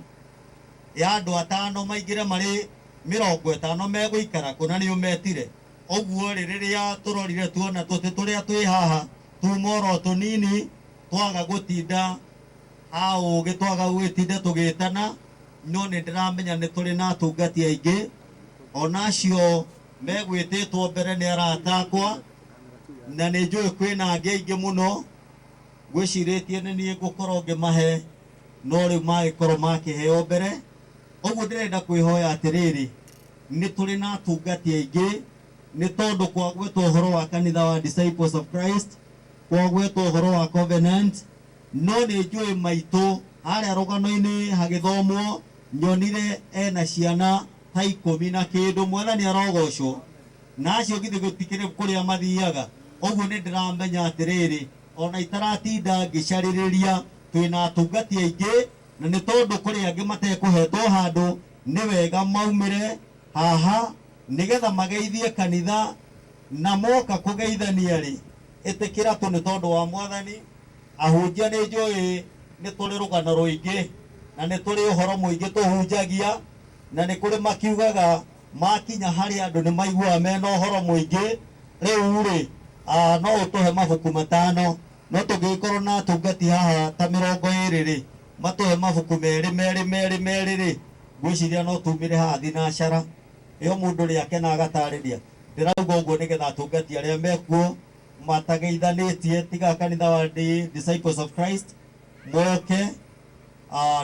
ya andũ atano, maingĩre marĩ 50 megũikara kũna nĩ ũmetire. Ũguo rĩ, rĩrĩa tũrorire tuona tũtĩ tũrĩa twĩ haha tuma oro tũnini, twaga gũtinda ha ũgĩ, twaga gwĩtinda tũgĩtana, no nĩ ndĩramenya nĩ tũrĩ na atungati aingĩ, ona acio megwĩtĩtwo mbere nĩ arata akwa, na nĩ njũĩ kwĩna angĩ aingĩ mũno. Ngwĩcirĩtie nĩ niĩ ngũkorwo ngĩmahe, no rĩu magĩkorwo makĩheo mbere. Ũguo ndĩrenda kwĩhoya atĩrĩrĩ, nĩ tũrĩ na atungati aingĩ, nĩ tondũ kwagwetwo ũhoro wa kanitha wa Disciples of Christ, kwagwetwo ũhoro wa Covenant, no nĩ njũĩ maitũ harĩa rũgano-inĩ hagĩthomwo nyonire ena ciana ta 10 na kĩndũ. Mwathani arogocwo. Na acio githĩ gũtikĩrĩ kũrĩa mathiaga. Ũguo nĩ ndĩramenya atĩrĩrĩ, ona itaratinda ngĩcarĩrĩria, twĩna atungati aingĩ, na nĩ tondũ kũrĩ angĩ matekũhetwo handũ, nĩ wega maumĩre haha nĩgetha mageithie kanitha, na moka kũgeithania rĩ, ĩtĩkĩra tu nĩ tondũ wa Mwathani. Ahunjia nĩ njũĩ nĩ tũrĩ rũgano rũingĩ, na nĩ tũrĩ ũhoro mũingĩ tũhunjagia, na nĩ kũrĩ makiugaga makinya harĩ andũ nĩ maiguaga mena ũhoro mũingĩ. Rĩu rĩ, no ũtũhe mabuku 5, no tũngĩgĩkorwo na atungati haha ta 20 rĩ, matũhe mabuku 2 2 2 2 rĩ, ngwĩciria no tumĩre haha thinacara. Ĩyo mũndũ rĩake na agatarĩria. Ndĩrauga ũguo nĩgetha atungati arĩa mekuo matageithanĩtie tiga kanitha wa Disciples of Christ moke,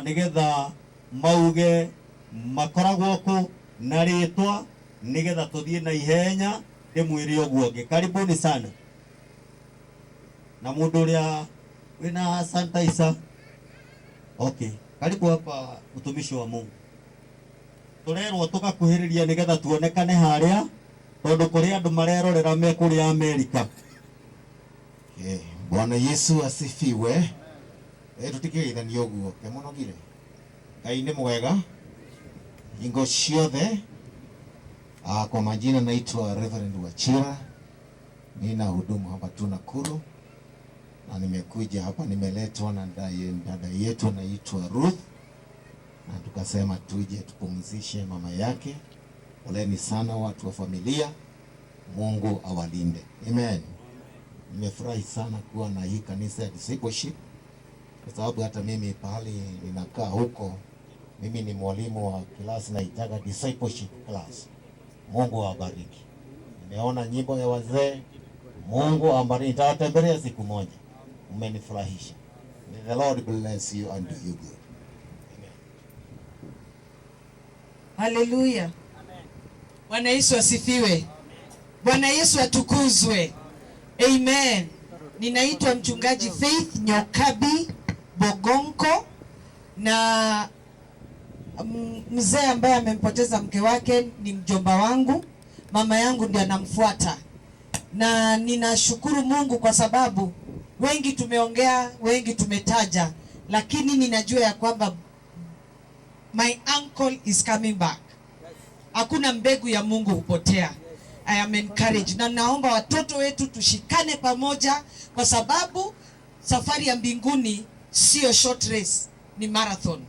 nĩgetha mauge makoragwo kũ na rĩtwa, nĩgetha tũthiĩ na ihenya ndĩmwĩre ũguo ũngĩ. Karibuni sana. Na mũndũ ũrĩa wĩna sanitizer. Okay, karibu hapa mtumishi wa Mungu. Tũrerwo tũgakuhĩrĩria nĩgetha tuonekane harĩa, tondũ kũrĩ andũ marerorera me kũrĩa Amerika. Okay. Bwana Yesu asifiwe. Tutikigeithania ũguo kemunogire. Ngai nĩ mwega hingo ciothe. Kwa majina naitwa Reverend Wachira, nina hudumu hapa tu Nakuru, na nimekuja hapa, nimeletwa na dada yetu anaitwa Ruth, na tukasema tuje tupumzishe mama yake. Poleni sana watu wa familia, Mungu awalinde. Amen. Nimefurahi sana kuwa na hii kanisa ya discipleship, kwa sababu hata mimi pahali ninakaa huko, mimi ni mwalimu wa class naitaga discipleship class. Mungu awabariki. Nimeona nyimbo ya wazee. Mungu awabariki. Nitawatembelea siku moja. Mmenifurahisha. May the Lord bless you and do you good. Amen. Hallelujah. Bwana Yesu asifiwe. Bwana Yesu atukuzwe. Amen. Ninaitwa mchungaji Faith Nyokabi Bogonko, na mzee ambaye amempoteza mke wake ni mjomba wangu, mama yangu ndiye anamfuata. Na ninashukuru Mungu kwa sababu wengi tumeongea, wengi tumetaja, lakini ninajua ya kwamba my uncle is coming back. Hakuna mbegu ya Mungu hupotea. I am encouraged. Na naomba watoto wetu tushikane pamoja, kwa sababu safari ya mbinguni sio short race, ni marathon.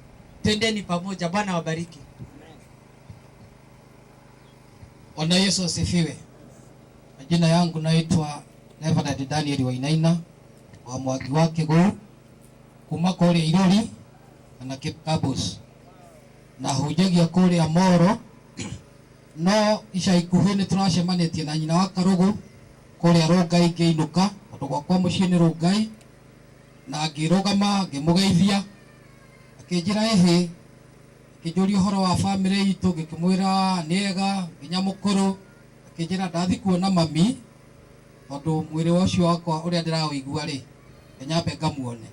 Twendeni pamoja. Bwana wabariki. Bwana Yesu asifiwe. Majina yangu naitwa Reverend Daniel Wainaina wa Mwagi wa Kiguu kuma kuria Irori na Kipkabus, na hunjagia kuria Moro, no ica ikuhĩ nĩ tũracemanĩtie na nyina wa Karugu kũrĩa Rongai ngĩinũka, tondũ gwakwa mũciĩ nĩ Rongai, na ngĩrũgama ngĩmũgeithia, akĩnjĩra ĩhĩ, akĩnjũria ũhoro wa bamĩrĩ itũ, ngĩkĩmwĩra nĩ ega nginya mũkũrũ, akĩnjĩra ndathi kuona mami tondũ mwĩrĩ ũcio wakwa ũrĩa ndĩrawĩigua rĩ, nyambe ngamuone.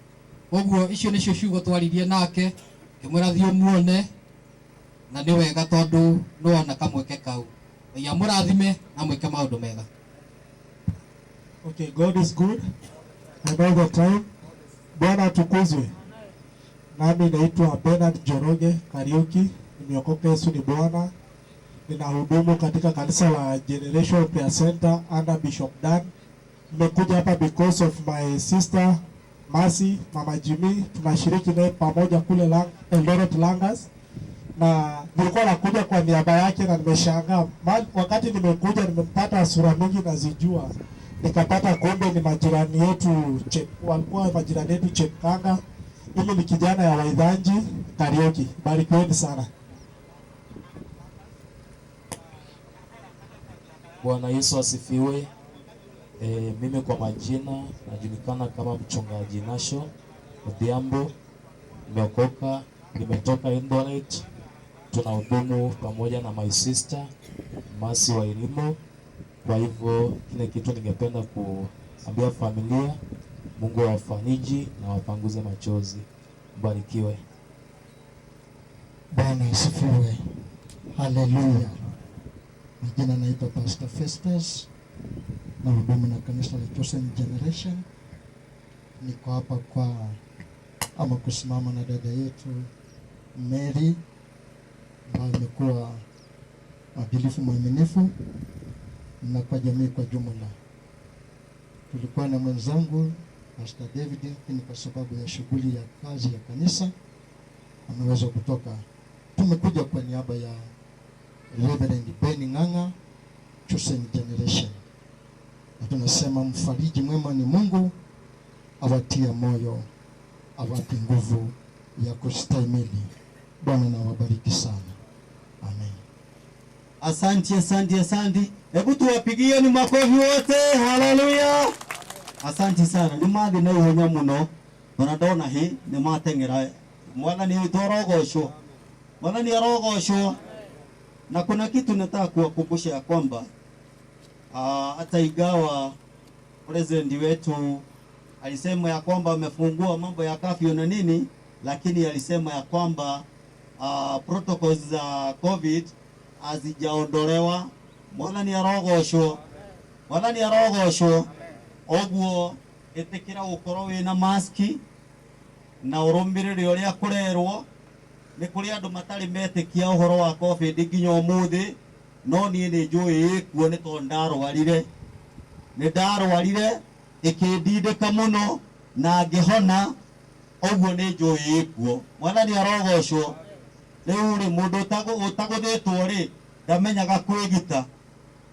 Koguo icio nĩcio ciugo twaririe nake, ngĩmwĩra thiĩ ũmuone, na nĩ wega tondũ nĩwona kamweke kau. Ngai amũrathime na mwĩke maũndũ mega. Okay, God is good and all the time. Bwana atukuzwe. Nami naitwa Bernard Njoroge Kariuki, nimeokoka, Yesu ni Bwana. Ninahudumu katika kanisa la Generation Prayer Center under Bishop Dan. Nimekuja hapa because of my sister Mercy, Mama Jimmy, tunashiriki naye pamoja kule Eldoret Langas. Na nilikuwa nakuja kwa niaba yake na nimeshangaa wakati nimekuja nimempata sura mingi nazijua. Nikapata kumbe ni majirani yetu, walikuwa majirani yetu Chepkanga. Mimi ni kijana ya Waidhanji Kariuki. Barikiweni sana. Bwana Yesu asifiwe. Mimi kwa majina najulikana kama mchungaji Nasho Odhiambo. Nimeokoka, nimetoka Eldoret. Tunahudumu pamoja na my sister Mercy Wairimu. Kwa hivyo kile kitu ningependa kuambia familia, Mungu awafariji na wapanguze machozi. Mbarikiwe. Bwana asifiwe. Haleluya. Majina naitwa Pastor Festus, na hudumu na kanisa la Chosen Generation. Niko hapa kwa ama kusimama na dada yetu Mary ambaye amekuwa mwadilifu, mwaminifu na kwa jamii kwa jumla. Tulikuwa na mwenzangu Pastor David, lakini kwa sababu ya shughuli ya kazi ya kanisa ameweza kutoka. Tumekuja kwa niaba ya Reverend Ben Ng'ang'a, Chosen Generation. Na tunasema mfariji mwema ni Mungu, awatia moyo, awape nguvu ya kustahimili. Bwana na wabariki sana. Amen. Asante, asante, asante. Hebu tuwapigie ni makofi wote. Haleluya. Asante sana. Ni mathi na ihenya muno. Ona ndona hi ni mateng'era. Mwathani witũ arogocwo. Mwathani arogocwo. Na kuna kitu nataka kuwakumbusha ya kwamba hata ingawa president wetu alisema ya kwamba amefungua mambo ya kafyu na nini, lakini alisema ya kwamba protocols za COVID hazijaondolewa. Mwathani arogocwo. Mwathani arogocwo. Oguo Ĩtĩkĩra gũkorwo wĩna maski na ũrũmĩrĩre ũrĩa kũrerwo. Nĩ kũrĩ andũ matarĩ metĩkia ũhoro wa COVID nginya ũmũthĩ, no niĩ nĩ njũĩ ĩkuo nĩ tondũ ndarwarire. Nĩ ndarwarire ĩkĩndindĩka mũno na ngĩhona, ũguo nĩ njũĩ ĩkuo. Mwathani arogocwo. Rĩu rĩ, mũndũ ũtagũthĩtwo rĩ, ndamenyaga kwĩgita.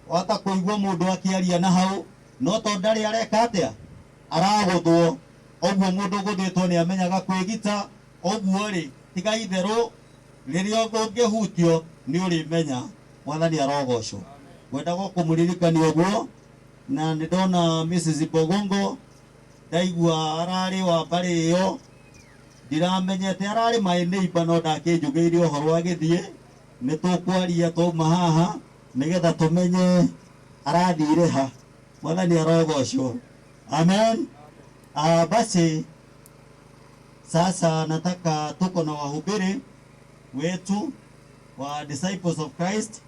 Wata kũigua mũndũ akĩaria na hau, no tondũ ndarĩ areka atĩa, aragũthwo. Ũguo mũndũ ũgũthĩtwo nĩ amenyaga kwĩgita. Ũguo rĩ, tiga itherũ, rĩrĩa ũngĩhutio nĩ ũrĩmenya. Mwathani arogocwo. Ngwendaga kũmũririkania ũguo, na nĩ ndona Mrs. Bogongo, ndaigua ararĩ wa mbarĩ ĩyo, ndiramenyete ararĩ my neighbor, no ndakĩnjugĩire ũhoro agĩthiĩ. Nĩ tũkwaria twauma haha nĩgetha tũmenye arathire ha. Mwathani arogocwo. Amen. Basi sasa nataka tuko na wahubiri wetu wa Disciples of Christ,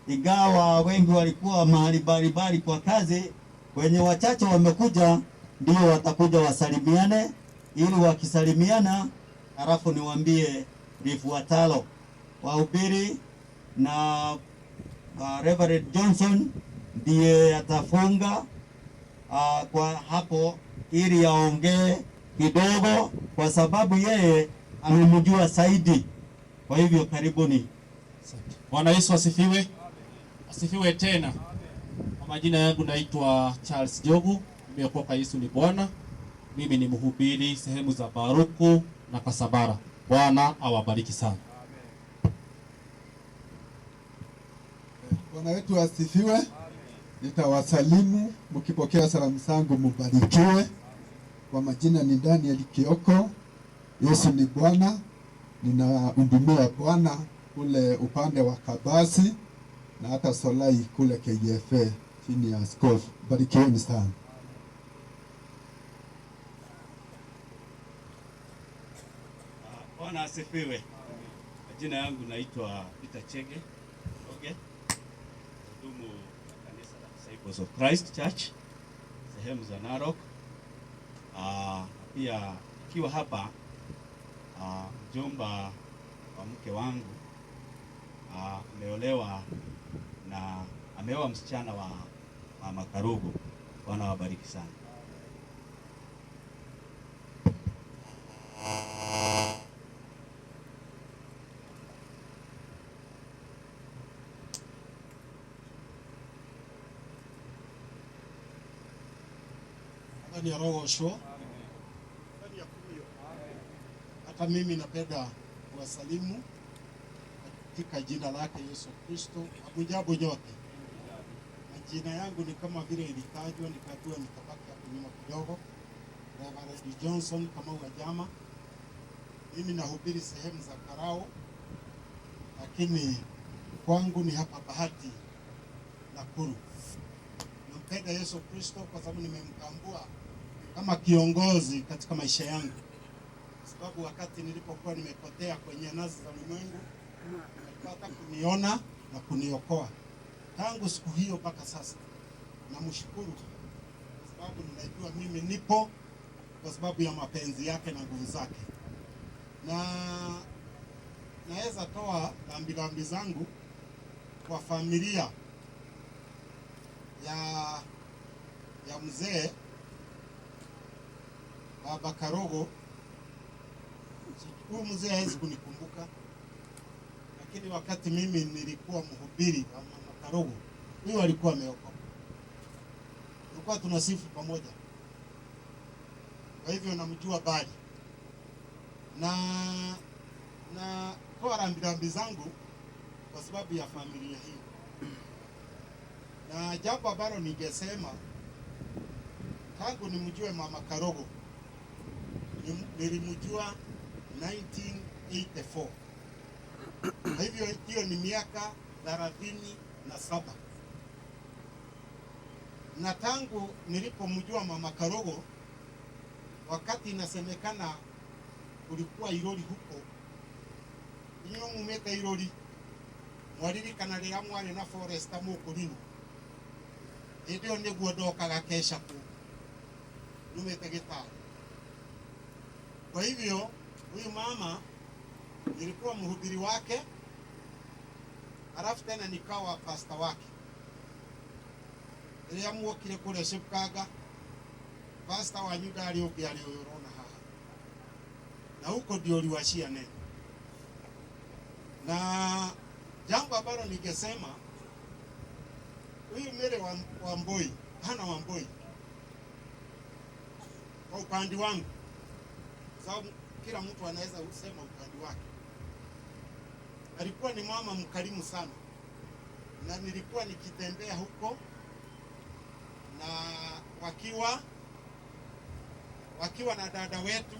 ingawa wengi walikuwa mahali mbalimbali kwa kazi, wenye wachache wamekuja ndio watakuja wasalimiane, ili wakisalimiana halafu niwaambie lifuatalo. Wahubiri na Reverend Johnson ndiye atafunga kwa hapo ili aongee kidogo, kwa sababu yeye amemjua zaidi. Kwa hivyo karibuni. Bwana Yesu asifiwe. Asifiwe tena. Kwa majina yangu naitwa Charles Jogu, nimeokoka, Yesu ni Bwana. Mimi ni mhubiri sehemu za Baruku na Kasabara. Bwana awabariki sana. Bwana wetu asifiwe. Nitawasalimu mkipokea salamu zangu, mubarikiwe. Kwa majina ni Daniel Kioko. Yesu ni Bwana. Ninahudumia Bwana kule upande wa Kabasi na hata Solai kule KFA chini ya askofu. Barikiweni sana. Bwana asifiwe. Majina yangu naitwa Peter Chege. Okay. Hudumu kanisa la Disciples of Christ Church sehemu za Narok. Pia ikiwa hapa mjomba wa mke wangu ameolewa na ameoa msichana wa Mama Karugu. Bwana wabariki sana. Mwathani arogocwo. Hata mimi napenda kuwasalimu katika jina lake Yesu Kristo. Hamjambo nyote. Majina yangu ni kama vile ilitajwa, nikaambiwa nitabaki hapo nyuma kidogo. Reverend Johnson Kamau Wajama. Mimi nahubiri sehemu za Karao, lakini kwangu ni hapa Bahati Nakuru. Nampenda Yesu Kristo kwa sababu nimemtambua kama kiongozi katika maisha yangu. Sababu wakati nilipokuwa nimepotea kwenye nazi za ulimwengu, alipata kuniona na kuniokoa. Tangu siku hiyo mpaka sasa namshukuru, kwa sababu ninajua mimi nipo kwa sababu ya mapenzi yake na nguvu zake. Na naweza toa rambirambi zangu kwa familia ya mzee Baba Karogo. Huyu mzee hawezi kunikumbuka, lakini wakati mimi nilikuwa mhubiri wa Mama Karogo, huyu alikuwa ameokoka. Tulikuwa tunasifu pamoja, kwa hivyo namjua bali. Na toa rambirambi zangu kwa sababu ya familia hii. Na jambo ambalo ningesema, tangu nimjue Mama Karogo, nilimjua 1984. Kwa hivyo hiyo ni miaka 37. Na tangu nilipomjua Mama Karogo, wakati inasemekana kulikuwa Irori huko, inyuĩ mumĩte Irori, mwaririkana rĩrĩa mwarĩ na forester Mũkũrinũ, hĩndĩ ĩyo nĩguo ndokaga kesha kũu. Numete Gitari. Kwa hivyo huyu mama nilikuwa mhubiri wake, halafu tena nikawa pasta wake. Rĩrĩa muokire kũrĩa Shipkanga, pasta wanyu ndarĩ ũngĩ arĩ ũyũ ũrona haha, na huko ndio uliwashia neno. Na jambo ambalo ningesema, huyu Mary Wambui, Hana Wambui, kwa upande wangu, sababu kila mtu anaweza kusema upande wake, alikuwa ni mama mkarimu sana, na nilikuwa nikitembea huko na wakiwa na dada wetu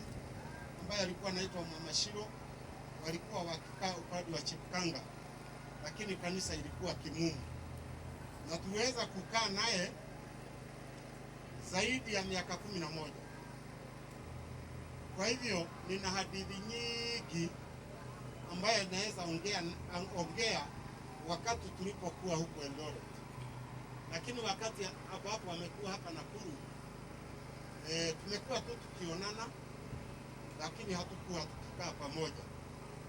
ambaye alikuwa anaitwa Mama Shiro, walikuwa wakikaa upande wa Chipkanga, lakini kanisa ilikuwa Kimumu, na tuweza kukaa naye zaidi ya miaka 11. Kwa hivyo nina hadithi nyingi ambayo naweza ongea wakati tulipokuwa huko Eldoret. Lakini wakati ambapo amekuwa hapa Nakuru, tumekuwa tu tukionana, lakini hatukuwa tukikaa pamoja,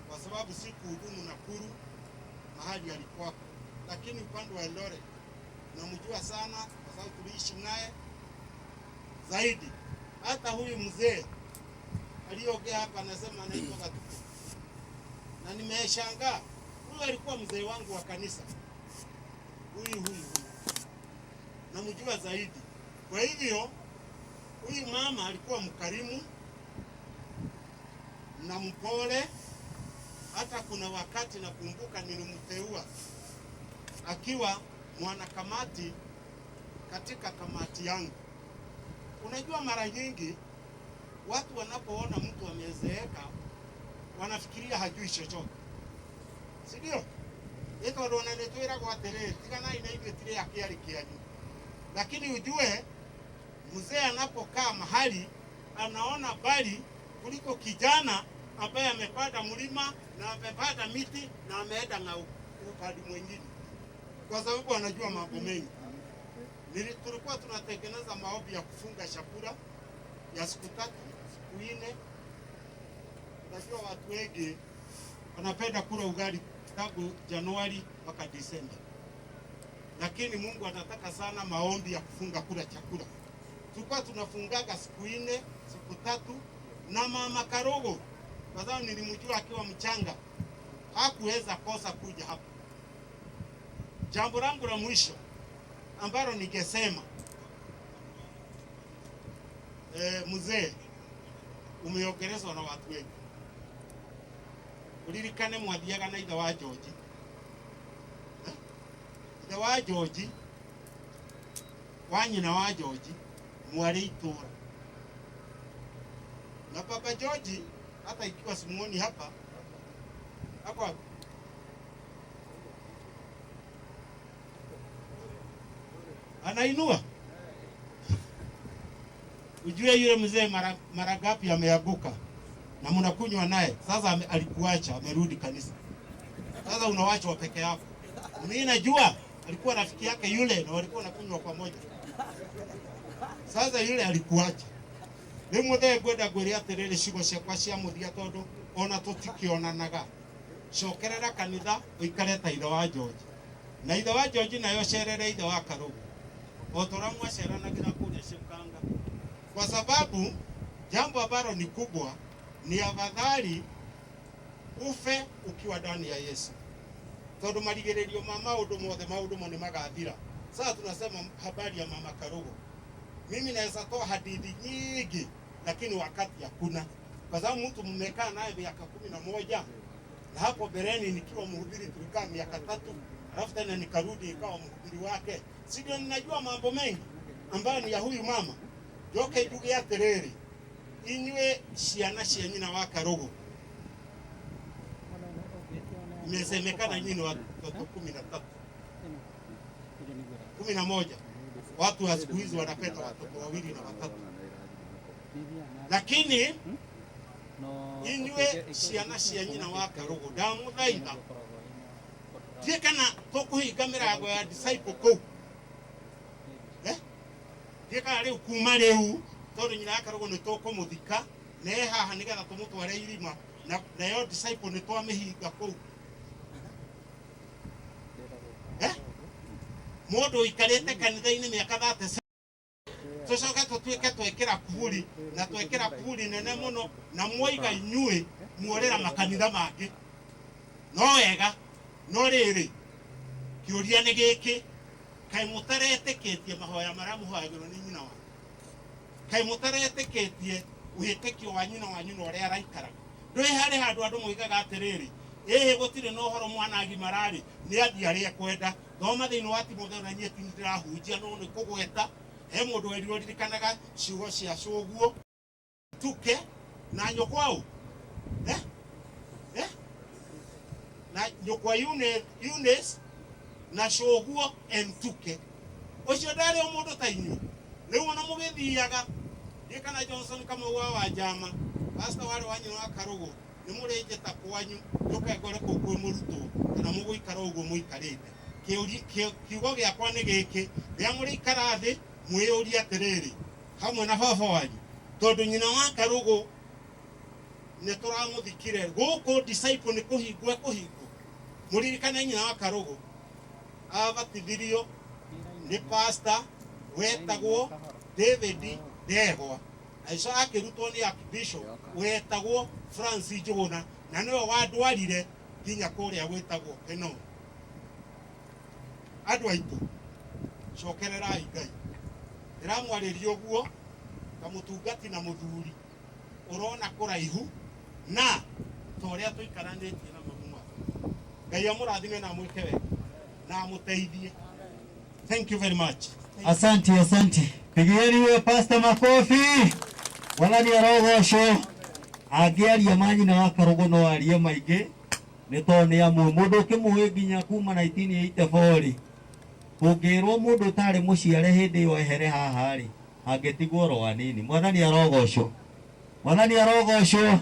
kwa sababu sikuhudumu Nakuru mahali alikuwa. Lakini upande wa Eldoret namjua sana, kwa sababu tuliishi naye zaidi. Hata huyu mzee aliongea hapa anasema anaitwa Gatuko, na nimeshangaa, huyu alikuwa mzee wangu wa kanisa, huyu namjua zaidi. Kwa hivyo huyu mama alikuwa mkarimu na mpole. Hata kuna wakati nakumbuka nilimteua akiwa mwanakamati katika kamati yangu. Unajua, mara nyingi watu wanapoona mtu amezeeka wanafikiria hajui chochote, si ndio? Ito ndo nanetwiragwo atiriri, tiganai na ithuĩ tirĩ akĩarĩ kĩanyu. Lakini ujue mzee anapokaa mahali anaona bali kuliko kijana ambaye amepanda mlima na amepanda miti na ameenda na upande mwingine, kwa sababu anajua mambo mengi. Tulikuwa tunatengeneza maombi ya kufunga chakula ya siku 3, siku 4. Unajua watu wengi wanapenda kula ugali tangu Januari mpaka Disemba, lakini Mungu anataka sana maombi ya kufunga kula chakula. Tulikuwa tunafungaga siku 4, siku 3. Na mama Karogo, kwa sababu nilimjua akiwa mchanga, hakuweza kosa kuja hapa. Jambo langu la mwisho ambalo ningesema, mzee umeongerezwa na watu wengi. Uririkane mwathiaga na ithe wa George. Ithe wa George, wa nyina wa George, mwari itura. Na baba George, hata ikiwa simuoni hapa, hapo hapo anainua. Ujue yule mzee mara ngapi ameanguka na mnakunywa naye. Sasa alikuacha, amerudi kanisa. Sasa unawachwa peke yako. Mimi najua alikuwa rafiki yake yule na walikuwa wanakunywa pamoja. Sasa yule alikuacha. Rĩu mũthee ngwenda ngwĩre atĩrĩrĩ, ciugo ciakwa cia mũthia, tondũ ona tũtikĩonanaga, cokerera kanitha ũikare ta ithe wa George, na ithe wa George nayo cerere ithe wa Karugu, o ta ũrĩa mwaceranagĩra kũrĩa Shipkanga. Kwa sababu jambo ambalo ni kubwa ni afadhali ufe ukiwa ndani ya Yesu, tondu marigĩrĩrio ma maũndũ mothe, maũndũ mo nĩ magathira. Sasa tunasema habari ya mama Karugu. Mimi naweza toa hadithi nyingi, lakini wakati hakuna, kwa sababu mtu mmekaa naye miaka 11, na hapo bereni nikiwa mhubiri tulikaa miaka 3, alafu tena nikarudi ikawa mhubiri wake. Si ndio ninajua mambo mengi ambayo ni ya huyu mama. Njoke njuge atiriri, inywe ciana cia nyina wa Karugu, imesemekana nyinyi watoto 13, 11. Watu wa siku hizi wanapenda watoto 2 na 3, lakini inywe ciana cia nyina wa Karugu, ndamũthaitha tie kana tũkũhinga mĩrango ya disciple kũu, tie kana rĩu kuma rĩu Tondu nyina wa Karugu ni tukumuthika ne haha nigetha tumutware irima na nayo disciple ni twamihinga kuu. Mundu ikarite kanitha-ini miaka 37 tucoke tutuike twekira kuburi na twekira kuburi nene muno na mwoiga inyuĩ muorera makanitha mangĩ. No wega no rĩrĩ kĩũria nĩ gĩkĩ, kaĩ mũtaretĩkĩtie mahoya marĩa mũhoyagĩrwo nĩ nyina wanyu? Kaĩ mũtaretĩkĩtie wĩtĩkio wa nyina wanyu na ũrĩa araikaraga? Ndũĩ harĩ handũ andũ moigaga atĩrĩrĩ, ĩhĩ gũtirĩ na ũhoro mwana agimararĩ nĩ athiĩ arĩa ekwenda. Thoma thĩinĩ wa Timotheo na niĩ ti ndĩrahunjia no nĩ kũgweta. He mũndũ werirwo ririkanaga ciugo cia cũguo tuke na nyũkwa ũ na nyũkwa Eunice na cũguo entuke ũcio ndarĩ o mũndũ ta inyuĩ. Rĩu ona mũgĩthiaga niĩ kana Johnson Kamau wa Wanjama pastor warĩ wa nyina wa Karugu nĩ mũrĩnjĩta kwanyu njũke ngore kũu kwĩ mũrutwo kana mũgũikara ũguo mũikarĩte. Kiugo gĩakwa nĩ gĩkĩ, rĩrĩa mũrĩikara thĩ mwĩyũrie atĩrĩrĩ hamwe na baba wanyu, tondũ nyina wa Karugu nĩ tũramũthikire gũkũ disciple nĩ kũhingwo ekũhingwo. Mũririkane nyina wa Karugu abatithirio nĩ pastor wetagwo David Ndegwa, agĩcoka akĩrutwo nĩ archbishop wetagwo Francis Njuguna, na nĩwe wandwarire nginya kũrĩa gwĩtagwo Kenol. Andũ aitũ cokererai Ngai. Ndĩramwarĩria ũguo ta mũtungati na mũthuri ũrona kũraihu na ta ũrĩa tũikaranĩtie na mamu maku. Ngai amũrathime na amwĩke wega na amũteithie. Thank you very much. Asante, asante. Pigieni huyo pastor makofi. Mwathani arogocwo. Angĩaria ma nyina wa Karugu no arie maingĩ nĩ tondũ nĩ amũĩ. Mũndũ ũkĩmũĩ nginya kuma 1984 rĩ, kũngĩrwo mũndũ ũtarĩ mũciare hĩndĩ ĩyo ehere haha rĩ, angĩtigwo oro hanini. Mwathani arogocwo. Mwathani arogocwo.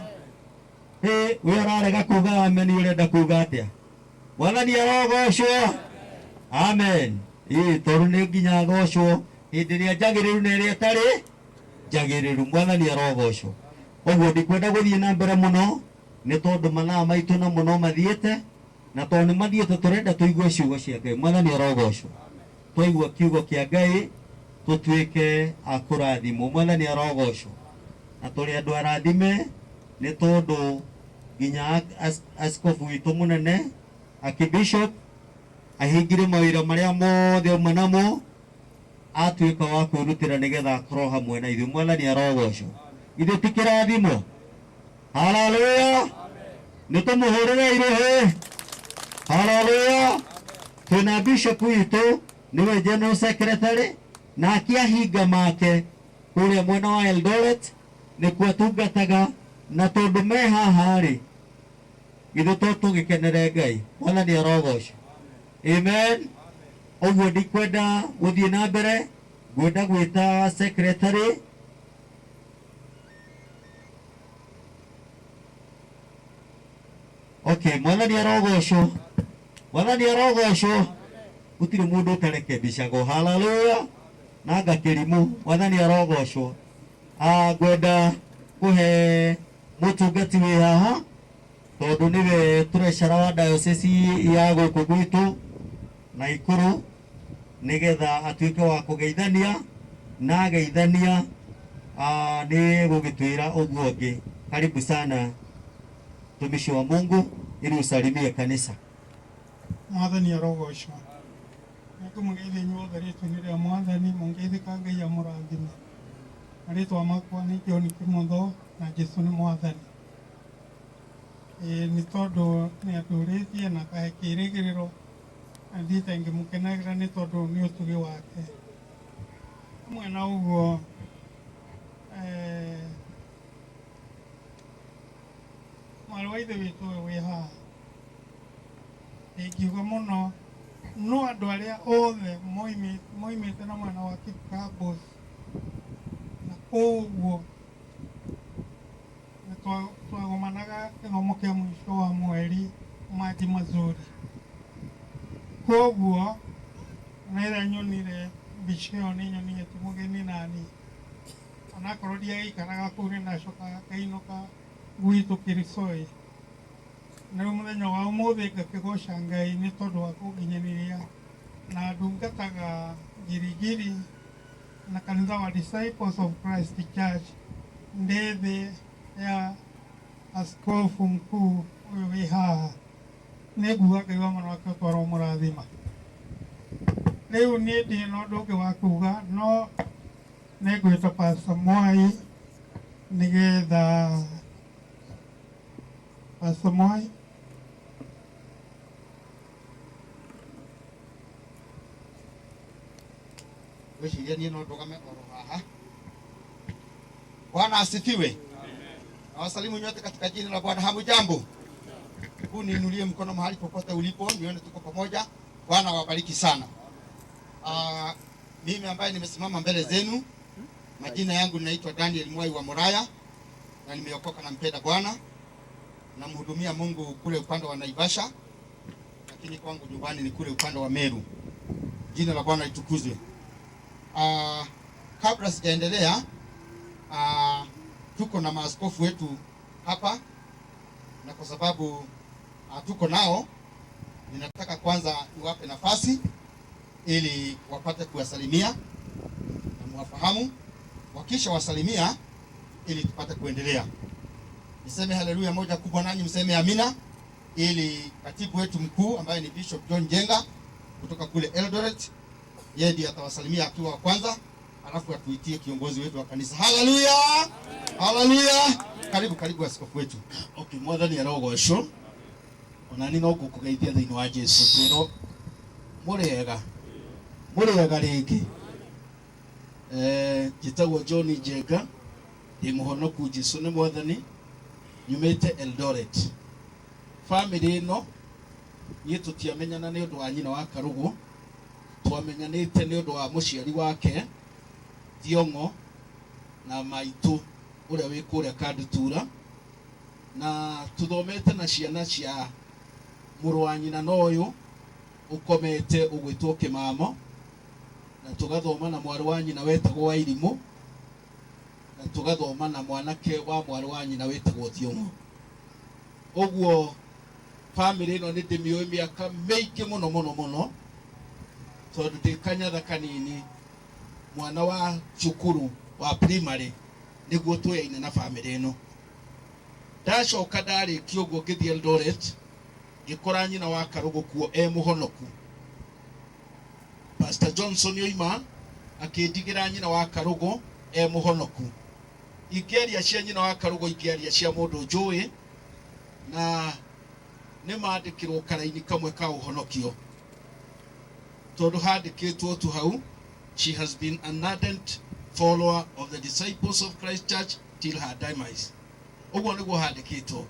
Ĩ, we ũrarega kuga amen, ũrenda kuga atĩa? Mwathani arogocwo. Amen. Ĩ, tondũ nĩ nginya agocwo hĩndĩ ĩrĩa njagĩrĩru na ĩrĩa ĩtarĩ njagĩrĩru. Mwathani arogocwo. Ũguo ndikwenda gũthiĩ na mbere mũno nĩ tondũ mathaa maitũ na mũno mathiĩte, na tondũ nĩ mathiĩte tũrenda tũigue ciugo cia Ngai. Mwathani arogocwo. Twaigua kiugo kĩa Ngai tũtuĩke a kũrathimwo. Mwathani arogocwo. Na tũrĩ andũ arathime nĩ tondũ nginya askofu witũ mũnene archbishop ahingire mawĩra marĩa mothe auma namo atuĩka wa kwĩrutĩra nĩgetha akorwo hamwe na ithuĩ. Mwathani arogocwo. Ithuĩ ti kĩrathimo. Haleluya. Nĩ tũmũhũrĩre irũhĩ. Haleluya. Twĩna bishop witũ nĩwe general secretary na akĩahinga make kũrĩa mwena wa Eldoret nĩkuo atungataga, na tondũ me haha rĩ githĩ to tũgĩkenere Ngai. Mwathani arogocwo. Amen. Ũguo ndikwenda gũthiĩ na mbere, ngwenda gwĩta secretary Okay, Mwathani arogocwo. Mwathani arogocwo. Gũtirĩ mũndũ ũtarekebicagwo. Haleluya. Na ngakĩrimũ. Mwathani arogocwo. Ngwenda kũhe mũtungati wĩ haha tondũ nĩwe treasurer wa diocese ya gũkũ gwitũ Naikuru, nĩgetha atuĩke wa kũgeithania na ageithania nĩ gũgĩtwĩra ũguo ũngĩ. Karibu sana mtumishi wa Mungu ili usalimie kanisa. Mwathani arogocwo. Nĩngũmũgeithia inyuothe rĩtwa-inĩ rĩa Mwathani, mũngeithĩka Ngai amũrathime. Marĩtwa makwa nĩ John Kĩmotho na Jesũ nĩ Mwathani. Nĩ tondũ nĩ andũrĩtie na akahe kĩĩrĩgĩrĩro na thiĩte ngĩmũkenagĩra nĩ tondũ nĩ ũtugi wake. Hamwe na ũguo mwarĩ wa ithe witũ ũyũ wĩ haha ndingiuga mũno no andũ arĩa othe moimĩte na mwena wa Kikabos na kũu nĩ twagomanaga gĩthomo kĩa mũico wa mweri maji mazuri. Koguo na ĩrĩa nyonire mbica ĩyo nĩ nyonire ti mũgeni nani. Onakorwo ndiagĩikaraga kũu nĩ ndacokaga ngainũka gwitũ Kirisoi. Na rĩu mũthenya wa ũmũthĩ ngakĩgoca Ngai nĩ tondũ wa kũnginyanĩria na ndungataga Ngirigiri na kanitha wa Disciples of Christ Church ndĩ thĩ ya askofu mkuu ũyũ wĩ haha. Nĩ nguga Ngai wa mwana wake ũtwarwo mũrathima. Rĩu niĩ ndirĩ na ũndũ ũngĩ wa kuga no nĩ ngwĩta Pastor Mwai nĩgetha Pastor Mwai. Gwĩciria niĩ no ndũgame oro haha. Bwana asifiwe. Nawasalimu nyote katika jina la Bwana. Hamujambo? Hebu niinulie mkono mahali popote ulipo nione tuko pamoja. Bwana wabariki sana. Mimi ambaye nimesimama mbele zenu, majina yangu naitwa Daniel Mwai wa Muraya na nimeokoka na mpenda Bwana. Namhudumia Mungu kule upande wa Naivasha, lakini kwangu nyumbani ni kule upande wa Meru. Jina la Bwana litukuzwe. Kabla sijaendelea, tuko na maaskofu wetu hapa, na kwa sababu tuko nao, ninataka kwanza niwape nafasi ili wapate kuwasalimia na muwafahamu. Wakisha wasalimia ili tupate kuendelea. Niseme haleluya moja kubwa, nanyi mseme amina, ili katibu wetu mkuu ambaye ni Bishop John Jenga kutoka kule Eldoret, yeye ndiye atawasalimia akiwa wa kwanza, alafu atuitie kiongozi wetu wa kanisa. Haleluya! Haleluya! Karibu, karibu askofu wetu. Okay, mwathani arogocwo. Ona ni no ngukugeithia thiini wa Jesu kwirwo muriega. Muriega ringi. Njitagwo John Njenga, ndi muhonoku Jesu ni mwathani, nyumite Eldoret. Family ino niĩ tũtiamenyana nĩ ũndũ wa nyina wa Karũgũ, twamenyanĩte nĩ ũndũ wa mũciari wake Thiong'o na maitũ ũrĩa wĩ kũrĩa Kandutura, na tũthomete na ciana cia mũrũ wa nyina na ũyũ ũkomete ũgwĩtwo Kĩmamo, na tũgathoma na mwarĩ wa nyina wetagwo Wairimũ, na tũgathoma na mwanake wa mwarĩ wa nyina wĩtagwo Thiong'o. Ũguo family ĩno nĩ ndĩmĩũĩ mĩaka mĩingĩ mũno mũno mũno, tondũ ndĩ kanyatha kanini mwana wa cukuru wa primary nĩguo tũyaine na family ĩno. Ndacoka ndarĩkia ũguo ngĩthiĩ Eldoret, ngĩkora nyina wa Karũgũ kuo e mũhonoku. Pastor Johnson oima akĩndigĩra nyina wa Karũgũ e mũhonoku. Ingĩaria cia nyina wa Karũgũ, ingĩaria cia mũndũ njũĩ, na nĩ mandĩkĩrwo karaini kamwe ka ũhonokio, tondũ handĩkĩtwo tu hau, she has been an ardent follower of the Disciples of Christ Church till her demise. Ũguo nĩguo handĩkĩtwo.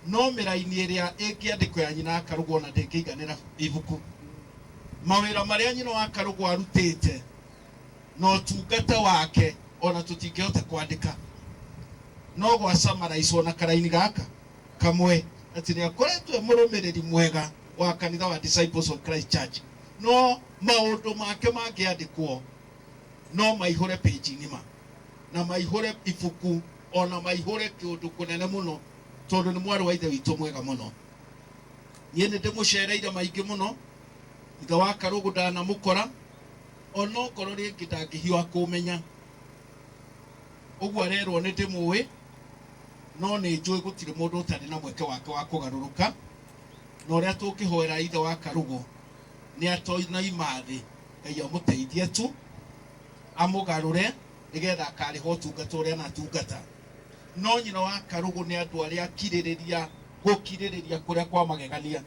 No mĩraini ĩrĩa ĩngĩandĩkwo ya nyina wa Karũgũ ona ndĩngĩiganĩra ibuku. Mawĩra marĩa nyina wa Karũgũ arutĩte na ũtungata wake ona tũtingĩhota kwandĩka, no gwacamaraicwo na karaini gaka kamwe atĩ nĩ akoretwo e mũrũmĩrĩri mwega wa kanitha wa Disciples of Christ Church, no maũndũ make mangĩandĩkwo no maihũre page ng'ima na maihũre ibuku ona maihũre kĩũndũ kũnene mũno, tondũ nĩ mwarĩ wa ithe witũ mwega mũno. Niĩ nĩ ndĩmũcereire maingĩ mũno, ithe wa Karũgũ ndanamũkora, onokorwo rĩngĩ ndangĩhiũha kũmenya. Ũguo arerwo nĩ ndĩmũĩ, no nĩ njũĩ gũtirĩ mũndũ ũtarĩ na mweke wake wa kũgarũrũka, na ũrĩa tũngĩhoera ithe wa Karũgũ nĩ atoinaima thĩ, Ngai amũteithie tu amũgarũre nĩgetha akarĩha ũtungata ũrĩa anatungata. No nyina wa Karũgũ nĩ andũ arĩa akirĩrĩria, gũkirĩrĩria kũrĩa kwa magegania.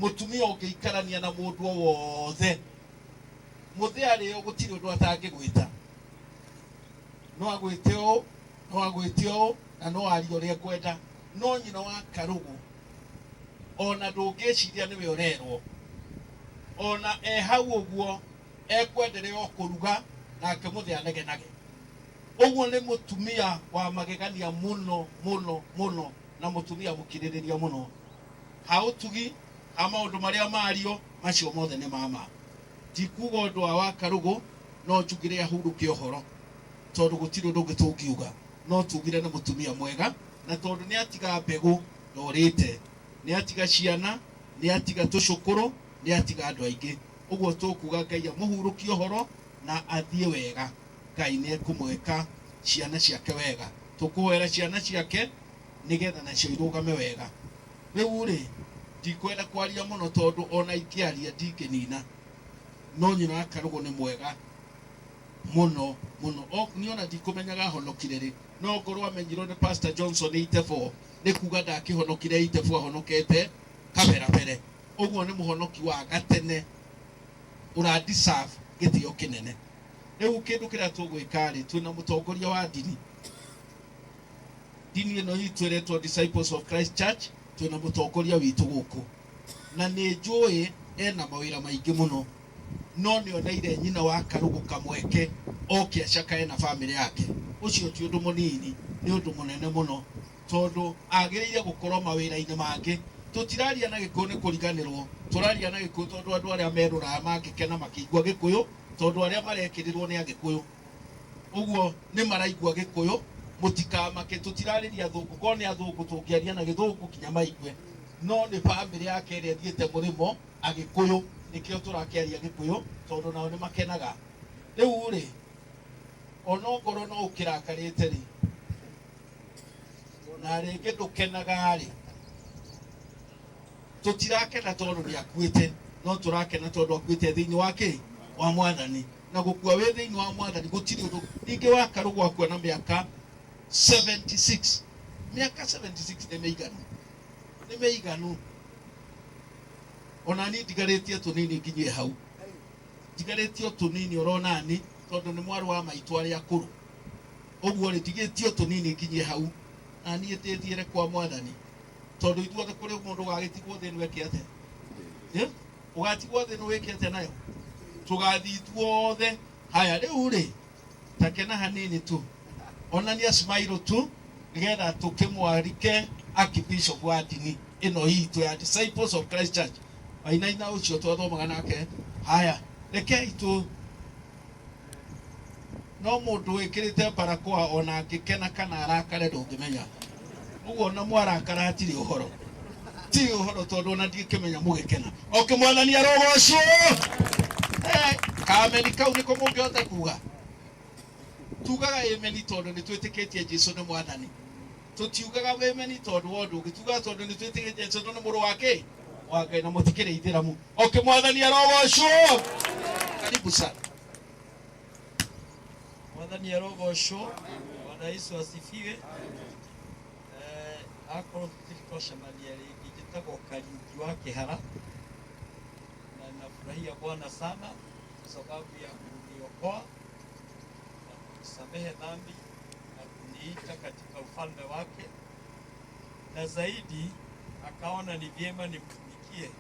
Mũtumia ũngĩikarania na mũndũ o wothe, mũthĩ arĩo gũtirĩ ũndũ atangĩgwĩta. No agwĩte ũũ, no agwĩte ũũ, na no arie ũrĩa ekwenda. No nyina wa Karũgũ ona ndũngĩciria nĩwe ũrerwo, ona e hau ũguo ekwenderea o kũruga nake mũthĩ anegenage. Ũguo nĩ mũtumia wa magegania mũno mũno mũno, na mũtumia mũkirĩrĩria mũno. Ha ũtugi, ha maũndũ marĩa mario, macio mothe nĩ mama. Ti kuga ũndũ wa Karũgũ, no njugire ahurũke ũhoro. Tondu gutiri undu ungi tungiuga no tugire ni mutumia mwega na tondu ni atiga mbegu ndorite ni atiga ciana ni atiga tucukuru ni atiga andu aingi uguo tukuga Ngai amuhurukie uhoro na athie wega. Ngai ni ekumweka ciana ciake wega, tukuhoera ciana ciake nigetha nacio irugame wega. Riu ri ndikwenda kwaria muno tondu ona ingiaria ndingĩnina, no nyina wa Karũgũ nĩ mwega muno muno. Niona ndikũmenyaga ahonokire rĩ, no ngorwo amenyirwo nĩ Pastor Johnson 84 nĩ kuga ndakĩhonokire 84 ahonokete kabera mbere. Ũguo nĩ mũhonoki wa gatene ũra deserve gĩtĩo kĩnene. Rĩu kĩndũ kĩrĩa tũgwĩka rĩ, twĩna mũtongoria wa ndini, ndini ĩno itũ ĩretwo Disciples of Christ Church, twĩna mũtongoria witũ gũkũ na nĩ njũĩ ena mawĩra maingĩ mũno, no nĩ oneire nyina wa Karũgũ kamweke oke acakae na bamĩrĩ yake. Ũcio ti ũndũ mũnini, nĩ ũndũ mũnene mũno tondũ agĩrĩire gũkorwo mawĩra-inĩ mangĩ. Tũtiraria na Gĩkũyũ nĩ kũriganĩrwo, tũraria na Gĩkũyũ tondũ andũ arĩa merũraga mangĩkena makĩigua Gĩkũyũ, tondũ arĩa marekĩrĩrwo nĩ Agĩkũyũ, ũguo nĩ maraigua Gĩkũyũ. Mũtikamake, tũtirarĩria athũngũ, korwo nĩ athũngũ tũngĩaria na Gĩthũngũ nginya maigue, no nĩ bamĩrĩ yake ĩrĩa ĩthiĩte mũrĩmo Agĩkũyũ, nĩkĩo tũrakĩaria Gĩkũyũ tondũ nao nĩ makenaga. Rĩu rĩ, onongorwo no ũkĩrakarĩte rĩ, na rĩngĩ ndũkenaga rĩ, tũtirakena tondũ nĩ akuĩte, no tũrakena tondũ akuĩte thĩinĩ wa kĩ wa Mwathani, na gũkua wĩ thĩinĩ wa Mwathani gũtirĩ ũndũ. Ningĩ wa Karũgũ akua na mĩaka 76, mĩaka 76 nĩ mĩiganu, nĩ mĩiganu. Ona niĩ ndigarĩtie tũnini nginyie hau, ndigarĩtie tũnini ũrona ni tondũ nĩ mwarĩ wa maitũ arĩa akũrũ, ũguo rĩ ndigĩtio tũnini nginyie hau na niĩ ndĩthiĩre kwa Mwathani, tondũ ithuothe kũrĩ mũndũ ũgagĩtigwo thĩ ĩno ĩke atĩa, ũgatigwo thĩ ĩno wĩke atĩa nayo, tũgathiĩ ithuothe. Haya rĩu rĩ, takena hanini tu, onania smile tu nigetha tukimwarike Archbishop wa ndini ĩno itũ ya Disciples of Christ Church, Wainaina ũcio twathomaga nake. Haya rekei tu, no mũndũ wĩkĩrĩte barakoa ona angĩkena kana arakare ndũngĩmenya, ũguo na mwarakara hatirĩ ũhoro, ti ũhoro tondũ ona ndingĩkĩmenya mũgĩkena. Oke Mwathani arogocwo. Kameni kau nĩko mũngĩhota kuga, tugaga ameni tondũ nĩ twĩtĩkĩtie Jesũ nĩ Mwathani, tũtiugaga ameni tondũ wa ũndũ ũngĩ, tugaga tondũ nĩ twĩtĩkĩtie Jesũ nĩ mũrũ wake wa Ngai na mũtikĩrĩ ithĩramu. Oke Mwathani arogocwo. Karibu sana. Mwathani arogocwo. Bwana Yesu asifiwe. Akorwo tũtirĩ twacemania rĩngĩ, njĩtagwo Kariuki wa Kĩhara na nafurahia Bwana sana kwa sababu ya kuniokoa na kunisamehe dhambi na kuniita katika ufalme wake, na zaidi akaona ni vyema nimtumikie,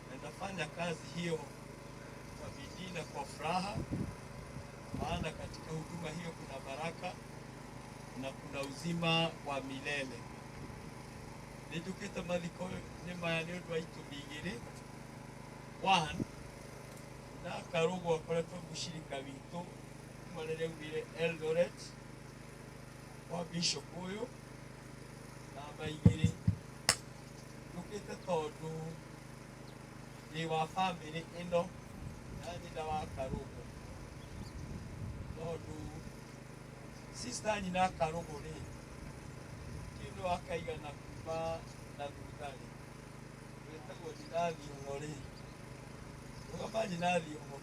na nafanya kazi hiyo kwa bidii na kwa furaha, maana katika huduma hiyo kuna baraka na kuna uzima wa milele. Nĩnjũkĩte mathiko nĩ maya nĩ ũndũ wa itũmi igĩrĩ. One, na Karũgũ akoretwo mũcirika witũ kuma rĩrĩa aumire Eldoret kwa bishop ũyũ. Namba igĩrĩ, njũkĩte tondũ ndĩ wa bamĩrĩ ĩno na nyina wa Karũgũ, tondũ sister nyina Karũgũ rĩ, kĩndũ akaigana kuma na thutha rĩ, wĩtagwo nyina Thiong'o rĩ, rũgama nyina Thiong'o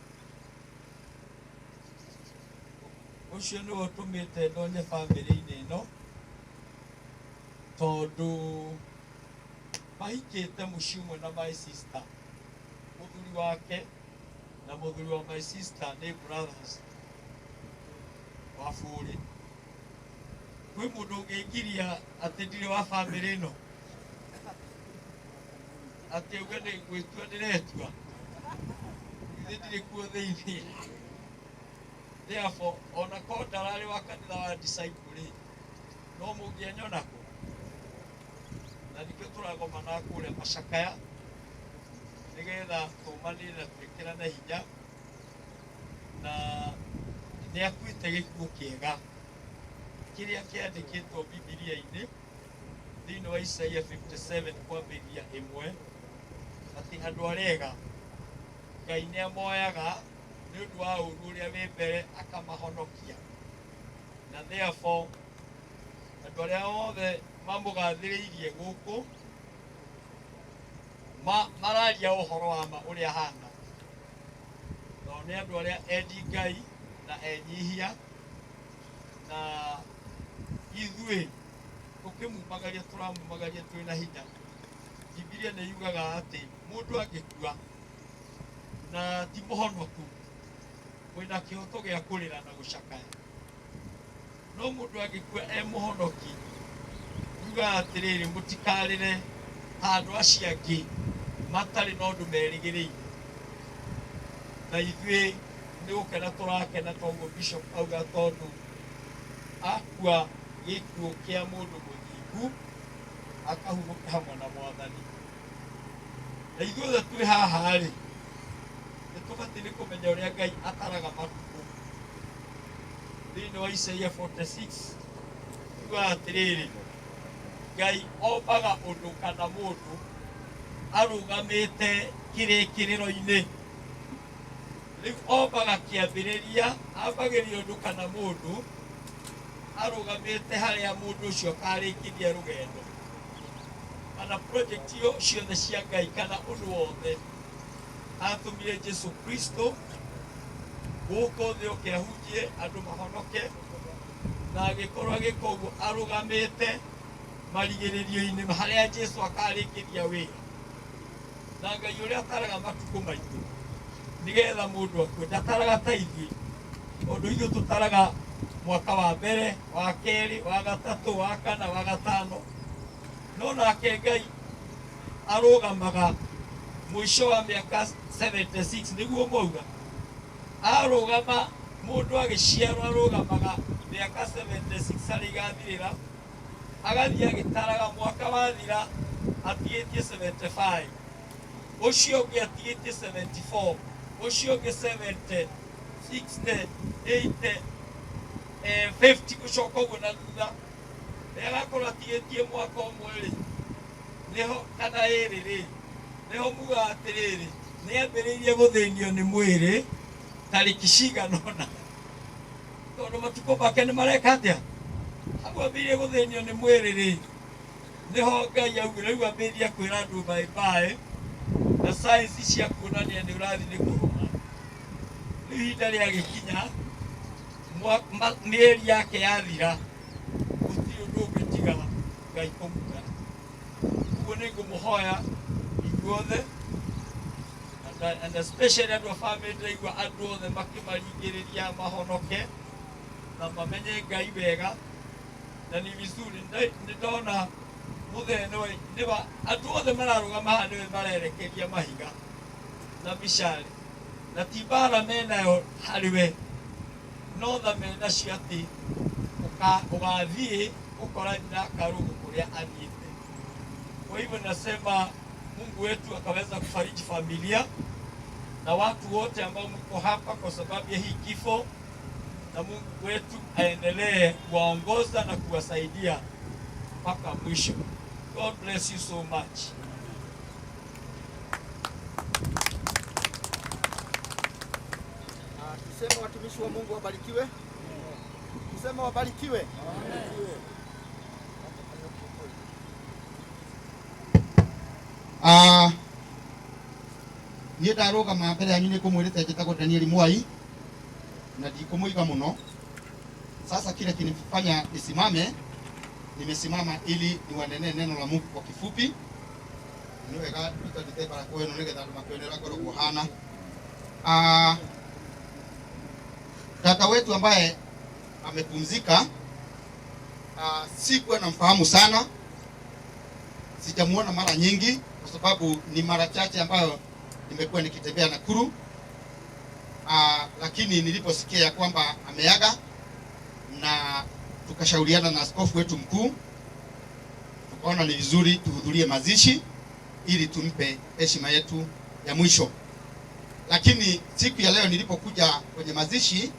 ũcio nĩwe ũtũmĩte ndonye bamĩrĩ-inĩ ĩno, tondũ mahikĩte mũciĩ ũmwe na my sister, mũthuri wake na mũthuri wa my sister nĩ brothers wa bũrĩ. Kwĩ mũndũ ũngĩngiria atĩ ndirĩ wa bamĩrĩ ĩno, atĩ auge nĩ gwĩtua ndĩretua, githĩ ndirĩ kuo thĩinĩ. Therefore, ona korwo ndararĩ wa kanitha wa disciple rĩ, no mũngĩanyona kũ, na nĩkĩo tũragomana kũrĩa macakaya nĩgetha tũmanĩre na twĩkĩrane hinya, na Nĩ akuĩte gĩkuũ kĩega kĩrĩa kĩandĩkĩtwo Bibilia-inĩ thĩinĩ wa Isaia 57 kwambĩrĩria 1, atĩ andũ arĩa ega Ngai nĩ amoyaga nĩ ũndũ wa ũũru ũrĩa wĩ mbere akamahonokia. Na therefore andũ arĩa othe mamũgathĩrĩirie gũkũ mararia ũhoro wa ma ũrĩa ahana, tondũ nĩ andũ arĩa endi Ngai na enyihia, na ithuĩ tũkĩmumagaria tũramumagaria twĩna hinya. Bibilia nĩ yugaga atĩ mũndũ angĩkua na ti mũhonoku, kwĩna kĩhoto gĩa kũrĩra na gũcakaya. No mũndũ angĩkua e mũhonoki, yugaga atĩrĩrĩ, mũtikarĩre ta andũ acio angĩ matarĩ na ũndũ merĩgĩrĩire. Na ithuĩ nĩ gũkena tũrakena toguo Bishop auga, tondũ akua gĩkuũ kĩa mũndũ mũthingu akahurũka hamwe na Mwathani. Na ithuothe twĩ haha rĩ, nĩ tũbatiĩ nĩ kũmenya ũrĩa Ngai ataraga matukũ. Thĩinĩ wa Isaia 46 yugaga atĩrĩrĩ, Ngai ombaga ũndũ kana mũndũ arũgamĩte kĩrĩkĩrĩro-inĩ. Rĩu ombaga kĩambĩrĩria, ambagĩrĩria ũndũ kana mũndũ arũgamĩte harĩa mũndũ ũcio akarĩkithia rũgendo, kana project iyo ciothe cia Ngai kana ũndũ wothe. Atũmire Jesu Kristo gũkũ thĩ oke ahunjie andũ mahonoke, na agĩkorwo agĩka ũguo arũgamĩte marigĩrĩrio-inĩ harĩa Jesu akarĩkĩria wĩra. Na Ngai ũrĩa ataraga matukũ maitũ nĩgetha mũndũ akue, ndataraga ta ithuĩ, tondũ ithuĩ tũtaraga mwaka wa mbere, wa kerĩ, wa gatatũ, wa kana, wa gatano. No nake Ngai arũgamaga mũico wa mĩaka 76, nĩguo mwauga. Arũgama mũndũ agĩciarwo arũgamaga mĩaka 76 harĩa igathirĩra, agathiĩ agĩtaraga mwaka wathira atigĩtie 75, ũcio ũngĩ atigĩtie 74, ũcio ũngĩ 70, 60, 80, 50 gũcoka ũguo na thutha. Rĩrĩa agakorwo atigĩtie mwaka ũmwe rĩ, nĩho kana ĩrĩ rĩ, nĩho mugaga atĩrĩrĩ, nĩambĩrĩirie gũthĩnio nĩ mwĩrĩ tarĩki cigana ũna, tondũ matukũ make nĩ mareka atĩa? Hau ambĩrĩirie gũthĩnio nĩ mwĩrĩ rĩ, nĩho Ngai augire rĩu ambĩrĩria kwĩra andũ bye bye, na science cia kuonania nĩ ũrathiĩ nĩ kũrwara. Rĩu ihinda rĩagĩkinya, mĩeri yake yathira, gũtirĩ ũndũ ũngĩ tiga Ngai kũmuoya. Ũguo nĩ ngũmũhoya inyuothe, and especially andũ a family, ndĩraigua andũ othe makĩmaringĩrĩria mahonoke na mamenye Ngai wega, na ni vizuri. Nĩ ndona mũthee nĩwa andũ othe mararũgama haha nĩwe marerekeria mahiga na mĩcari, na ti mbara menayo harĩ we, no tha menacio atĩ ũgathiĩ ũkora nyina Karũgũ kũrĩa athiĩte. Kwa hivyo nasema Mungu wetu akaweza kufariji familia na watu wote ambao mko hapa kwa sababu ya hii kifo, na Mungu wetu aendelee kuwaongoza na kuwasaidia mpaka mwisho. God bless you so much. Tuseme watumishi wa Mungu wabarikiwe. Tuseme wabarikiwe. Niĩ ndarũgama mbere yanyu nĩ ngũmwĩrĩte njĩtagwo Daniel Mwai na ndikũmũiga mũno. Sasa kile kinifanya nisimame, nimesimama ili niwanenee neno la Mungu kwa kifupi. Nĩ wega tũtandĩte barakoa ĩno nĩgetha andũ makĩone ũrĩa ngoragwo hana. Dada wetu ambaye amepumzika, sikuwa namfahamu sana, sijamuona mara nyingi kwa sababu ni mara chache ambayo nimekuwa nikitembea Nakuru. Lakini niliposikia ya kwamba ameaga na tukashauriana na askofu wetu mkuu, tukaona ni vizuri tuhudhurie mazishi ili tumpe heshima yetu ya mwisho. Lakini siku ya leo nilipokuja kwenye mazishi,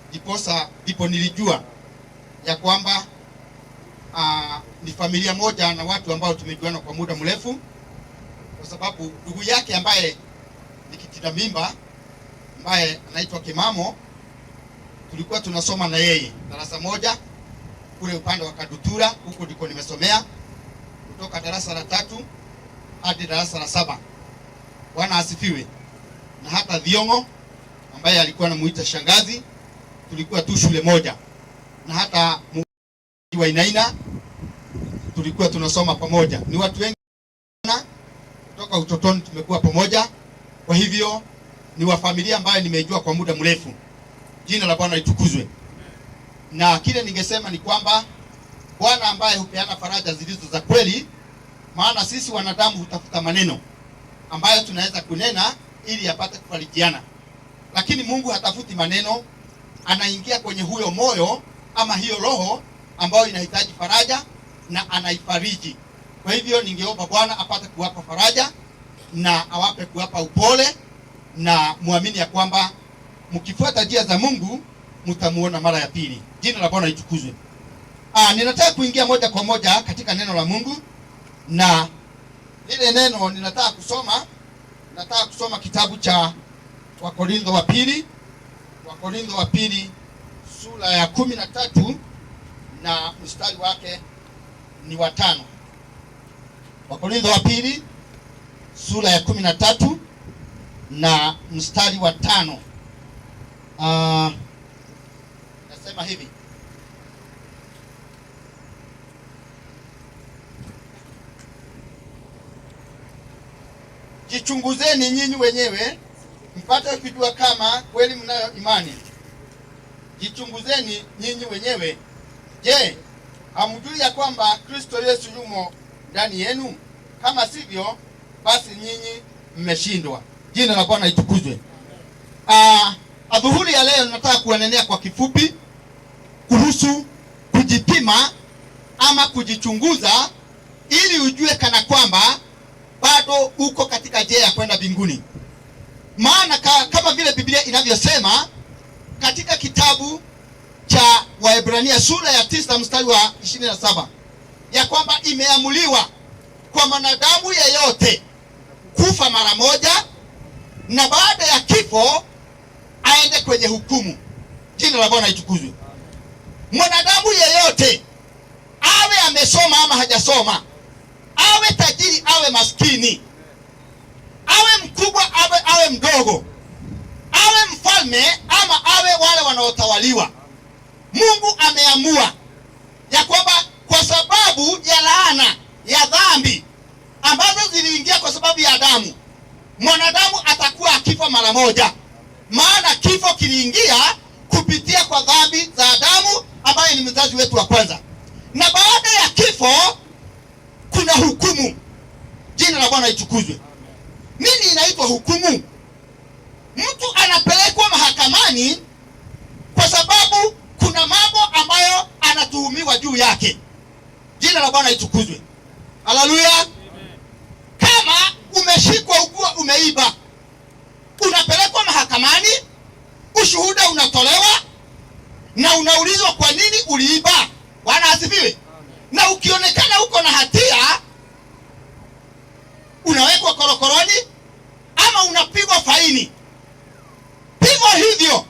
Ndiposa ndipo nilijua ya kwamba ni familia moja na watu ambao tumejuana kwa muda mrefu, kwa sababu ndugu yake ambaye ni kitinda mimba ambaye anaitwa Kimamo tulikuwa tunasoma na yeye darasa moja kule upande wa Kadutura, huko ndiko nimesomea kutoka darasa la 3 hadi darasa la 7. Bwana asifiwe. Na hata Thiongo ambaye alikuwa anamuita shangazi, tulikuwa tu shule moja, na hata wa Inaina tulikuwa tunasoma pamoja. Ni watu wengi sana kutoka utotoni tumekuwa pamoja, kwa hivyo ni wa familia ambayo nimejua kwa muda mrefu. Jina la Bwana litukuzwe. Na kile ningesema ni kwamba Bwana ambaye hupeana faraja zilizo za kweli, maana sisi wanadamu hutafuta maneno ambayo tunaweza kunena ili apate kufarijiana, lakini Mungu hatafuti maneno, anaingia kwenye huyo moyo ama hiyo roho ambayo inahitaji faraja na anaifariji. Kwa hivyo ningeomba Bwana apate kuwapa faraja na awape kuwapa upole, na muamini ya kwamba mkifuata njia za Mungu mtamuona mara ya pili. Jina la Bwana litukuzwe. Ninataka kuingia moja kwa moja katika neno la Mungu, na lile neno ninataka kusoma, nataka kusoma kitabu cha Wakorintho wa pili, Wakorintho wa pili sura ya 13 na mstari wake ni wa 5. Wakorintho wa pili sura ya 13 na mstari wa 5. Nasema hivi: jichunguzeni nyinyi wenyewe mpate kujua kama kweli mnayo imani. Jichunguzeni nyinyi wenyewe. Je, hamjui ya kwamba Kristo Yesu yumo ndani yenu? Kama sivyo, basi nyinyi mmeshindwa. Jina la Bwana litukuzwe. Adhuhuri ya leo nataka kuendelea kwa kifupi kuhusu kujipima ama kujichunguza ili ujue kana kwamba bado uko katika njia ya kwenda mbinguni. Maana kama vile Biblia inavyosema katika kitabu cha Waebrania sura ya 9 mstari wa 27 ya kwamba imeamuliwa kwa mwanadamu yeyote kufa mara moja, na baada ya kifo aende kwenye hukumu. Jina la Bwana litukuzwe. Mwanadamu yeyote awe amesoma ama hajasoma, awe tajiri awe maskini, awe mkubwa awe mdogo, awe mfalme ama awe wale wanaotawaliwa, Mungu ameamua ya kwamba kwa sababu ya laana ya dhambi ambazo ziliingia kwa sababu ya Adamu, mwanadamu atakuwa akifa mara moja. Maana kifo kiliingia kupitia kwa dhambi za Adamu ambaye ni mzazi wetu wa kwanza. Na baada ya kifo kuna hukumu. Jina la Bwana litukuzwe. Nini inaitwa hukumu? Mtu anapelekwa mahakamani kwa sababu kuna mambo ambayo anatuhumiwa juu yake. Jina la Bwana litukuzwe. Haleluya. Kama umeshikwa ukiwa umeiba, unapelekwa mahakamani, ushuhuda unatolewa na unaulizwa kwa nini uliiba. Bwana asifiwe. Na ukionekana uko na hatia, unawekwa korokoroni ama unapigwa faini. Hivyo hivyo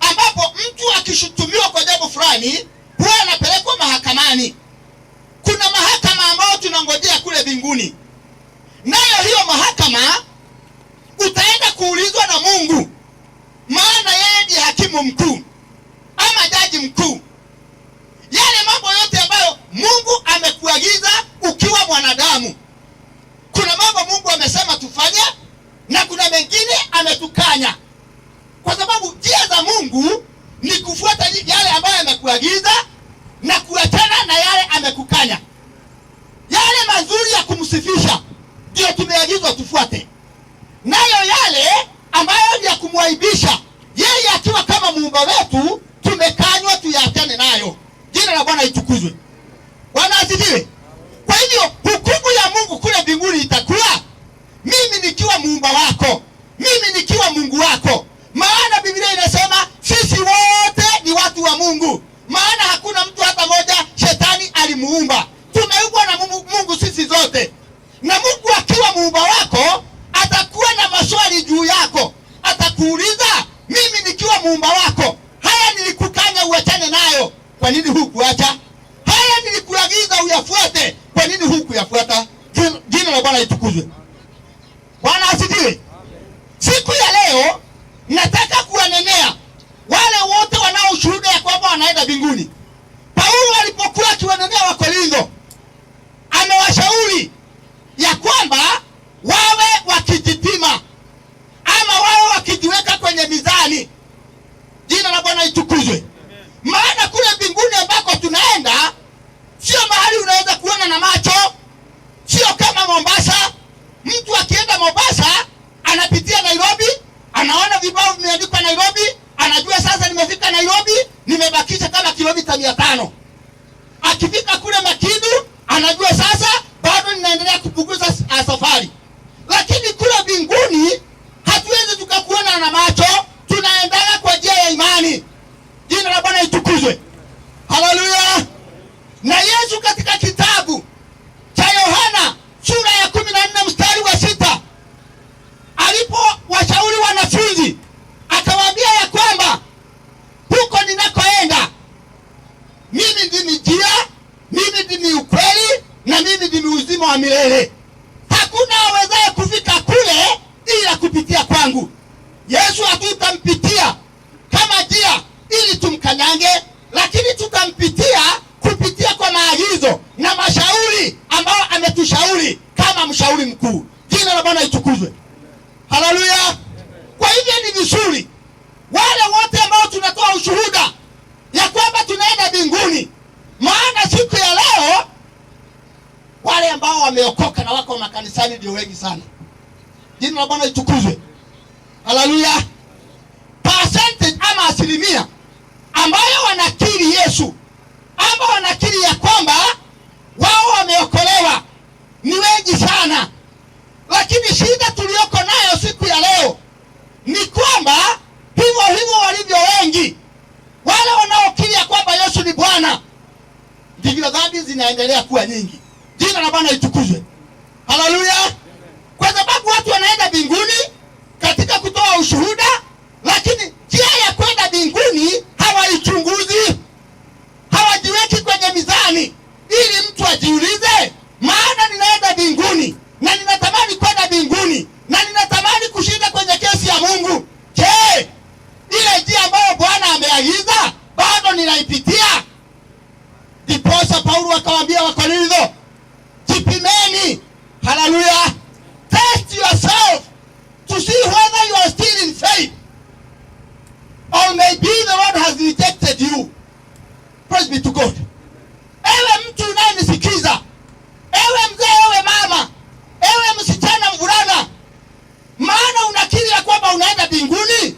ambapo mtu akishutumiwa kwa jambo fulani huwa anapelekwa mahakamani. Kuna mahakama ambayo tunangojea kule mbinguni. Nayo hiyo mahakama utaenda kuulizwa na Mungu, maana yeye ndiye hakimu mkuu ama jaji mkuu. Yale mambo yote ambayo Mungu amekuagiza ukiwa mwanadamu, kuna mambo Mungu amesema tufanye na kuna mengine ametukanya. Kwa sababu njia za Mungu ni kufuata yale ambayo amekuagiza na kuachana na yale amekukanya. Yale mazuri ya kumsifisha ndio tumeagizwa tufuate, nayo yale ambayo ni ya kumwaibisha yeye akiwa kama muumba wetu tumekanywa tuyaachane nayo. Jina la Bwana litukuzwe. Bwana asifiwe. Kwa hivyo hukumu ya Mungu kule mbinguni itakuwa mimi nikiwa muumba wako, mimi nikiwa Mungu wako. Maana Biblia inasema Maana hakuna mtu hata moja shetani alimuumba. Tumeumbwa na Mungu sisi zote, na Mungu akiwa muumba wako atakuwa na maswali juu yako. Atakuuliza, mimi nikiwa muumba wako, haya nilikukanya uachane nayo, kwa nini hukuacha? Haya nilikuagiza uyafuate, kwa nini hukuyafuata? Jina la Bwana litukuzwe. Bwana asifiwe. Siku ya leo nataka kuwanenea wale wote wanaoshuhudia ya kwamba wanaenda mbinguni. Paulo alipokuwa akiwanenea Wakorintho, amewashauri ya kwamba wawe wakijipima ama wawe wakijiweka kwenye mizani. Jina la Bwana litukuzwe. Maana kule mbinguni ambako tunaenda sio mahali unaweza kuona na macho, sio kama Mombasa. Mtu akienda Mombasa anapitia Nairobi, anaona vibao vimeandikwa Nairobi, anajua sasa nimefika Nairobi, nimebakisha kama kilomita 500. Akifika kule Makindu anajua sasa bado ninaendelea kupunguza safari. Lakini kule mbinguni hatuwezi tukakuona na macho, tunaendelea kwa njia ya imani. Jina la Bwana litukuzwe. Haleluya. Na Yesu katika kitabu cha Yohana sura ya 14 mstari wa 6 alipowashauri wanafunzi akawaambia ya kwamba huko ninakoenda mimi ndimi njia, mimi ndimi ukweli na mimi ndimi uzima wa milele. Hakuna awezaye kufika kule ila kupitia kwangu. Yesu hatutampitia kama njia ili tumkanyange, lakini tutampitia kupitia kwa maagizo na mashauri ambayo ametushauri kama mshauri mkuu. Jina la Bwana litukuzwe. Haleluya. Kwa hivyo ni vizuri wale wote ambao tunatoa ushuhuda ya kwamba tunaenda mbinguni, maana siku ya leo wale ambao wameokoka na wako makanisani ndio wengi sana. Jina la Bwana litukuzwe. Haleluya. Percentage ama asilimia ambayo wanakiri Yesu, ambao wanakiri ya kwamba wao wameokolewa ni wengi sana. Lakini shida tuliyoko nayo siku ya leo ni kwamba hivyo hivyo walivyo wengi wale wanaokiri ya kwamba Yesu ni Bwana, ndivyo dhambi zinaendelea kuwa nyingi. Jina la Bwana litukuzwe. Haleluya. Kwa sababu watu wanaenda mbinguni katika kutoa ushuhuda, lakini njia ya kwenda mbinguni hawaichunguzi, hawajiweki kwenye mizani ili mtu ajiulize, maana ninaenda mbinguni na ninatamani kwenda mbinguni na ninatamani kushinda kwenye kesi ya Mungu. Je, ile njia ambayo Bwana ameagiza bado ninaipitia? Ndiposa Paulo akawaambia Wakorintho, jipimeni. Haleluya. Test yourself to see whether you are still in faith, or maybe the Lord has rejected you. Praise be to God. Ewe mtu unayenisikiza, ewe mzee, ewe mama, ewe msichana, mvulana, maana unakiri ya kwamba unaenda mbinguni,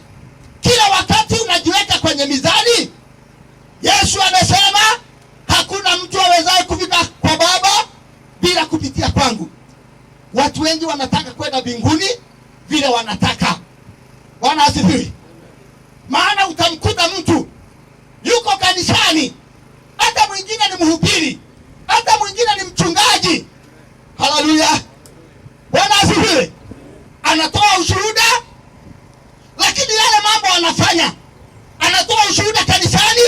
kila wakati unajiweka kwenye mizani. Yesu amesema hakuna mtu awezaye kufika kwa Baba bila kupitia kwangu. Watu wengi wanataka kwenda mbinguni vile wanataka. Bwana asifiwe. Maana utamkuta mtu yuko kanisani, hata mwingine ni mhubiri, hata mwingine ni mchungaji. Haleluya. Bwana asifiwe. Anatoa ushuhuda, lakini yale mambo anafanya, anatoa ushuhuda kanisani,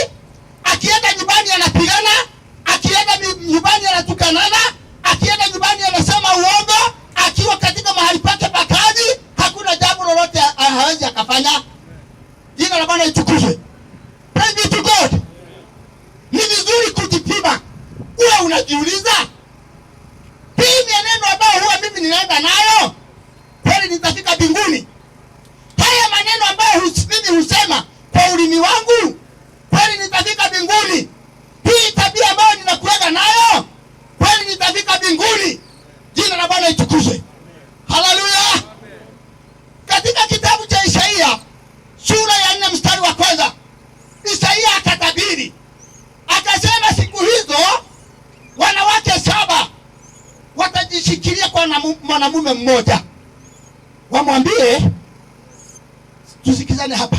akienda nyumbani anapigana, akienda nyumbani anatukanana, akienda nyumbani anasema uongo, akiwa katika mahali pake pa kazi hakuna jambo lolote hawezi akafanya. Jina la Bwana litukuzwe. Praise be to God. Ni vizuri kujipima. Uwe unajiuliza, hii mienendo ambayo huwa mimi ninaenda nayo, kweli nitafika mbinguni? Haya maneno ambayo mimi husema kwa ulimi wangu, kweli nitafika mbinguni? Hii tabia ambayo ninakuaga nayo, kweli nitafika mbinguni? Jina la Bwana litukuzwe. Haleluya. Katika kitabu cha Isaia sura ya 4 mstari wa 1, Isaia akatabiri akasema, siku hizo wanawake 7 watajishikilia kwa mwanamume mmoja, wamwambie, tusikizane hapa,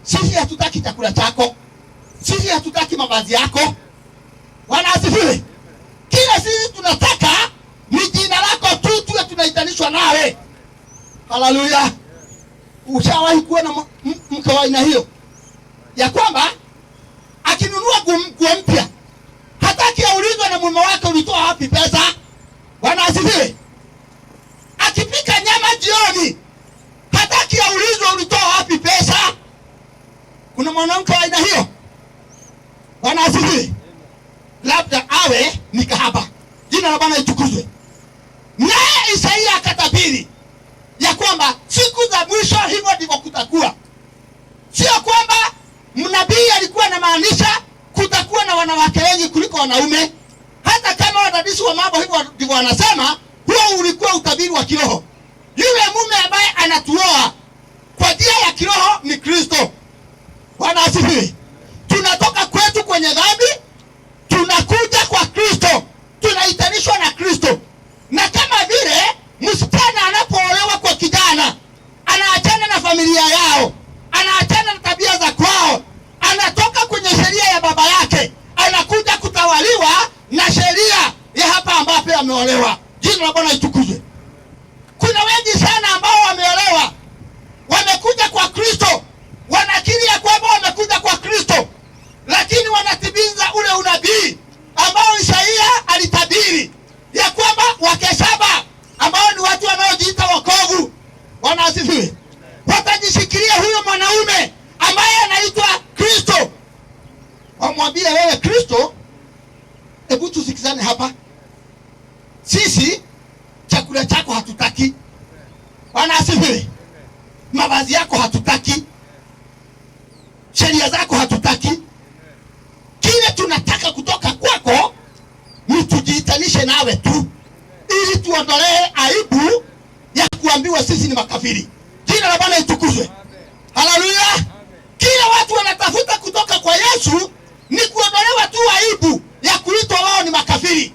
sisi hatutaki chakula chako, Sisi hatutaki mavazi yako. Bwana asifiwe. Kila sisi tunataka ni jina lako tu, tuwe tunaitanishwa nawe. Haleluya. Ushawahi kuwa na mke wa aina hiyo, ya kwamba akinunua nguo mpya hataki aulizwe na mume wake ulitoa wapi pesa? Bwana asifiwe. Akipika nyama jioni hataki aulizwe ulitoa wapi pesa. Kuna mwanamke wa aina hiyo? Bwana asifiwe. Labda awe ni kahaba. Jina la Bwana litukuzwe. Naye Isaia akatabiri ya kwamba siku za mwisho hivyo ndivyo kutakuwa. Sio kwamba mnabii alikuwa anamaanisha kutakuwa na wanawake wengi kuliko wanaume. Hata kama wadadisi wa mambo hivyo ndivyo wanasema, huo ulikuwa utabiri wa kiroho. Yule mume ambaye anatuoa kwa njia ya kiroho ni Kristo. Bwana asifiwe. Tunatoka kwetu kwenye dhambi, tunakuja kwa Kristo, tunaitanishwa na Kristo. Na kama vile msichana anapoolewa kwa kijana, anaachana na familia yao, anaachana na tabia za kwao, anatoka kwenye sheria ya baba yake, anakuja kutawaliwa na sheria ya hapa ambapo ameolewa. Jina la Bwana litukuzwe. Kuna wengi sana ambao wameolewa, wamekuja kwa Kristo, wanakiri ya kwamba wamekuja kwa Kristo, lakini wanatimiza ule unabii ambao Isaia alitabiri ya kwamba wake saba ambao ni watu wanaojiita wokovu, Bwana asifiwe, watajishikilia huyo mwanaume ambaye anaitwa Kristo, wamwambie wewe Kristo, hebu tusikizane hapa, sisi chakula chako hatutaki, Bwana asifiwe, mavazi yako hatutaki, sheria zako hatutaki, kile tunataka kutoka kwako ni tujiitanishe nawe tu, ili tuondolee aibu ya kuambiwa sisi ni makafiri. Jina la Bwana litukuzwe. Haleluya. Kila watu wanatafuta kutoka kwa Yesu ni kuondolewa tu aibu ya kuitwa wao ni makafiri,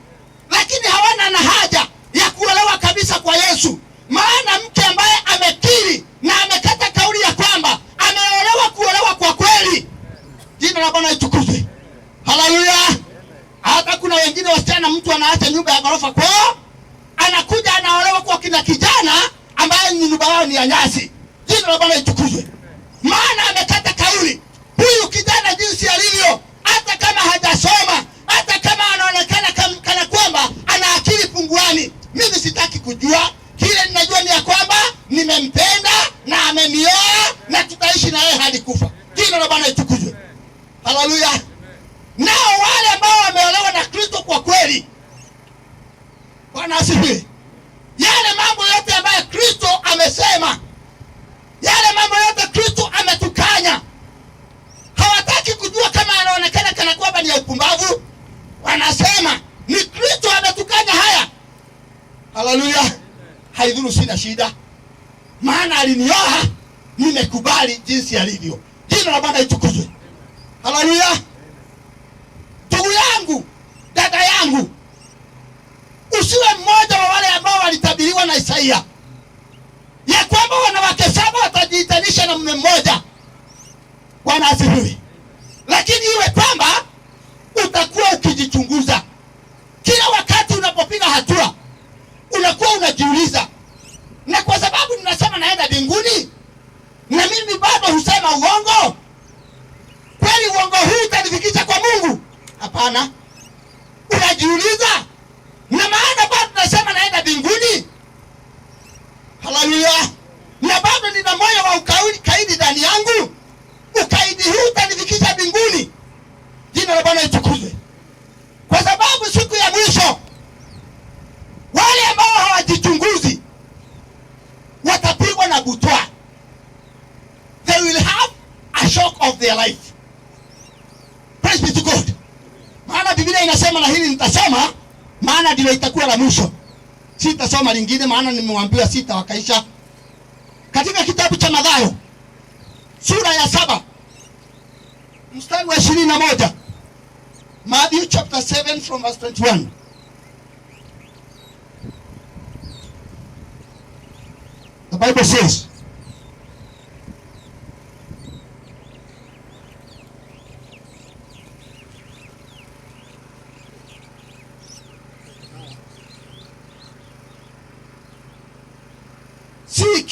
lakini hawana na haja ya kuolewa kabisa kwa Yesu. Maana mke ambaye amekiri na amekata kauli ya kwamba ameolewa kuolewa kwa kweli, jina la Bwana litukuzwe. Haleluya. Hata kuna wengine wasichana, mtu anaacha nyumba ya ghorofa kwao, anakuja anaolewa kwa kina kijana ambaye nyumba yao ni ya nyasi. Jina la Bwana litukuzwe. Maana amekata kauli, huyu kijana jinsi alivyo, hata kama hajasoma, hata kama anaonekana kana kwamba ana akili punguani, mimi sitaki kujua. Kile ninajua ni ya kwamba nimempenda na amenioa na tutaishi na yeye hadi kufa. Jina la Bwana litukuzwe. Haleluya. Nao wale ambao wameolewa na Kristo kwa kweli, Bwana asifiwe, yale mambo yote ambayo Kristo amesema, yale mambo yote Kristo ametukanya, hawataki kujua kama anaonekana kana kwamba ni ya upumbavu. Wanasema ni Kristo ametukanya haya. Haleluya. Haidhuru, sina shida, maana alinioa, nimekubali jinsi alivyo. Jina la Bwana litukuzwe. Haleluya. Ndugu yangu, dada yangu, usiwe mmoja wa wale ambao walitabiriwa na Isaia ya kwamba wanawake saba watajiitanisha na mume mmoja. Bwana asifiwe. Lakini iwe kwamba utakuwa ukijichunguza kila wakati unapopiga hatua, unakuwa unajiuliza, na kwa sababu ninasema naenda mbinguni na mimi bado husema uongo, kweli uongo huu utanifikisha kwa Mungu? Hapana. Unajiuliza, na maana bado nasema naenda mbinguni. Haleluya. Na bado nina moyo wa ukaidi ndani yangu. Ukaidi huu utanifikisha mbinguni? Jina la Bwana litukuzwe. Kwa sababu siku ya mwisho wale ambao hawajichunguzi watapigwa na butwa. They will have a shock of their life. Praise be to God. Maana Biblia inasema, na hili nitasoma maana ndilo itakuwa la mwisho. Sitasoma lingine maana nimewambia sita wakaisha. Katika kitabu cha Mathayo sura ya 7 mstari wa 21. Matthew chapter 7 from verse 21. The Bible says,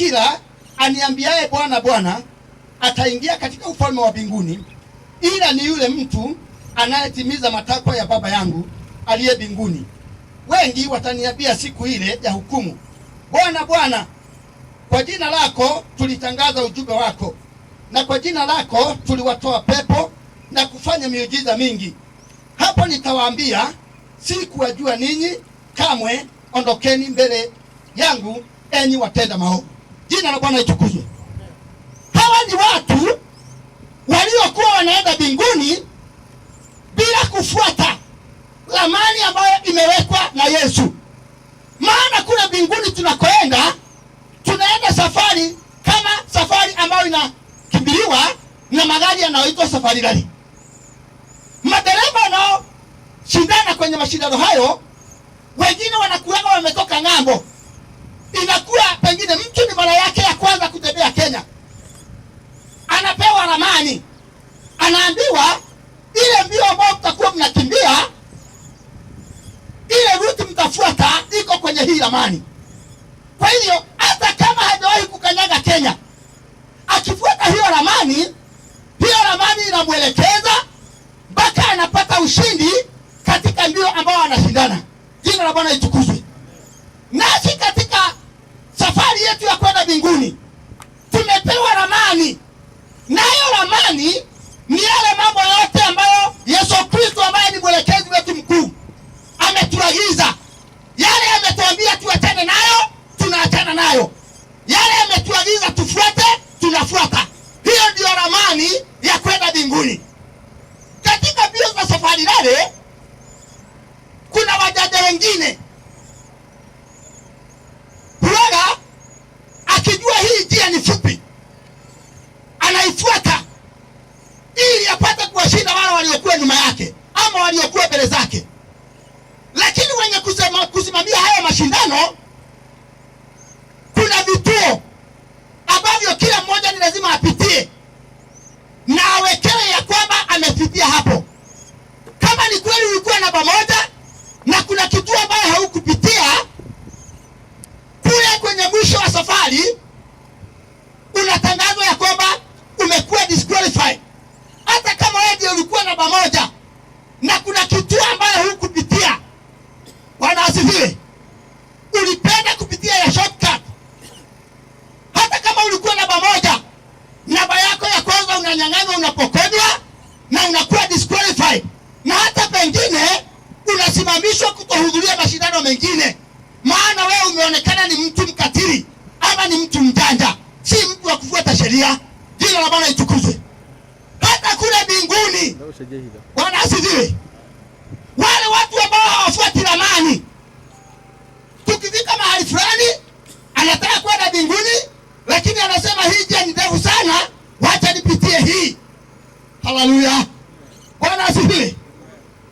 kila aniambiaye Bwana, Bwana ataingia katika ufalme wa mbinguni, ila ni yule mtu anayetimiza matakwa ya Baba yangu aliye mbinguni. Wengi wataniambia siku ile ya hukumu, Bwana, Bwana, kwa jina lako tulitangaza ujumbe wako, na kwa jina lako tuliwatoa pepo na kufanya miujiza mingi. Hapo nitawaambia, sikuwajua ninyi kamwe, ondokeni mbele yangu enyi watenda maovu. Jina la Bwana litukuzwe. Hawa ni watu waliokuwa wanaenda mbinguni bila kufuata ramani ambayo imewekwa na Yesu. Maana kule mbinguni tunakoenda, tunaenda safari kama safari ambayo inakimbiliwa na magari yanayoitwa safari rally. Madereva wanaoshindana kwenye mashindano hayo, wengine wanakuwa wametoka ng'ambo. Inakuwa pengine mtu ni mara yake ya kwanza kutembea Kenya, anapewa ramani, anaambiwa ile mbio ambayo mtakuwa mnakimbia, ile ruti mtafuata iko kwenye hii ramani. Kwa hiyo hata kama hajawahi kukanyaga Kenya, akifuata hiyo ramani, hiyo ramani inamwelekeza mpaka anapata ushindi katika mbio ambao anashindana. Jina la Bwana litukuzwe. Nasi katika safari yetu ya kwenda mbinguni tumepewa ramani, nayo ramani ni yale mambo yote ambayo Yesu Kristo ambaye ni mwelekezi wetu mkuu ametuagiza. Yale ametuambia tuachane nayo, tunaachana nayo. Yale ametuagiza tufuate, tunafuata. Hiyo ndio ramani ya kwenda mbinguni. Katika mbio za safari rally kuna wajaja wengine huwaga akijua hii njia ni fupi anaifuata ili apate kuwashinda wale waliokuwa nyuma yake ama waliokuwa mbele zake. Lakini wenye kusimamia haya mashindano, kuna vituo ambavyo kila mmoja ni lazima apitie na awekewe ya kwamba amepitia hapo. Kama ni kweli ulikuwa namba moja na kuna kituo ambayo haukupitia, kule kwenye mwisho wa safari unatangazwa ya kwamba umekuwa disqualified. Hata kama wewe ndiye ulikuwa namba moja na kuna kituo ambayo hukupitia. Bwana asifiwe. Ulipenda kupitia ya shortcut. Hata kama ulikuwa namba moja, namba yako ya kwanza unanyang'anywa, unapokonywa na unakuwa disqualified, na hata pengine unasimamishwa kutohudhuria mashindano mengine, maana wewe umeonekana ni mtu mkatili ama ni mtu mjanja, si mtu wa kufuata sheria. Jina la Bwana litukuzwe. Hata kule mbinguni, Bwana asifiwe, wale watu ambao hawafuati ramani, tukifika mahali fulani anataka kwenda mbinguni, lakini anasema hii njia ni ndefu sana, wacha nipitie hii. Haleluya, Bwana asifiwe.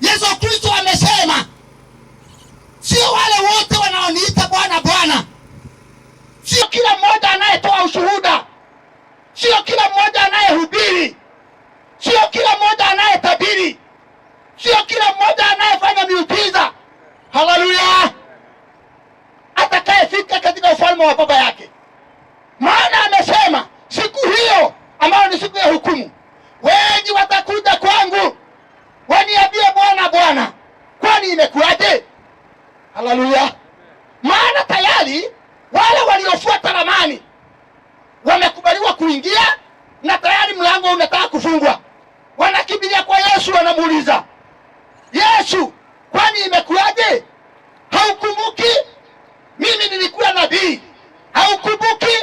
Yesu Kristo amesema sio wale wote wanaoniita Bwana Bwana, sio kila mmoja anayetoa ushuhuda, sio kila mmoja anayehubiri, sio kila mmoja anayetabiri, sio kila mmoja anayefanya miujiza. Haleluya, atakayefika katika ufalme wa Baba yake. Maana amesema siku hiyo ambayo ni siku ya hukumu, wengi watakuja kwangu waniambie Bwana Bwana, kwani imekuwaje? Haleluya. Maana tayari wale waliofuata ramani wamekubaliwa kuingia na tayari mlango unataka kufungwa. Wanakimbilia kwa Yesu, wanamuuliza Yesu, kwani imekuwaje? Haukumbuki mimi nilikuwa nabii? Haukumbuki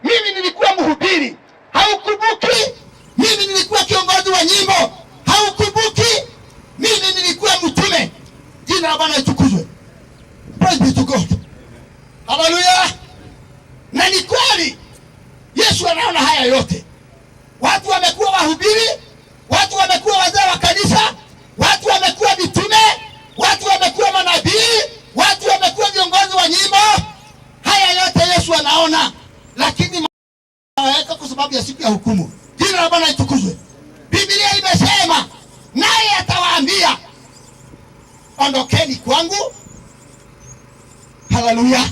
mimi nilikuwa mhubiri? Haukumbuki mimi nilikuwa kiongozi wa nyimbo? Haukumbuki mimi nilikuwa mtume? Jina la Bwana litukuzwe. Praise be to God. Haleluya. Na ni kweli Yesu anaona haya yote. Watu wamekuwa wahubiri, watu wamekuwa wazee wa kanisa, watu wamekuwa mitume, watu wamekuwa manabii, watu wamekuwa viongozi wa nyimbo. Haya yote Yesu anaona, lakini anaweka kwa sababu ya siku ya hukumu. Jina la Bwana litukuzwe. Biblia imesema naye atawaambia ondokeni kwangu. Haleluya.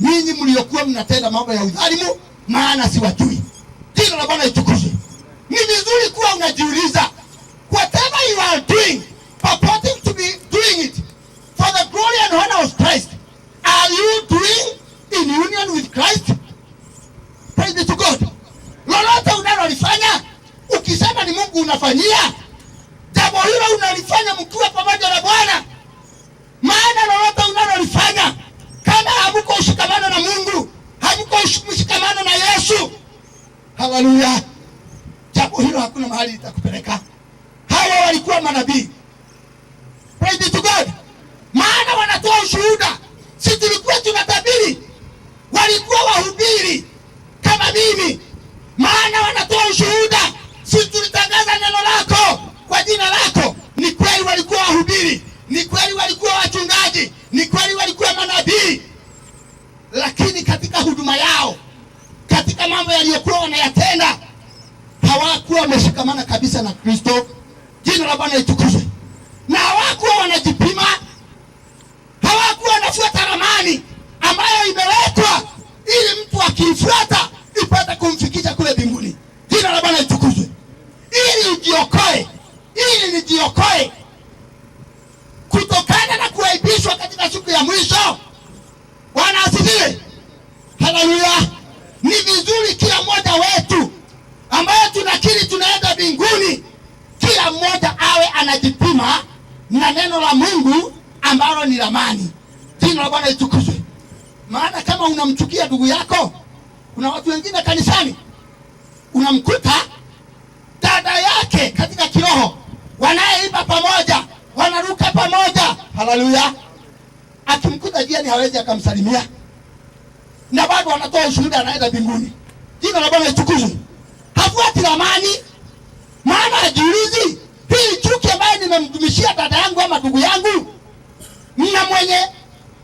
Ninyi mliokuwa mnatenda mambo ya udhalimu, maana siwajui. Jina la Bwana litukuzwe. Ni vizuri kuwa unajiuliza, whatever you are doing, purporting to be doing it for the glory and honor of Christ, are you doing in union with Christ? Praise be to God. Lolote unalolifanya, ukisema ni Mungu unafanyia, jambo hilo unalifanya mkiwa pamoja na Bwana. Maana lolote unalolifanya, kama hamko ushikamano na Mungu, hamko mshikamano na Yesu, haleluya, jambo hilo hakuna mahali litakupeleka. Hawa walikuwa manabii. Praise be to God. Maana wanatoa ushuhuda. Si tulikuwa tunatabiri, walikuwa wahubiri kama mimi. Maana wanatoa ushuhuda, si tulitangaza neno lako kwa jina lako. Ni kweli walikuwa wahubiri, ni kweli walikuwa wachungaji, ni kweli walikuwa manabii, lakini katika huduma yao, katika mambo yaliyokuwa wanayatenda, hawakuwa wameshikamana kabisa na Kristo. Jina la Bwana litukuzwe. Na hawakuwa wanajipima, hawakuwa wanafuata ramani ambayo imewekwa ili mtu akiifuata ipate kumfikisha kule mbinguni. Jina la Bwana litukuzwe. Ili ujiokoe, ili nijiokoe kutokana na kuaibishwa katika siku ya mwisho. Bwana asifiwe. Haleluya. Ni vizuri kila mmoja wetu ambaye tunakiri tunaenda mbinguni, kila mmoja awe anajipima na neno la Mungu ambalo ni ramani. Jina la Bwana litukuzwe. Maana kama unamchukia ndugu yako, kuna watu wengine kanisani unamkuta dada yake katika kiroho, wanayeimba pamoja, wanaruka pamoja, haleluya, akimkuta jiani hawezi akamsalimia, na bado anatoa ushuhuda, anaenda mbinguni. Jina la Bwana litukuzwe. Hafuati ramani, maana hajiulizi, hii chuki ambayo nimemdumishia dada yangu ama ndugu yangu, na mwenye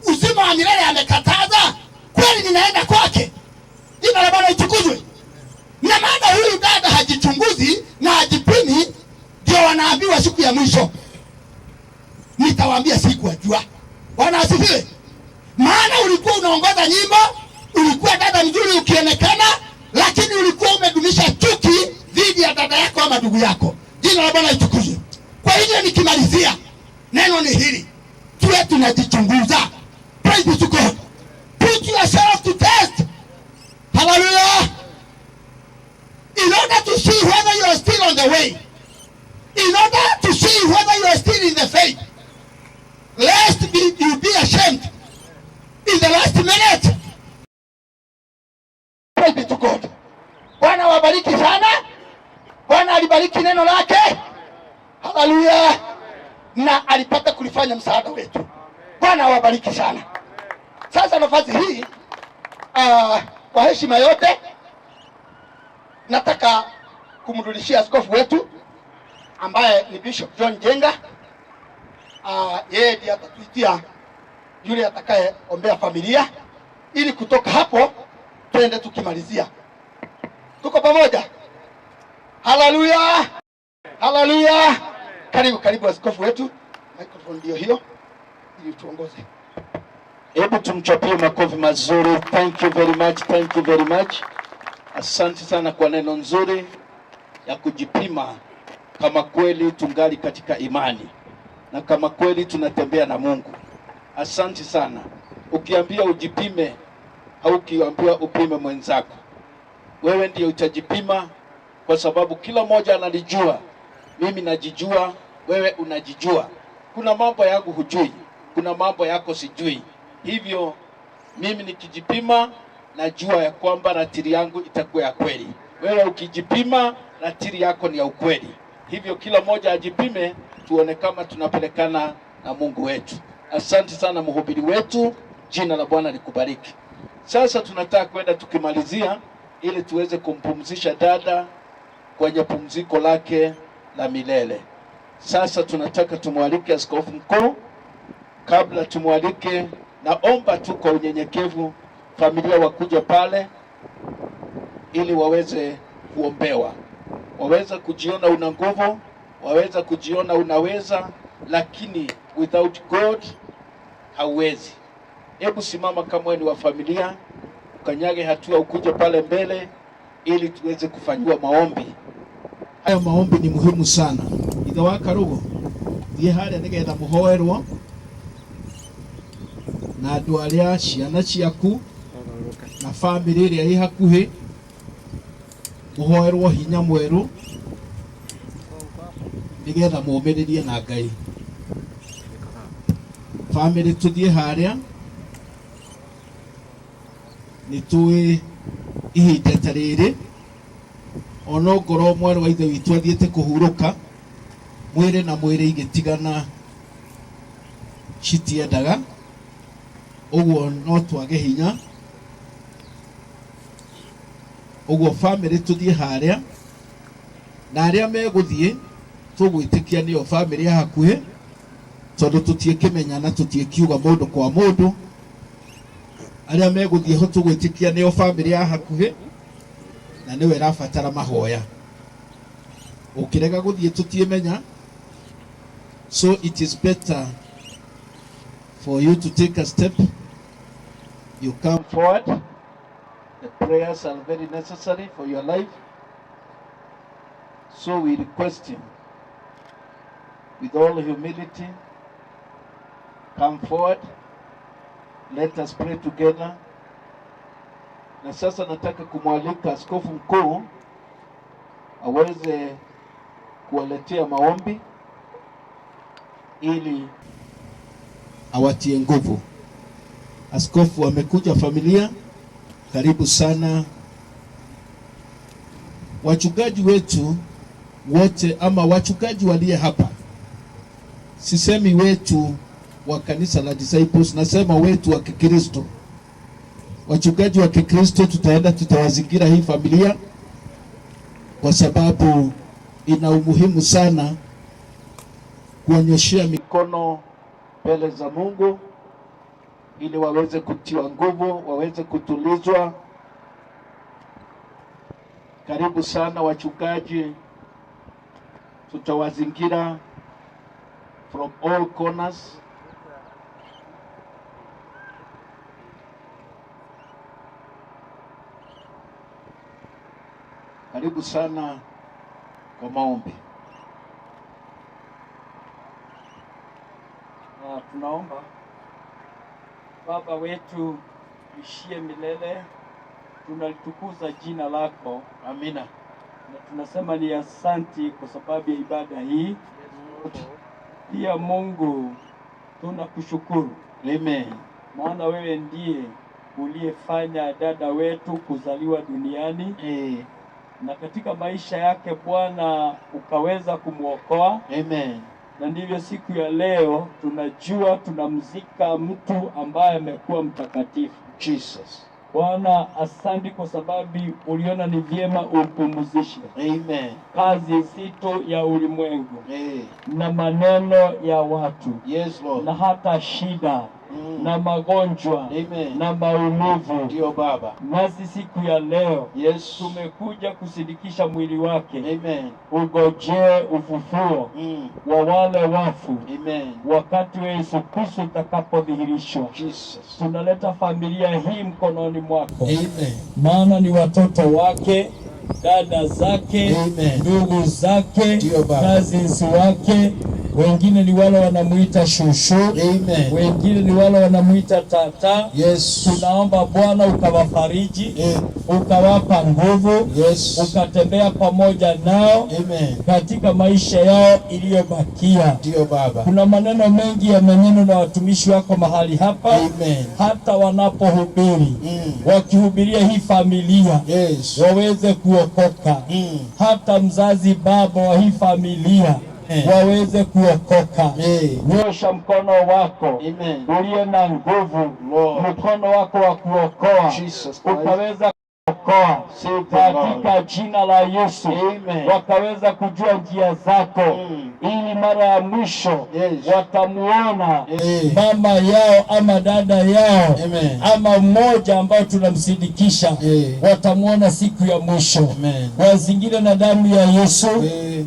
uzima wa milele amekataza, kweli ninaenda kwake? Jina la Bwana litukuzwe. Na maana huyu dada hajichunguzi na hajipimi, ndio wanaambiwa siku ya mwisho, nitawaambia sikuwajua. Bwana asifiwe. Maana ulikuwa unaongoza nyimbo, ulikuwa dada mzuri ukionekana, lakini ulikuwa umedumisha chuki dhidi ya dada yako ama ndugu yako. Jina la Bwana litukuzwe. Kwa hivyo nikimalizia, neno ni hili, tuwe tunajichunguza. Praise be to God. Put yourself to test. Hallelujah. In order to see whether you are still on the way, in order to see whether you are still in the faith, lest you be ashamed in the last minute. Praise be to God. Bwana wabariki sana. Bwana alibariki neno lake. Hallelujah. Na alipata kulifanya msaada wetu. Bwana awabariki sana. Sasa nafasi hii kwa heshima yote nataka kumrudishia askofu wetu ambaye ni Bishop John Jenga. Yeye ndiye atatuitia yule atakayeombea familia, ili kutoka hapo twende tukimalizia. Tuko pamoja? Haleluya, haleluya. Karibu, karibu askofu wetu. Microphone ndio hiyo, ili tuongoze. Hebu tumchapie makofi mazuri. Thank you very much, thank you very much. Asante sana kwa neno nzuri ya kujipima kama kweli tungali katika imani na kama kweli tunatembea na Mungu. Asante sana. Ukiambia ujipime au ukiambiwa upime mwenzako, wewe ndiye utajipima, kwa sababu kila mmoja analijua. Mimi najijua, wewe unajijua. Kuna mambo yangu hujui, kuna mambo yako sijui. Hivyo mimi nikijipima najua ya kwamba ratili yangu itakuwa ya kweli. Wewe ukijipima ratili yako ni ya ukweli. Hivyo kila mmoja ajipime, tuone kama tunapelekana na Mungu wetu. Asante sana mhubiri wetu, jina la Bwana likubariki. Sasa tunataka kwenda tukimalizia, ili tuweze kumpumzisha dada kwenye pumziko lake la milele. Sasa tunataka tumwalike askofu mkuu. Kabla tumwalike, naomba tu kwa unyenyekevu familia wakuje pale ili waweze kuombewa. Waweza kujiona una nguvu, waweza kujiona unaweza, lakini without God hauwezi. Hebu simama kama wewe ni wa familia, ukanyage hatua ukuje pale mbele ili tuweze kufanyiwa maombi. Haya maombi ni muhimu sana. Ithe wa Karugo, thiĩ harĩa nĩgetha mũhoerwo na andũ arĩa ciana ciaku na famĩlĩ ĩrĩa ĩ hakuhĩ, mũhoerwo hinya mwerũ nĩgetha mũmĩrĩrie na Ngai. Famĩlĩ tũthiĩ harĩa, nĩ tũĩ ihinda ta rĩrĩ ona ngorwo mwarĩ wa ithe witũ athiĩte kũhurũka, mwĩrĩ na mwĩrĩ igĩtigana citiendaga, ũguo no twage hinya. Ũguo famĩlĩ tũthiĩ harĩa, na arĩa megũthiĩ tũgwĩtĩkia nĩo famĩlĩ ya hakuhĩ, tondũ tũtiĩkĩmenyana, tũtiĩkiuga mũndũ kwa mũndũ. Arĩa megũthiĩ ho tũgwĩtĩkia nĩo famĩlĩ ya hakuhĩ, na nĩwe ĩrabatara mahoya. Ũkĩrega gũthiĩ tũtiĩmenya. So it is better for you to take a step. You come forward. The prayers are very necessary for your life. So we request him with all humility, come forward. Let us pray together. Na sasa nataka kumwalika askofu mkuu aweze kuwaletea maombi ili awatie nguvu. Askofu amekuja familia, karibu sana. Wachungaji wetu wote ama wachungaji waliye hapa, sisemi wetu wa kanisa la Disciples, nasema wetu wa Kikristo. Wachungaji wa Kikristo tutaenda, tutawazingira hii familia kwa sababu ina umuhimu sana kuonyeshea mikono mbele za Mungu ili waweze kutiwa nguvu, waweze kutulizwa. Karibu sana wachungaji, tutawazingira from all corners. Karibu sana kwa maombi. Tunaomba. Baba wetu ishie milele, tunalitukuza jina lako. Amina. Na tunasema ni asanti kwa sababu ya ibada hii. Pia Mungu tunakushukuru. Amen. Maana wewe ndiye uliyefanya dada wetu kuzaliwa duniani. Na katika maisha yake Bwana ukaweza kumuokoa. Amen. Na ndivyo siku ya leo tunajua tunamzika mtu ambaye amekuwa mtakatifu. Jesus. Bwana asante kwa sababu uliona ni vyema umpumzishe. Amen. Kazi nzito ya ulimwengu. Amen. Na maneno ya watu. Yes, Lord. Na hata shida. Na magonjwa. Amen. Na maumivu. Ndio Baba. Nasi siku ya leo, yes, tumekuja kusindikisha mwili wake. Amen. Ugojee ufufuo wa wale wafu. Amen. Wakati wa Yesu Kristo utakapodhihirishwa. Jesus. Tunaleta familia hii mkononi mwako. Amen. Maana ni watoto wake, dada zake, ndugu zake, cousins wake. Wengine ni wale wanamuita shushu. Amen. Wengine ni wale wanamuita tata. Yes. Tunaomba Bwana ukawafariji, ukawapa nguvu, yes, ukatembea pamoja nao. Amen. Katika maisha yao iliyobakia. Ndio Baba. Kuna maneno mengi yamenenwa na watumishi wako mahali hapa. Amen. Hata wanapohubiri, wakihubiria hii familia, yes, waweze kuokoka. Hata mzazi baba wa hii familia waweze kuokoka. Nyosha mkono wako uliye na nguvu, mkono wako wa kuokoa, ukaweza kuokoa katika jina la Yesu. Wakaweza kujua njia zako, ili mara ya mwisho watamuona mama yao ama dada yao ama mmoja ambao tunamsindikisha, watamuona siku ya mwisho. Wazingire na damu ya Yesu,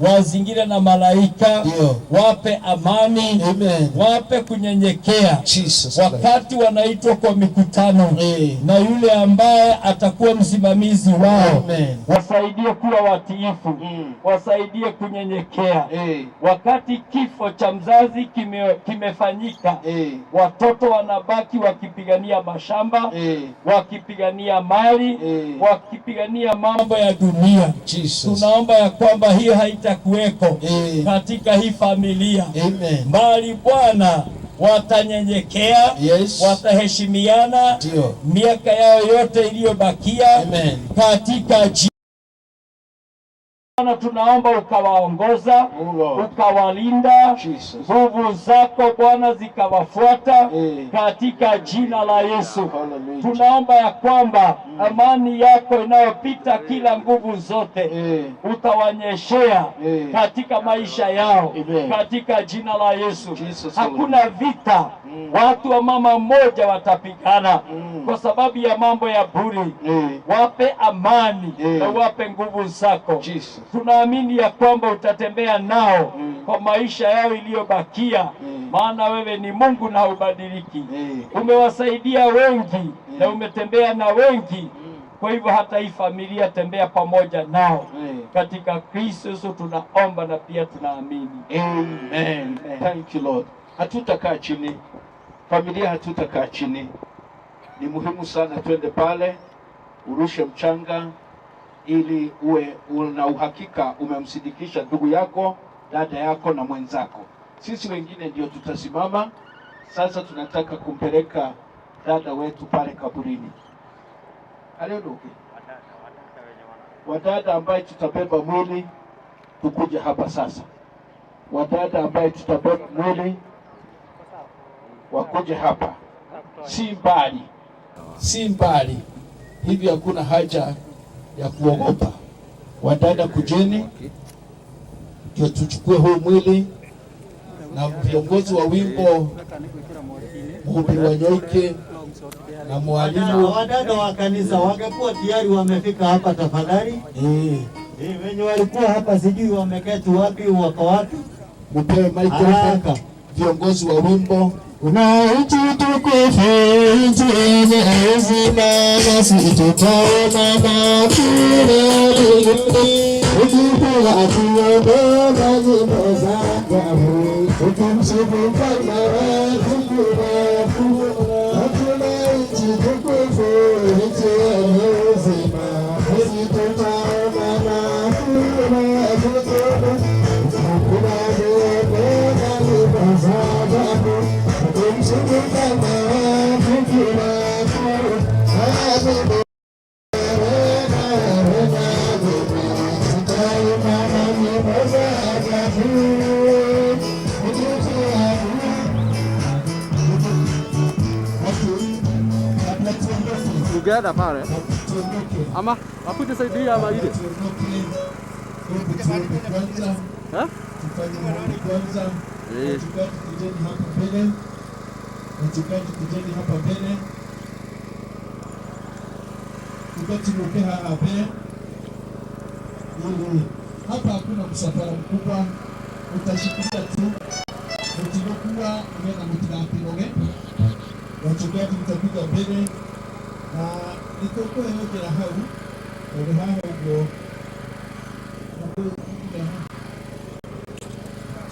Wazingire na malaika. Wape amani. Amen. Wape kunyenyekea. Jesus. Wakati wanaitwa kwa mikutano na yule ambaye atakuwa msimamizi wao. Amen. Wasaidie kuwa watiifu. Wasaidie kunyenyekea. Wakati kifo cha mzazi kimefanyika, watoto wanabaki wakipigania mashamba, wakipigania mali, wakipigania mambo ya dunia. Jesus. Tunaomba ya kwamba hiyo haitakuweko katika hii familia. Amen. Bali Bwana watanyenyekea, yes. Wataheshimiana miaka yao yote iliyobakia. Amen. Katika Bwana tunaomba ukawaongoza, ukawalinda, nguvu zako Bwana zikawafuata katika jina la Yesu. Tunaomba ya kwamba amani yako inayopita kila nguvu zote utawanyeshea katika maisha yao katika jina la Yesu. Hakuna vita, watu wa mama mmoja watapigana kwa sababu ya mambo ya buri. Wape amani na wape nguvu zako. Tunaamini ya kwamba utatembea nao kwa maisha yao iliyobakia, maana wewe ni Mungu na hubadiliki. Umewasaidia wengi na umetembea na wengi. Kwa hivyo hata hii familia tembea pamoja nao. Katika Kristo Yesu tunaomba na pia tunaamini. Amen. Thank you Lord. Hatutakaa chini. Familia hatutakaa chini. Ni muhimu sana twende pale urushe mchanga ili uwe una uhakika umemsindikisha ndugu yako, dada yako na mwenzako. Sisi wengine ndio tutasimama. Sasa tunataka kumpeleka dada wetu pale kaburini. Aliondoke. Wadada ambaye tutabeba mwili tukuja hapa sasa. Wadada ambaye tutabeba mwili wakuje hapa. Si mbali. Si mbali. Hivi hakuna haja ya kuogopa. Wadada kujeni ndio tuchukue huu mwili, na viongozi wa wimbo Mhubiri Wanyoike na mwalimu. Wadada wa kanisa wangekuwa tayari wamefika hapa tafadhali. Wenye walikuwa hapa sijui wameketi wapi, wako wapi? Mpewe microphone viongozi wa wimbo. Una nchi tukufu, nchi yenye uzima, nasi tutaonana kule mbinguni. Tukikula tuombe nyimbo za ajabu, tukimsifu Mfalme wetu kule. Hakuna nchi tukufu, nchi yenye uzima, nasi tutaonana kule mbinguni. Tukikula tuombe nyimbo za ajabu, tukimsifu Mfalme wetu kule. Together pale. Ama wakuje saidia ama ile. Tufanye maombi kwanza. Wachungaji kujeni hapa mbele. Wachungaji kujeni hapa mbele. Wachungaji muke hapa mbele. Hapa hakuna msafara mkubwa, utashikilia tu mtilokuwa ngena mtigakiroge. Wachungaji mtakuja mbele na nitukwehokera hau uri haha uguo.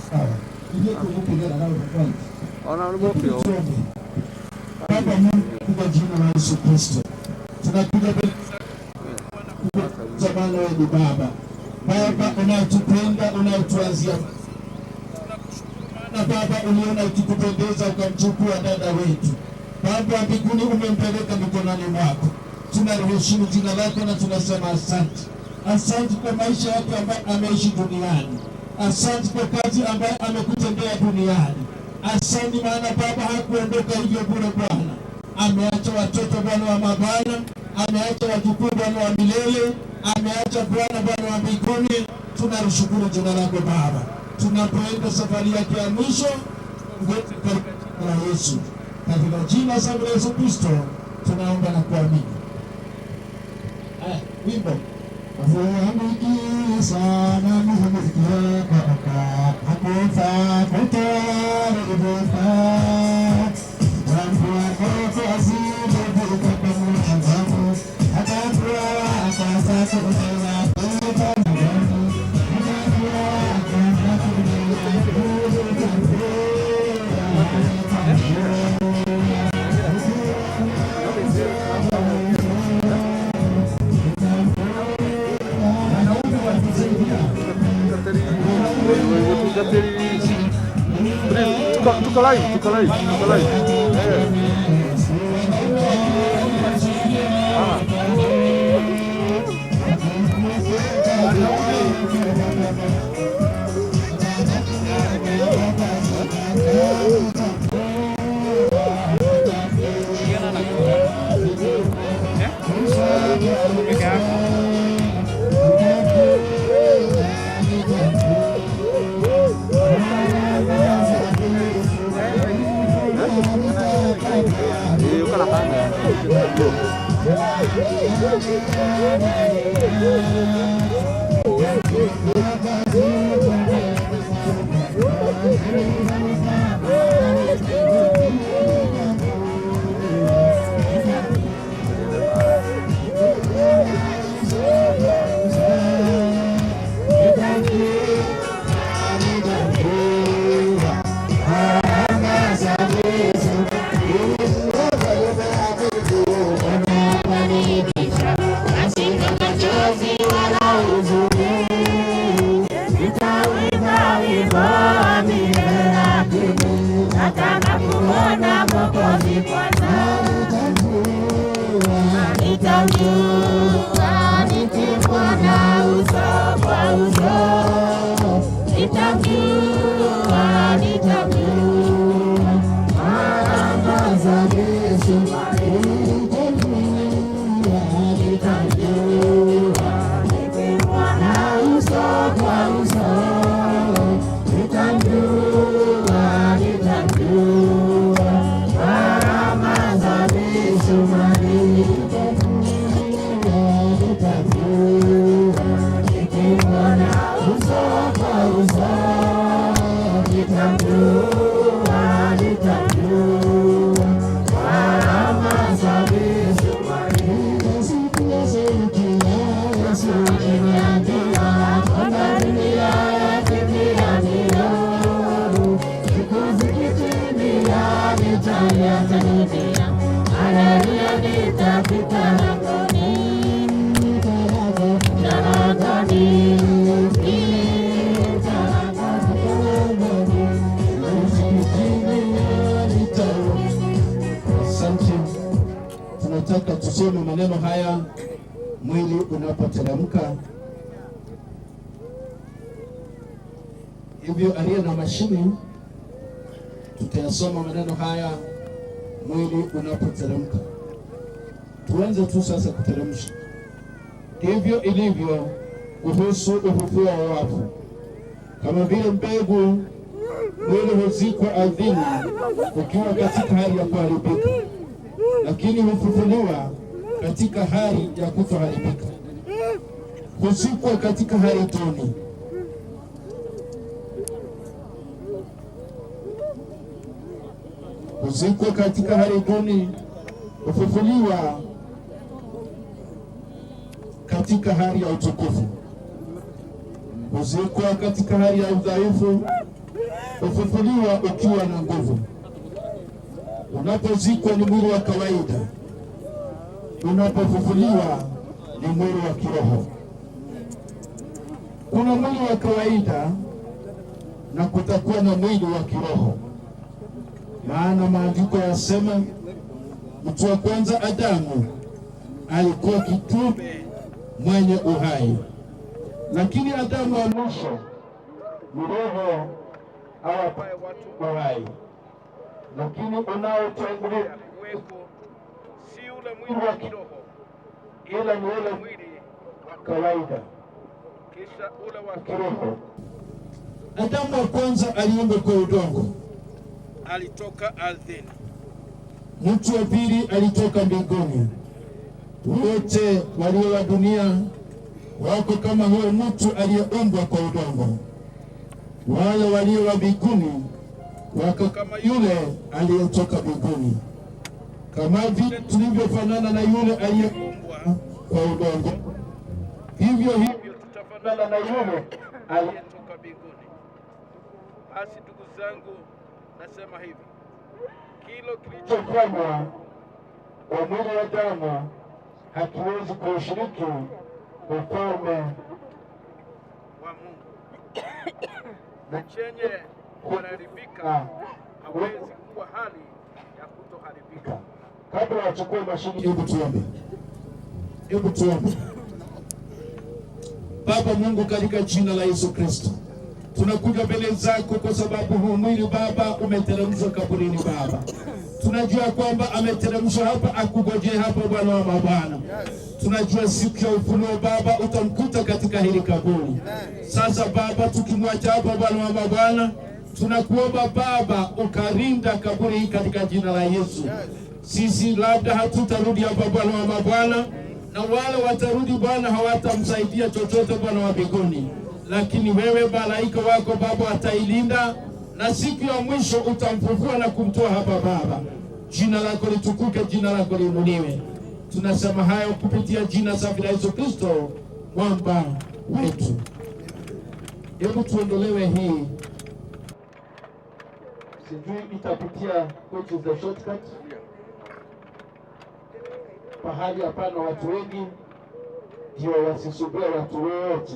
Sawa, ithuĩ tũgũkĩgera hau front. Ona nĩmokĩo. Baba Mungu, kwa jina la Yesu Kristo tunakuja mbele za Bwana wewe ni Baba, Baba unayetupenda, unayetuanzia na Baba uliona ikikupendeza ukamchukua dada wetu. Baba mbinguni umempeleka mikononi mwako. Tunaliheshimu jina lako na tunasema asante. Asante kwa maisha yake ambayo ameishi duniani. Asante kwa kazi ambayo amekutendea duniani. Asante maana Baba hakuondoka hivyo bure Bwana. Ameacha watoto Bwana wa mabwana, ameacha wajukuu Bwana wa milele, ameacha Bwana Bwana wa mbinguni. Tunalishukuru jina lako Baba. Tunapoenda safari yake ya mwisho la Yesu, katika jina la Yesu Kristo tunaomba na kuamini. Wimbo. Tuko live, tuko live, tuko live. Tunataka tusome maneno haya mwili unapoteremka. Hivyo aliye na mashini, tutayasoma maneno haya mwili unapoteremka. Tuanze tu sasa kuteremsha. Ndivyo ilivyo kuhusu ufufuo wa wafu. Kama vile mbegu, mwili huzikwa ardhini ukiwa katika hali ya kuharibika, lakini hufufuliwa katika hali ya kutoharibika. Huzikwa katika hali duni, huzikwa katika hali duni, hufufuliwa katika hali ya utukufu. Huzikwa katika hali ya udhaifu, hufufuliwa ukiwa na nguvu. Unapozikwa ni mwili wa kawaida, unapofufuliwa ni mwili wa kiroho. Kuna mwili wa kawaida na kutakuwa na mwili wa kiroho. Maana maandiko yasema, mtu wa kwanza Adamu alikuwa kiumbe mwenye uhai, lakini Adamu wa mwisho ni roho awapaye watu uhai. Lakini unaotangulia kuweko si ule mwili wa kiroho, ila ni ule mwili wa kawaida, kisha ule wa kiroho. Adamu wa kwanza aliumbwa kwa udongo, alitoka ardhini. Mtu wa pili alitoka mbinguni. Wote walio wa dunia wako kama huyo mtu aliyeumbwa kwa udongo, wale walio wa mbinguni wako kama yule aliyetoka mbinguni. Kama vile tulivyofanana na yule aliyeumbwa kwa udongo, vivyo hivyo tutafanana na yule aliyetoka mbinguni. Basi ndugu zangu, nasema hivi, kilo kilichofanywa kwa mwili wa damu hakiwezi kuushiriki ufalme wa Mungu, na chenye kuharibika hawezi kuwa hali ya kutoharibika. Kabla wachukue mashini, hebu tuombe. Hebu tuombe. Baba Mungu, katika jina la Yesu Kristo, tunakuja mbele zako kwa sababu huu mwili Baba umeteremshwa kaburini. Baba, tunajua kwamba ameteremshwa hapa akugojee hapa, Bwana wa mabwana. Tunajua siku ya ufunuo Baba utamkuta katika hili kaburi. Sasa Baba, tukimwacha hapa, Bwana wa mabwana, tunakuomba Baba ukarinda kaburi hii katika jina la Yesu. Sisi labda hatutarudi hapa, Bwana wa mabwana, na wale watarudi Bwana hawatamsaidia chochote, Bwana wa mbinguni, lakini wewe malaika wako Baba atailinda, na siku ya mwisho utamfufua na kumtoa hapa Baba. Jina lako litukuke, jina lako liinuliwe. Tunasema hayo kupitia jina safi la Yesu Kristo mwamba wetu. Hebu tuondolewe hii, sijui itapitia which is the shortcut, pahali hapana watu wengi, ndio wasisumbue watu wote.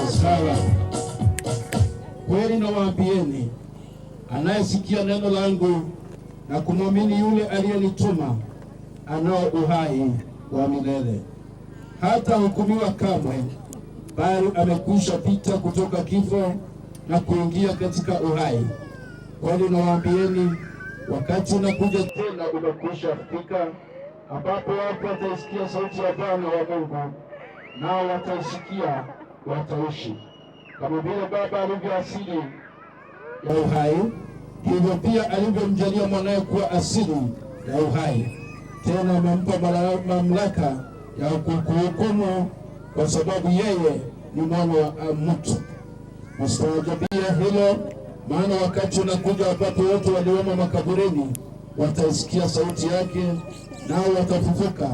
Sawa. Kweli nawaambieni, anayesikia neno langu na kumwamini yule aliyenituma anao uhai wa milele, hata hukumiwa kamwe, bali amekwisha pita kutoka kifo na kuingia katika uhai. Kweli nawaambieni, wakati unakuja tena umekwisha fika, ambapo watu wataisikia sauti ya Bwana wa Mungu, nao wataisikia wataishi. Kama vile Baba alivyo asili ya uhai, hivyo pia alivyomjalia mwanaye kuwa asili ya uhai. Tena amempa mamlaka ya kuhukumu, kwa sababu yeye ni mwana wa mtu. Msistaajabie hilo, maana wakati unakuja ambapo wote waliomo makaburini wataisikia sauti yake, nao watafufuka.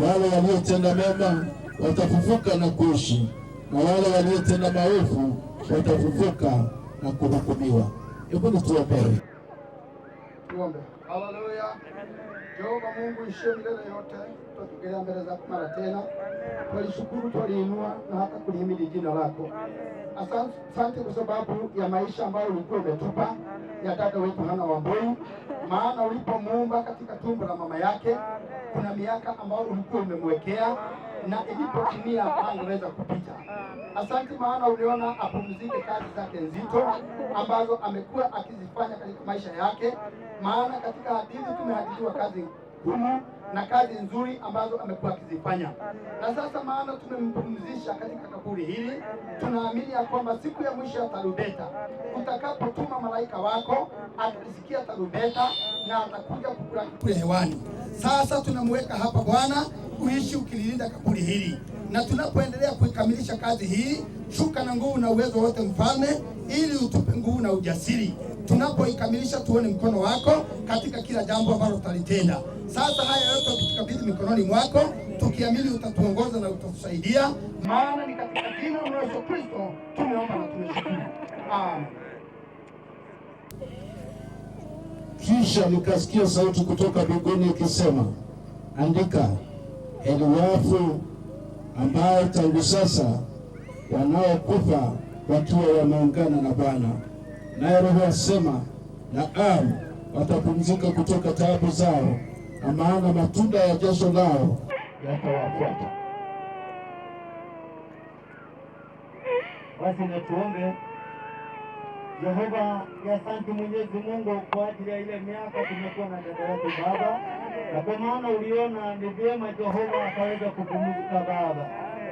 Wale waliotenda mema watafufuka na kuishi, na wale waliotenda maovu watafufuka na kuhukumiwa. Hebu nituombe. Tuombe. Haleluya. Jehova Mungu ishie milele yote, twatugelea mbele zako mara tena. Twalishukuru, twaliinua na hata kulihimidi jina lako. Asante kwa sababu ya maisha ambayo ulikuwa umetupa ya dada wetu Hana Wambui, maana ulipomuumba katika tumbo la mama yake Kuna miaka ambayo ulikuwa umemwekea na ilipotimia angeweza kupita. Asante maana uliona apumzike kazi zake nzito ambazo amekuwa akizifanya katika maisha yake, maana katika hadithi tumehadithiwa kazi ngumu na kazi nzuri ambazo amekuwa akizifanya. Na sasa maana tumempumzisha katika kaburi hili, tunaamini ya kwamba siku ya mwisho ya tarumbeta, utakapotuma malaika wako atalisikia tarumbeta na atakuja kukulaki kule hewani. Sasa tunamweka hapa Bwana, uishi ukililinda kaburi hili, na tunapoendelea kuikamilisha kazi hii, shuka na nguvu na uwezo wote Mfalme, ili utupe nguvu na ujasiri tunapoikamilisha, tuone mkono wako katika kila jambo ambalo tutalitenda. Sasa haya yote tukikabidhi mikononi mwako, tukiamini utatuongoza na utatusaidia, maana ni katika jina la Yesu Kristo tumeomba na tumeshukuru, amen. Kisha nikasikia sauti kutoka mbinguni ikisema, andika, heri wafu ambao tangu sasa wanaokufa wakiwa wameungana na Bwana. Naye Roho asema, naam, watapumzika kutoka taabu zao, na maana matunda ya jasho lao yatawafuata. Basi na tuombe. Jehova, ni asante Mwenyezi Mungu kwa ajili ya ile miaka tumekuwa na dada yetu Baba, na kwa maana uliona ni vyema Jehova akaweza kupumzika Baba.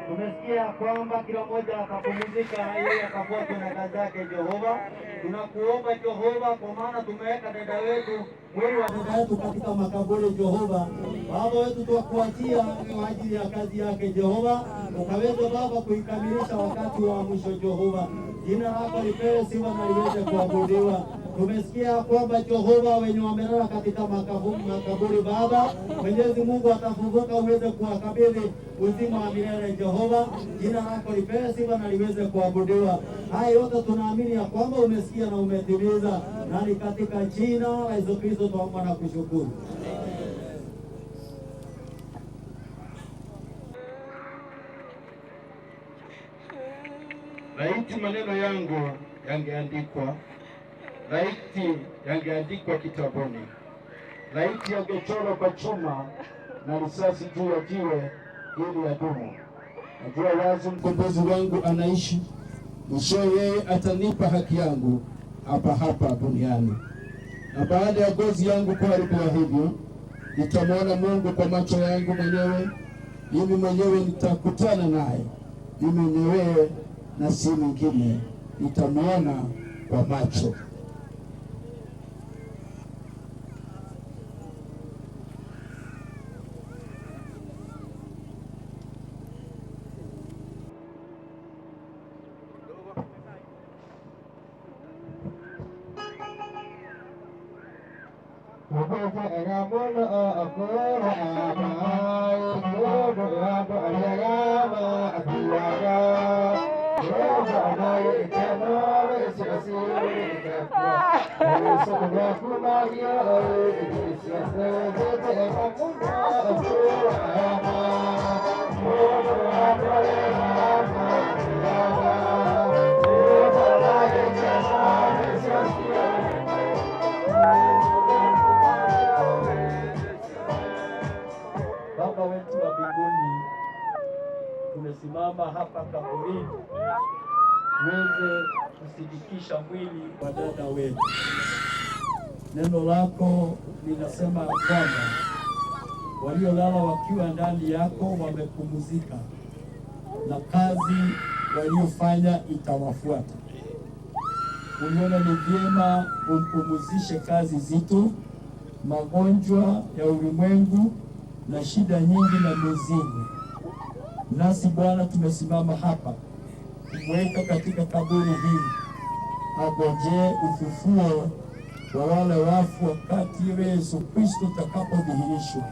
Tumesikia kwamba kila mmoja akapumzika na yeye akafuatwa na kazi yake Jehova. Tunakuomba Jehova, kwa maana tumeweka dada wetu, mwili wa dada yetu katika makaburi Jehova. Baba wetu, twakuachia kwa ajili ya kazi yake Jehova, ukaweze Baba kuikamilisha wakati wa mwisho Jehova. Jina lako lipewe sifa na liweze kuabudiwa. Tumesikia kwamba Jehova, wenye wamelala katika makaburi Baba, Mwenyezi Mungu atafufuka uweze kuwakabidhi uzima wa milele Jehova. Jina lako lipewe sifa na liweze kuabudiwa. Haya yote tunaamini ya kwamba umesikia na umetimiza, na ni katika jina la Yesu Kristo tuomba na kushukuru. Laiti maneno yangu yangeandikwa, laiti yangeandikwa kitabuni, laiti yangechorwa kwa chuma na risasi juu ya jiwe ili yadumu. Najua wazi mkombozi wangu anaishi, mwishowe yeye atanipa haki yangu hapa hapa duniani. Na baada ya gozi yangu kuharibiwa hivyo, nitamwona Mungu kwa macho yangu mwenyewe, mimi mwenyewe nitakutana naye, mimi mwenyewe na si mwingine, nitamwona kwa macho. Baba wetu wa mbinguni, tumesimama hapa kaburini tuweze kusidikisha mwili wa dada wetu. Neno lako linasema kwamba waliolala wakiwa ndani yako wamepumzika, na kazi waliofanya itawafuata. Uliona ni vyema umpumzishe kazi zito, magonjwa ya ulimwengu na shida nyingi na mizigo. Nasi Bwana tumesimama hapa kumweka katika kaburi hili, agojee ufufuo wa wale wafu wakati Yesu Kristo utakapodhihirishwa.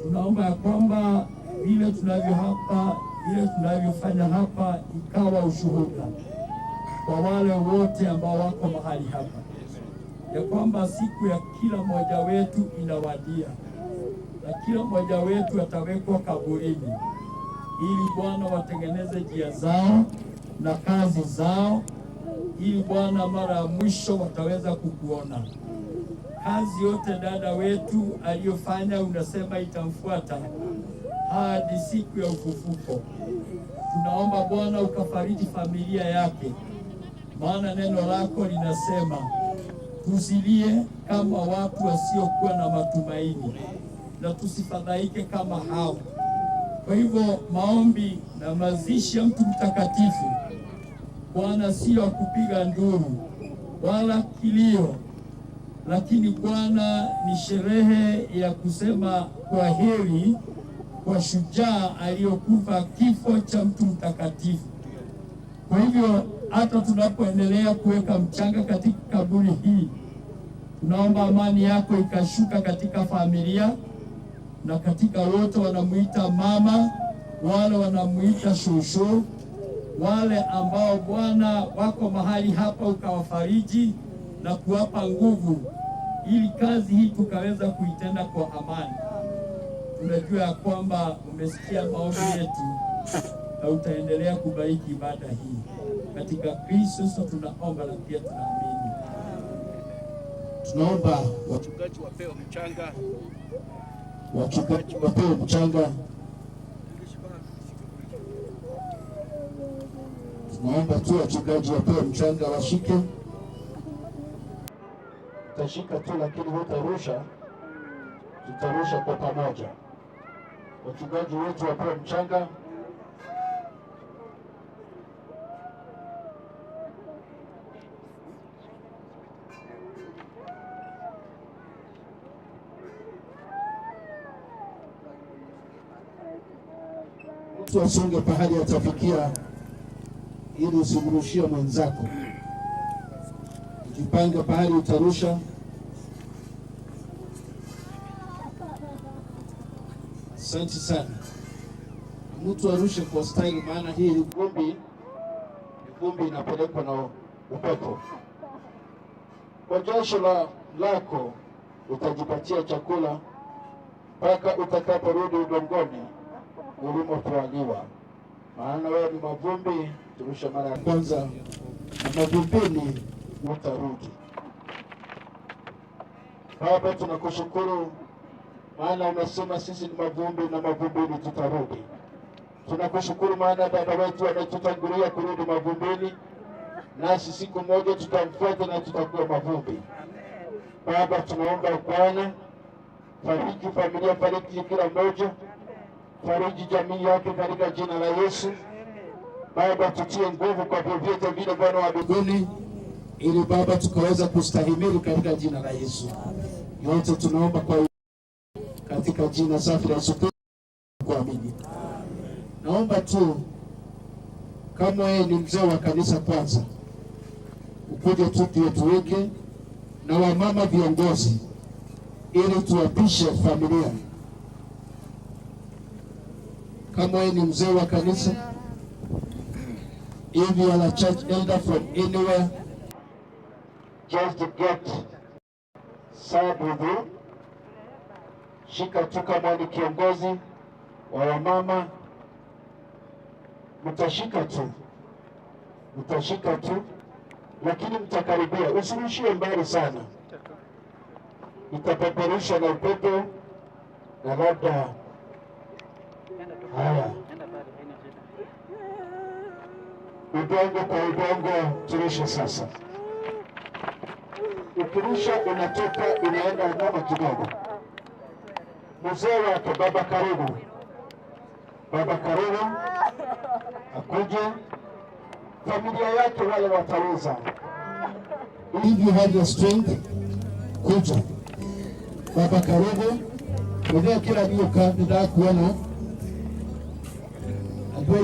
Tunaomba ya kwamba vile tunavyo hapa, vile tunavyofanya hapa ikawa ushuhuda kwa wale wote ambao wako mahali hapa, ya kwamba siku ya kila mmoja wetu inawadia na kila mmoja wetu atawekwa kaburini, ili Bwana watengeneze njia zao na kazi zao, ili Bwana mara ya mwisho wataweza kukuona. Kazi yote dada wetu aliyofanya, unasema itamfuata hadi siku ya ufufuko. Tunaomba Bwana ukafariji familia yake, maana neno lako linasema tusilie kama watu wasiokuwa na matumaini na tusifadhaike kama hao. Kwa hivyo maombi na mazishi ya mtu mtakatifu, Bwana, sio kupiga nduru wala kilio, lakini Bwana ni sherehe ya kusema kwa heri kwa shujaa aliyokufa kifo cha mtu mtakatifu. Kwa hivyo hata tunapoendelea kuweka mchanga katika kaburi hii, tunaomba amani yako ikashuka katika familia na katika wote wanamuita mama, wale wanamuita shosho, wale ambao Bwana wako mahali hapa, ukawafariji na kuwapa nguvu ili kazi hii tukaweza kuitenda kwa amani. Tunajua ya kwamba umesikia maombi yetu na utaendelea kubariki ibada hii. Katika Kristo Yesu tunaomba na pia tunaamini. Tunaomba wachungaji wapewe mchanga, wachungaji wapewe mchanga. Tunaomba tu wachungaji wapewe mchanga, washike. Utashika tu, lakini hutarusha. Tutarusha kwa pamoja. Wachungaji wetu wapewe mchanga. Mtu asonge pahali atafikia, ili usimrushie mwenzako. Ujipange pahali utarusha. Asante sana. Mtu arushe kwa style, maana hii vumbi, vumbi inapelekwa na upepo. Kwa jasho lako utajipatia chakula mpaka utakaporudi udongoni ulimotwaliwa. Maana wewe ni mavumbi, turusha mara ya kwanza, na mavumbini utarudi. Baba, tunakushukuru maana umesema sisi ni mavumbi na mavumbini tutarudi. Tunakushukuru maana baba wetu ametutangulia kurudi mavumbini, nasi siku moja tutamfuata na tutakuwa mavumbi. Baba, tunaomba Bwana, fariji familia, fariji kila mmoja, fariji jamii yake katika jina la Yesu. Baba, tutie nguvu kwa vyovyote vile, Bwana wa mbinguni, ili Baba tukaweza kustahimili katika jina la Yesu. Yote tunaomba kwa katika jina safi la Yesu Kristo kuamini. Naomba tu kama wewe ni mzee wa kanisa kwanza, ukuje tu ndio tuweke na wamama viongozi, ili tuwapishe familia. Kama wewe ni mzee wa kanisa, if you are a church elder from anywhere, just to get sad with you. Shika tu kama ni kiongozi wa wamama, mtashika tu, mtashika tu, lakini mtakaribia, usirushie mbali sana, itapeperusha na upepo na labda haya udongo kwa udongo. Turushe sasa. Ukirusha unatoka unaenda nyuma kidogo. Mzee wake baba karibu, baba karibu akuje, familia yake wale wataweza. If you have your strength, kuja baba karibu. Mwenyewe kila nioka ndio kuona andũ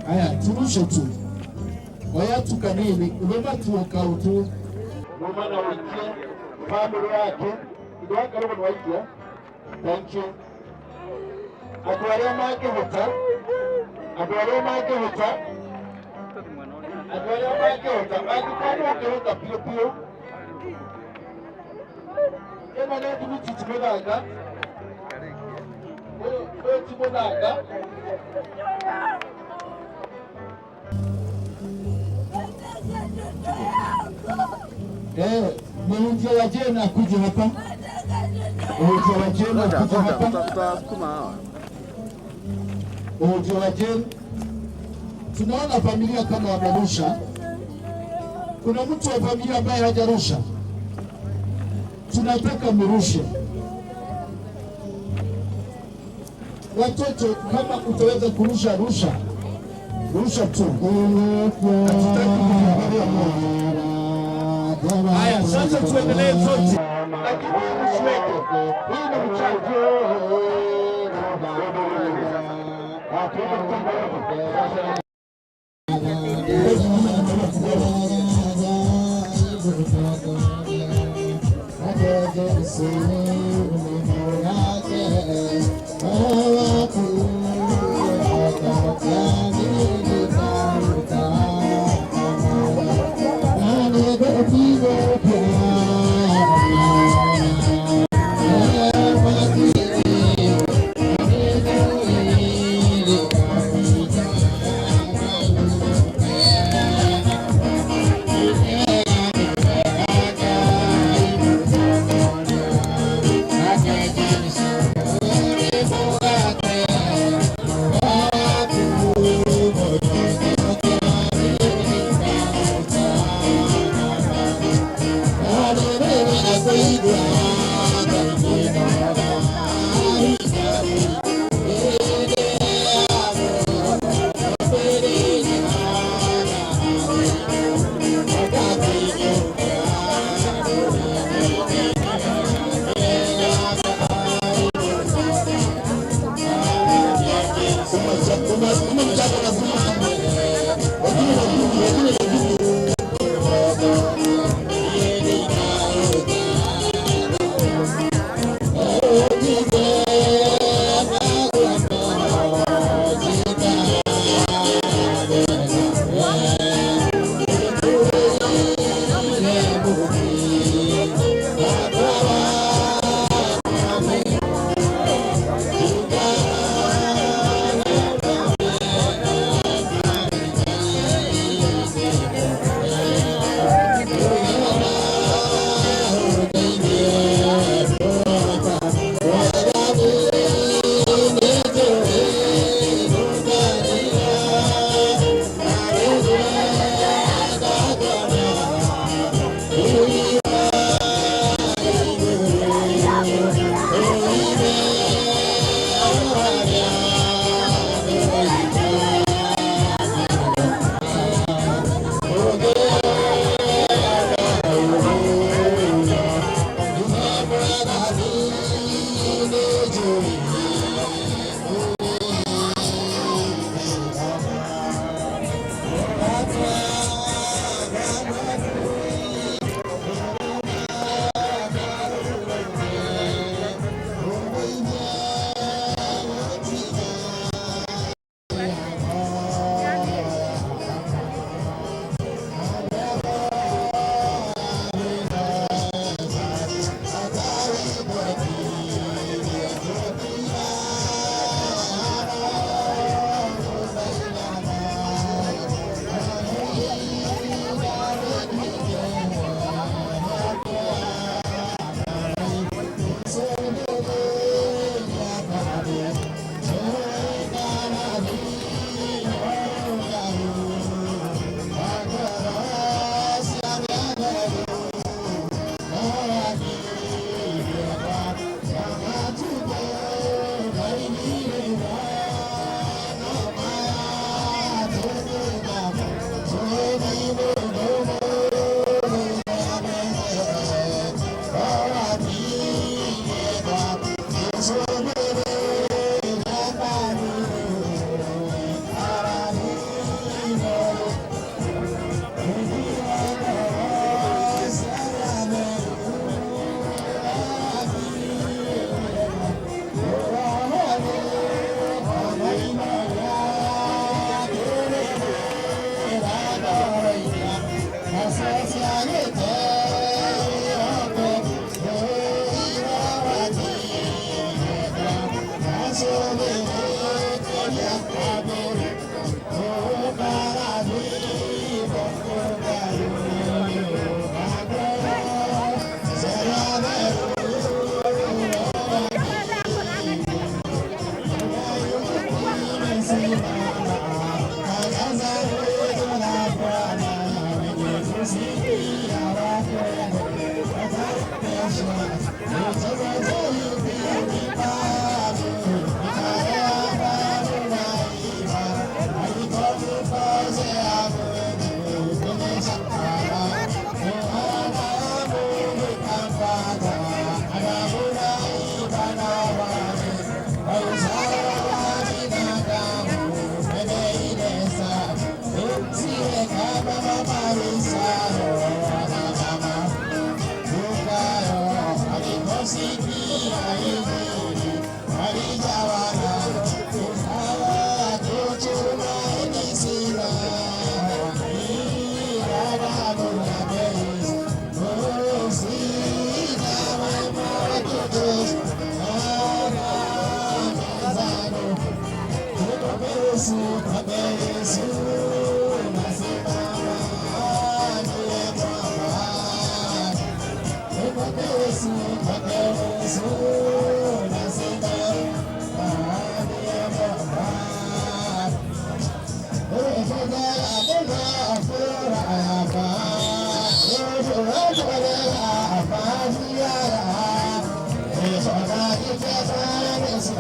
a Aya, turushe tu oya tu kanini uloma tu kautu mama na wikia family yake ndio karibu na wikia. Thank you. Andũ arĩa mangĩhota, andũ arĩa mangĩhota, andũ arĩa mangĩhota, angĩkorwo ũngĩhota biũ biũ, ĩno nĩ thimiti ti mũthanga, ũyũ ti mũthanga. Mhunjia wa Jane akuje hapa. Mhunjia wa Jane akuje hapa. Utasukuma hawa. Mhunjia wa Jane. Tunaona familia kama wamerusha. Kuna mtu wa familia ambaye hajarusha. Tunataka mrushe. Watoto, kama utaweza kurusha, rusha. Rusha tu. Hatutaki kukimbia moja. Haya, sasa tuendelee zote. Lakini msiweke. Hii ni mchango.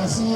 Bye.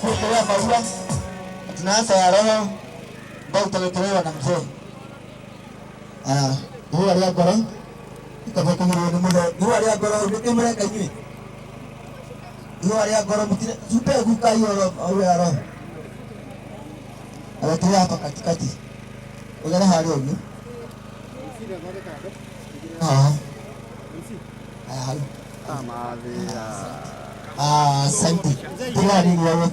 Kuwekelea maua tunaanza ya roho ambayo utawekelewa na mzee. Ihũa rĩa ngoro ikabekagĩrwo nĩ mũthee. Ihũa rĩa ngoro nĩ mũreka inyuĩ. Ihũa rĩa ngoro mũtire tupe guka hiyo maua ya roho. Awekelea hapa katikati. Ugere harĩa ũguo. Haya hau. Asante. Tayari wewe.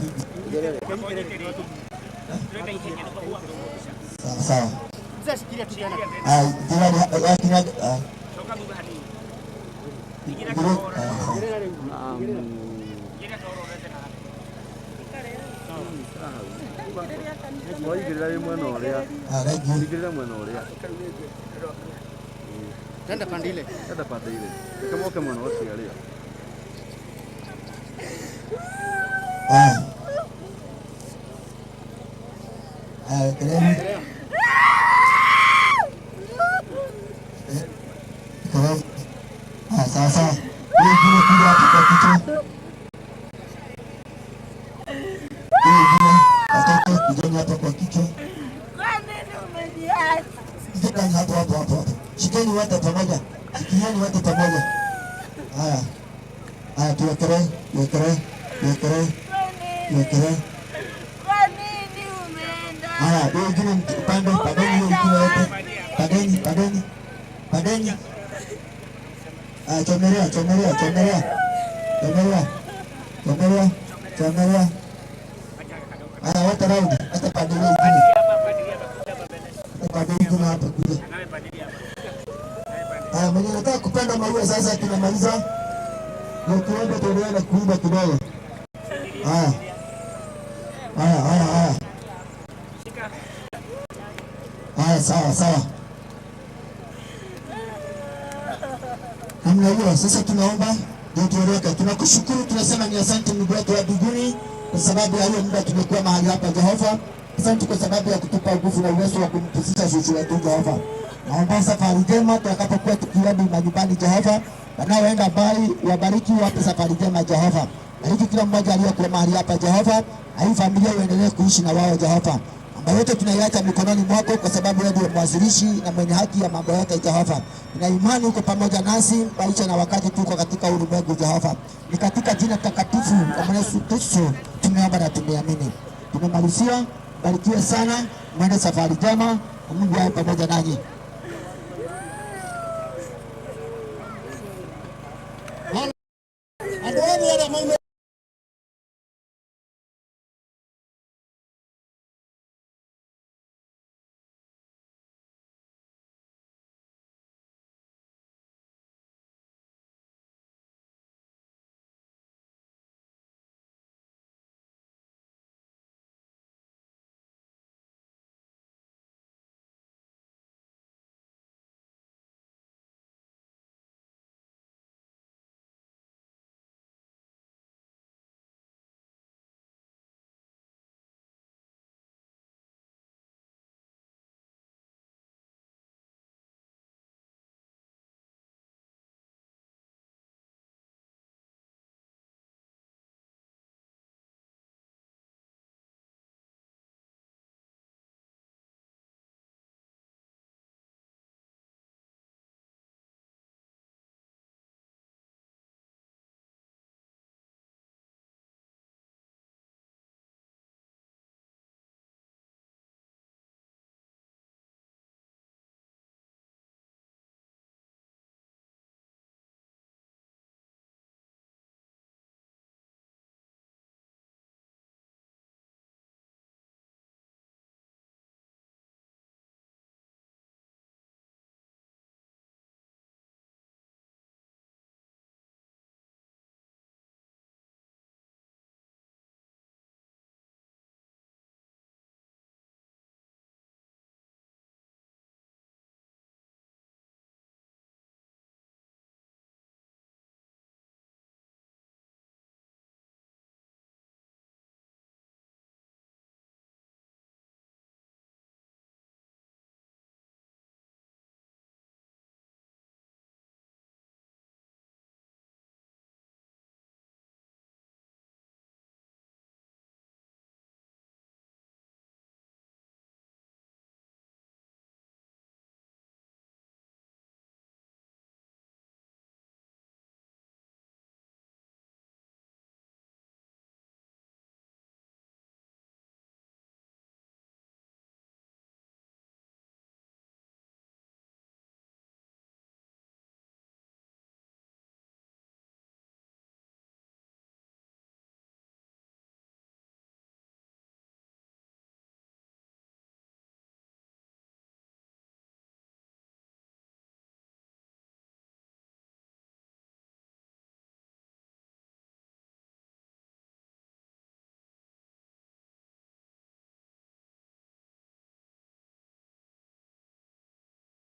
Sawa sawa. Tenda pandile. Tenda pandile. Kama uke mwena ũcio rĩa. Sawa sawa. Hiyo kuja hapo kwa kichwa. Hiyo watoto kujeni hapa kwa kichwa. Kwa nini umeniacha? Shikeni hapo hapo hapo. Shikeni wote pamoja. Shikeni wote pamoja. Haya. Haya tuwekelee, tuwekelee, tuwekelee. Tuwekelee. Kwa nini umeenda? Haya, hiyo ingine upande, pandeni hiyo ingine yote. Pandeni, pandeni. Pandeni. Chomelea, chomelea, chomelea. Chomelea. Chomelea, chomelea. Haya, wote round, hata pande hiyo ingine. Hata pande ingine hapa kuja. Haya, mwenye anataka kupanda maua sasa tunamaliza. Ndio tuombe tuendelee na kuimba kidogo. Haya. Haya, haya, haya. Haya, sawa, sawa. Namna hiyo sasa tunaomba ndio tuondoke. Tunakushukuru, tunasema ni asante Mungu wetu wa mbinguni kwa sababu ya hiyo muda tumekuwa mahali hapa Jehova. Asante kwa sababu ya kutupa nguvu na uwezo wa kumpumzisha sisi wetu Jehova. Naomba safari njema tutakapokuwa tukirudi majumbani Jehova. Wanaoenda mbali wabariki, wape safari njema Jehova. Bariki kila mmoja aliyekuwa mahali hapa Jehova. Na hii familia iendelee kuishi na wao Jehova. Mambo yote tunaiacha mikononi mwako kwa sababu wewe ndiye mwanzilishi na mwenye haki ya mambo yote Jehova. Nina imani uko pamoja nasi maisha na wakati tuko katika ulimwengu Jehova. Ni katika jina takatifu la Yesu Kristo tumeomba na tumeamini. Tumemalizia, barikiwe sana, mwende safari njema, Mungu awe pamoja nanyi.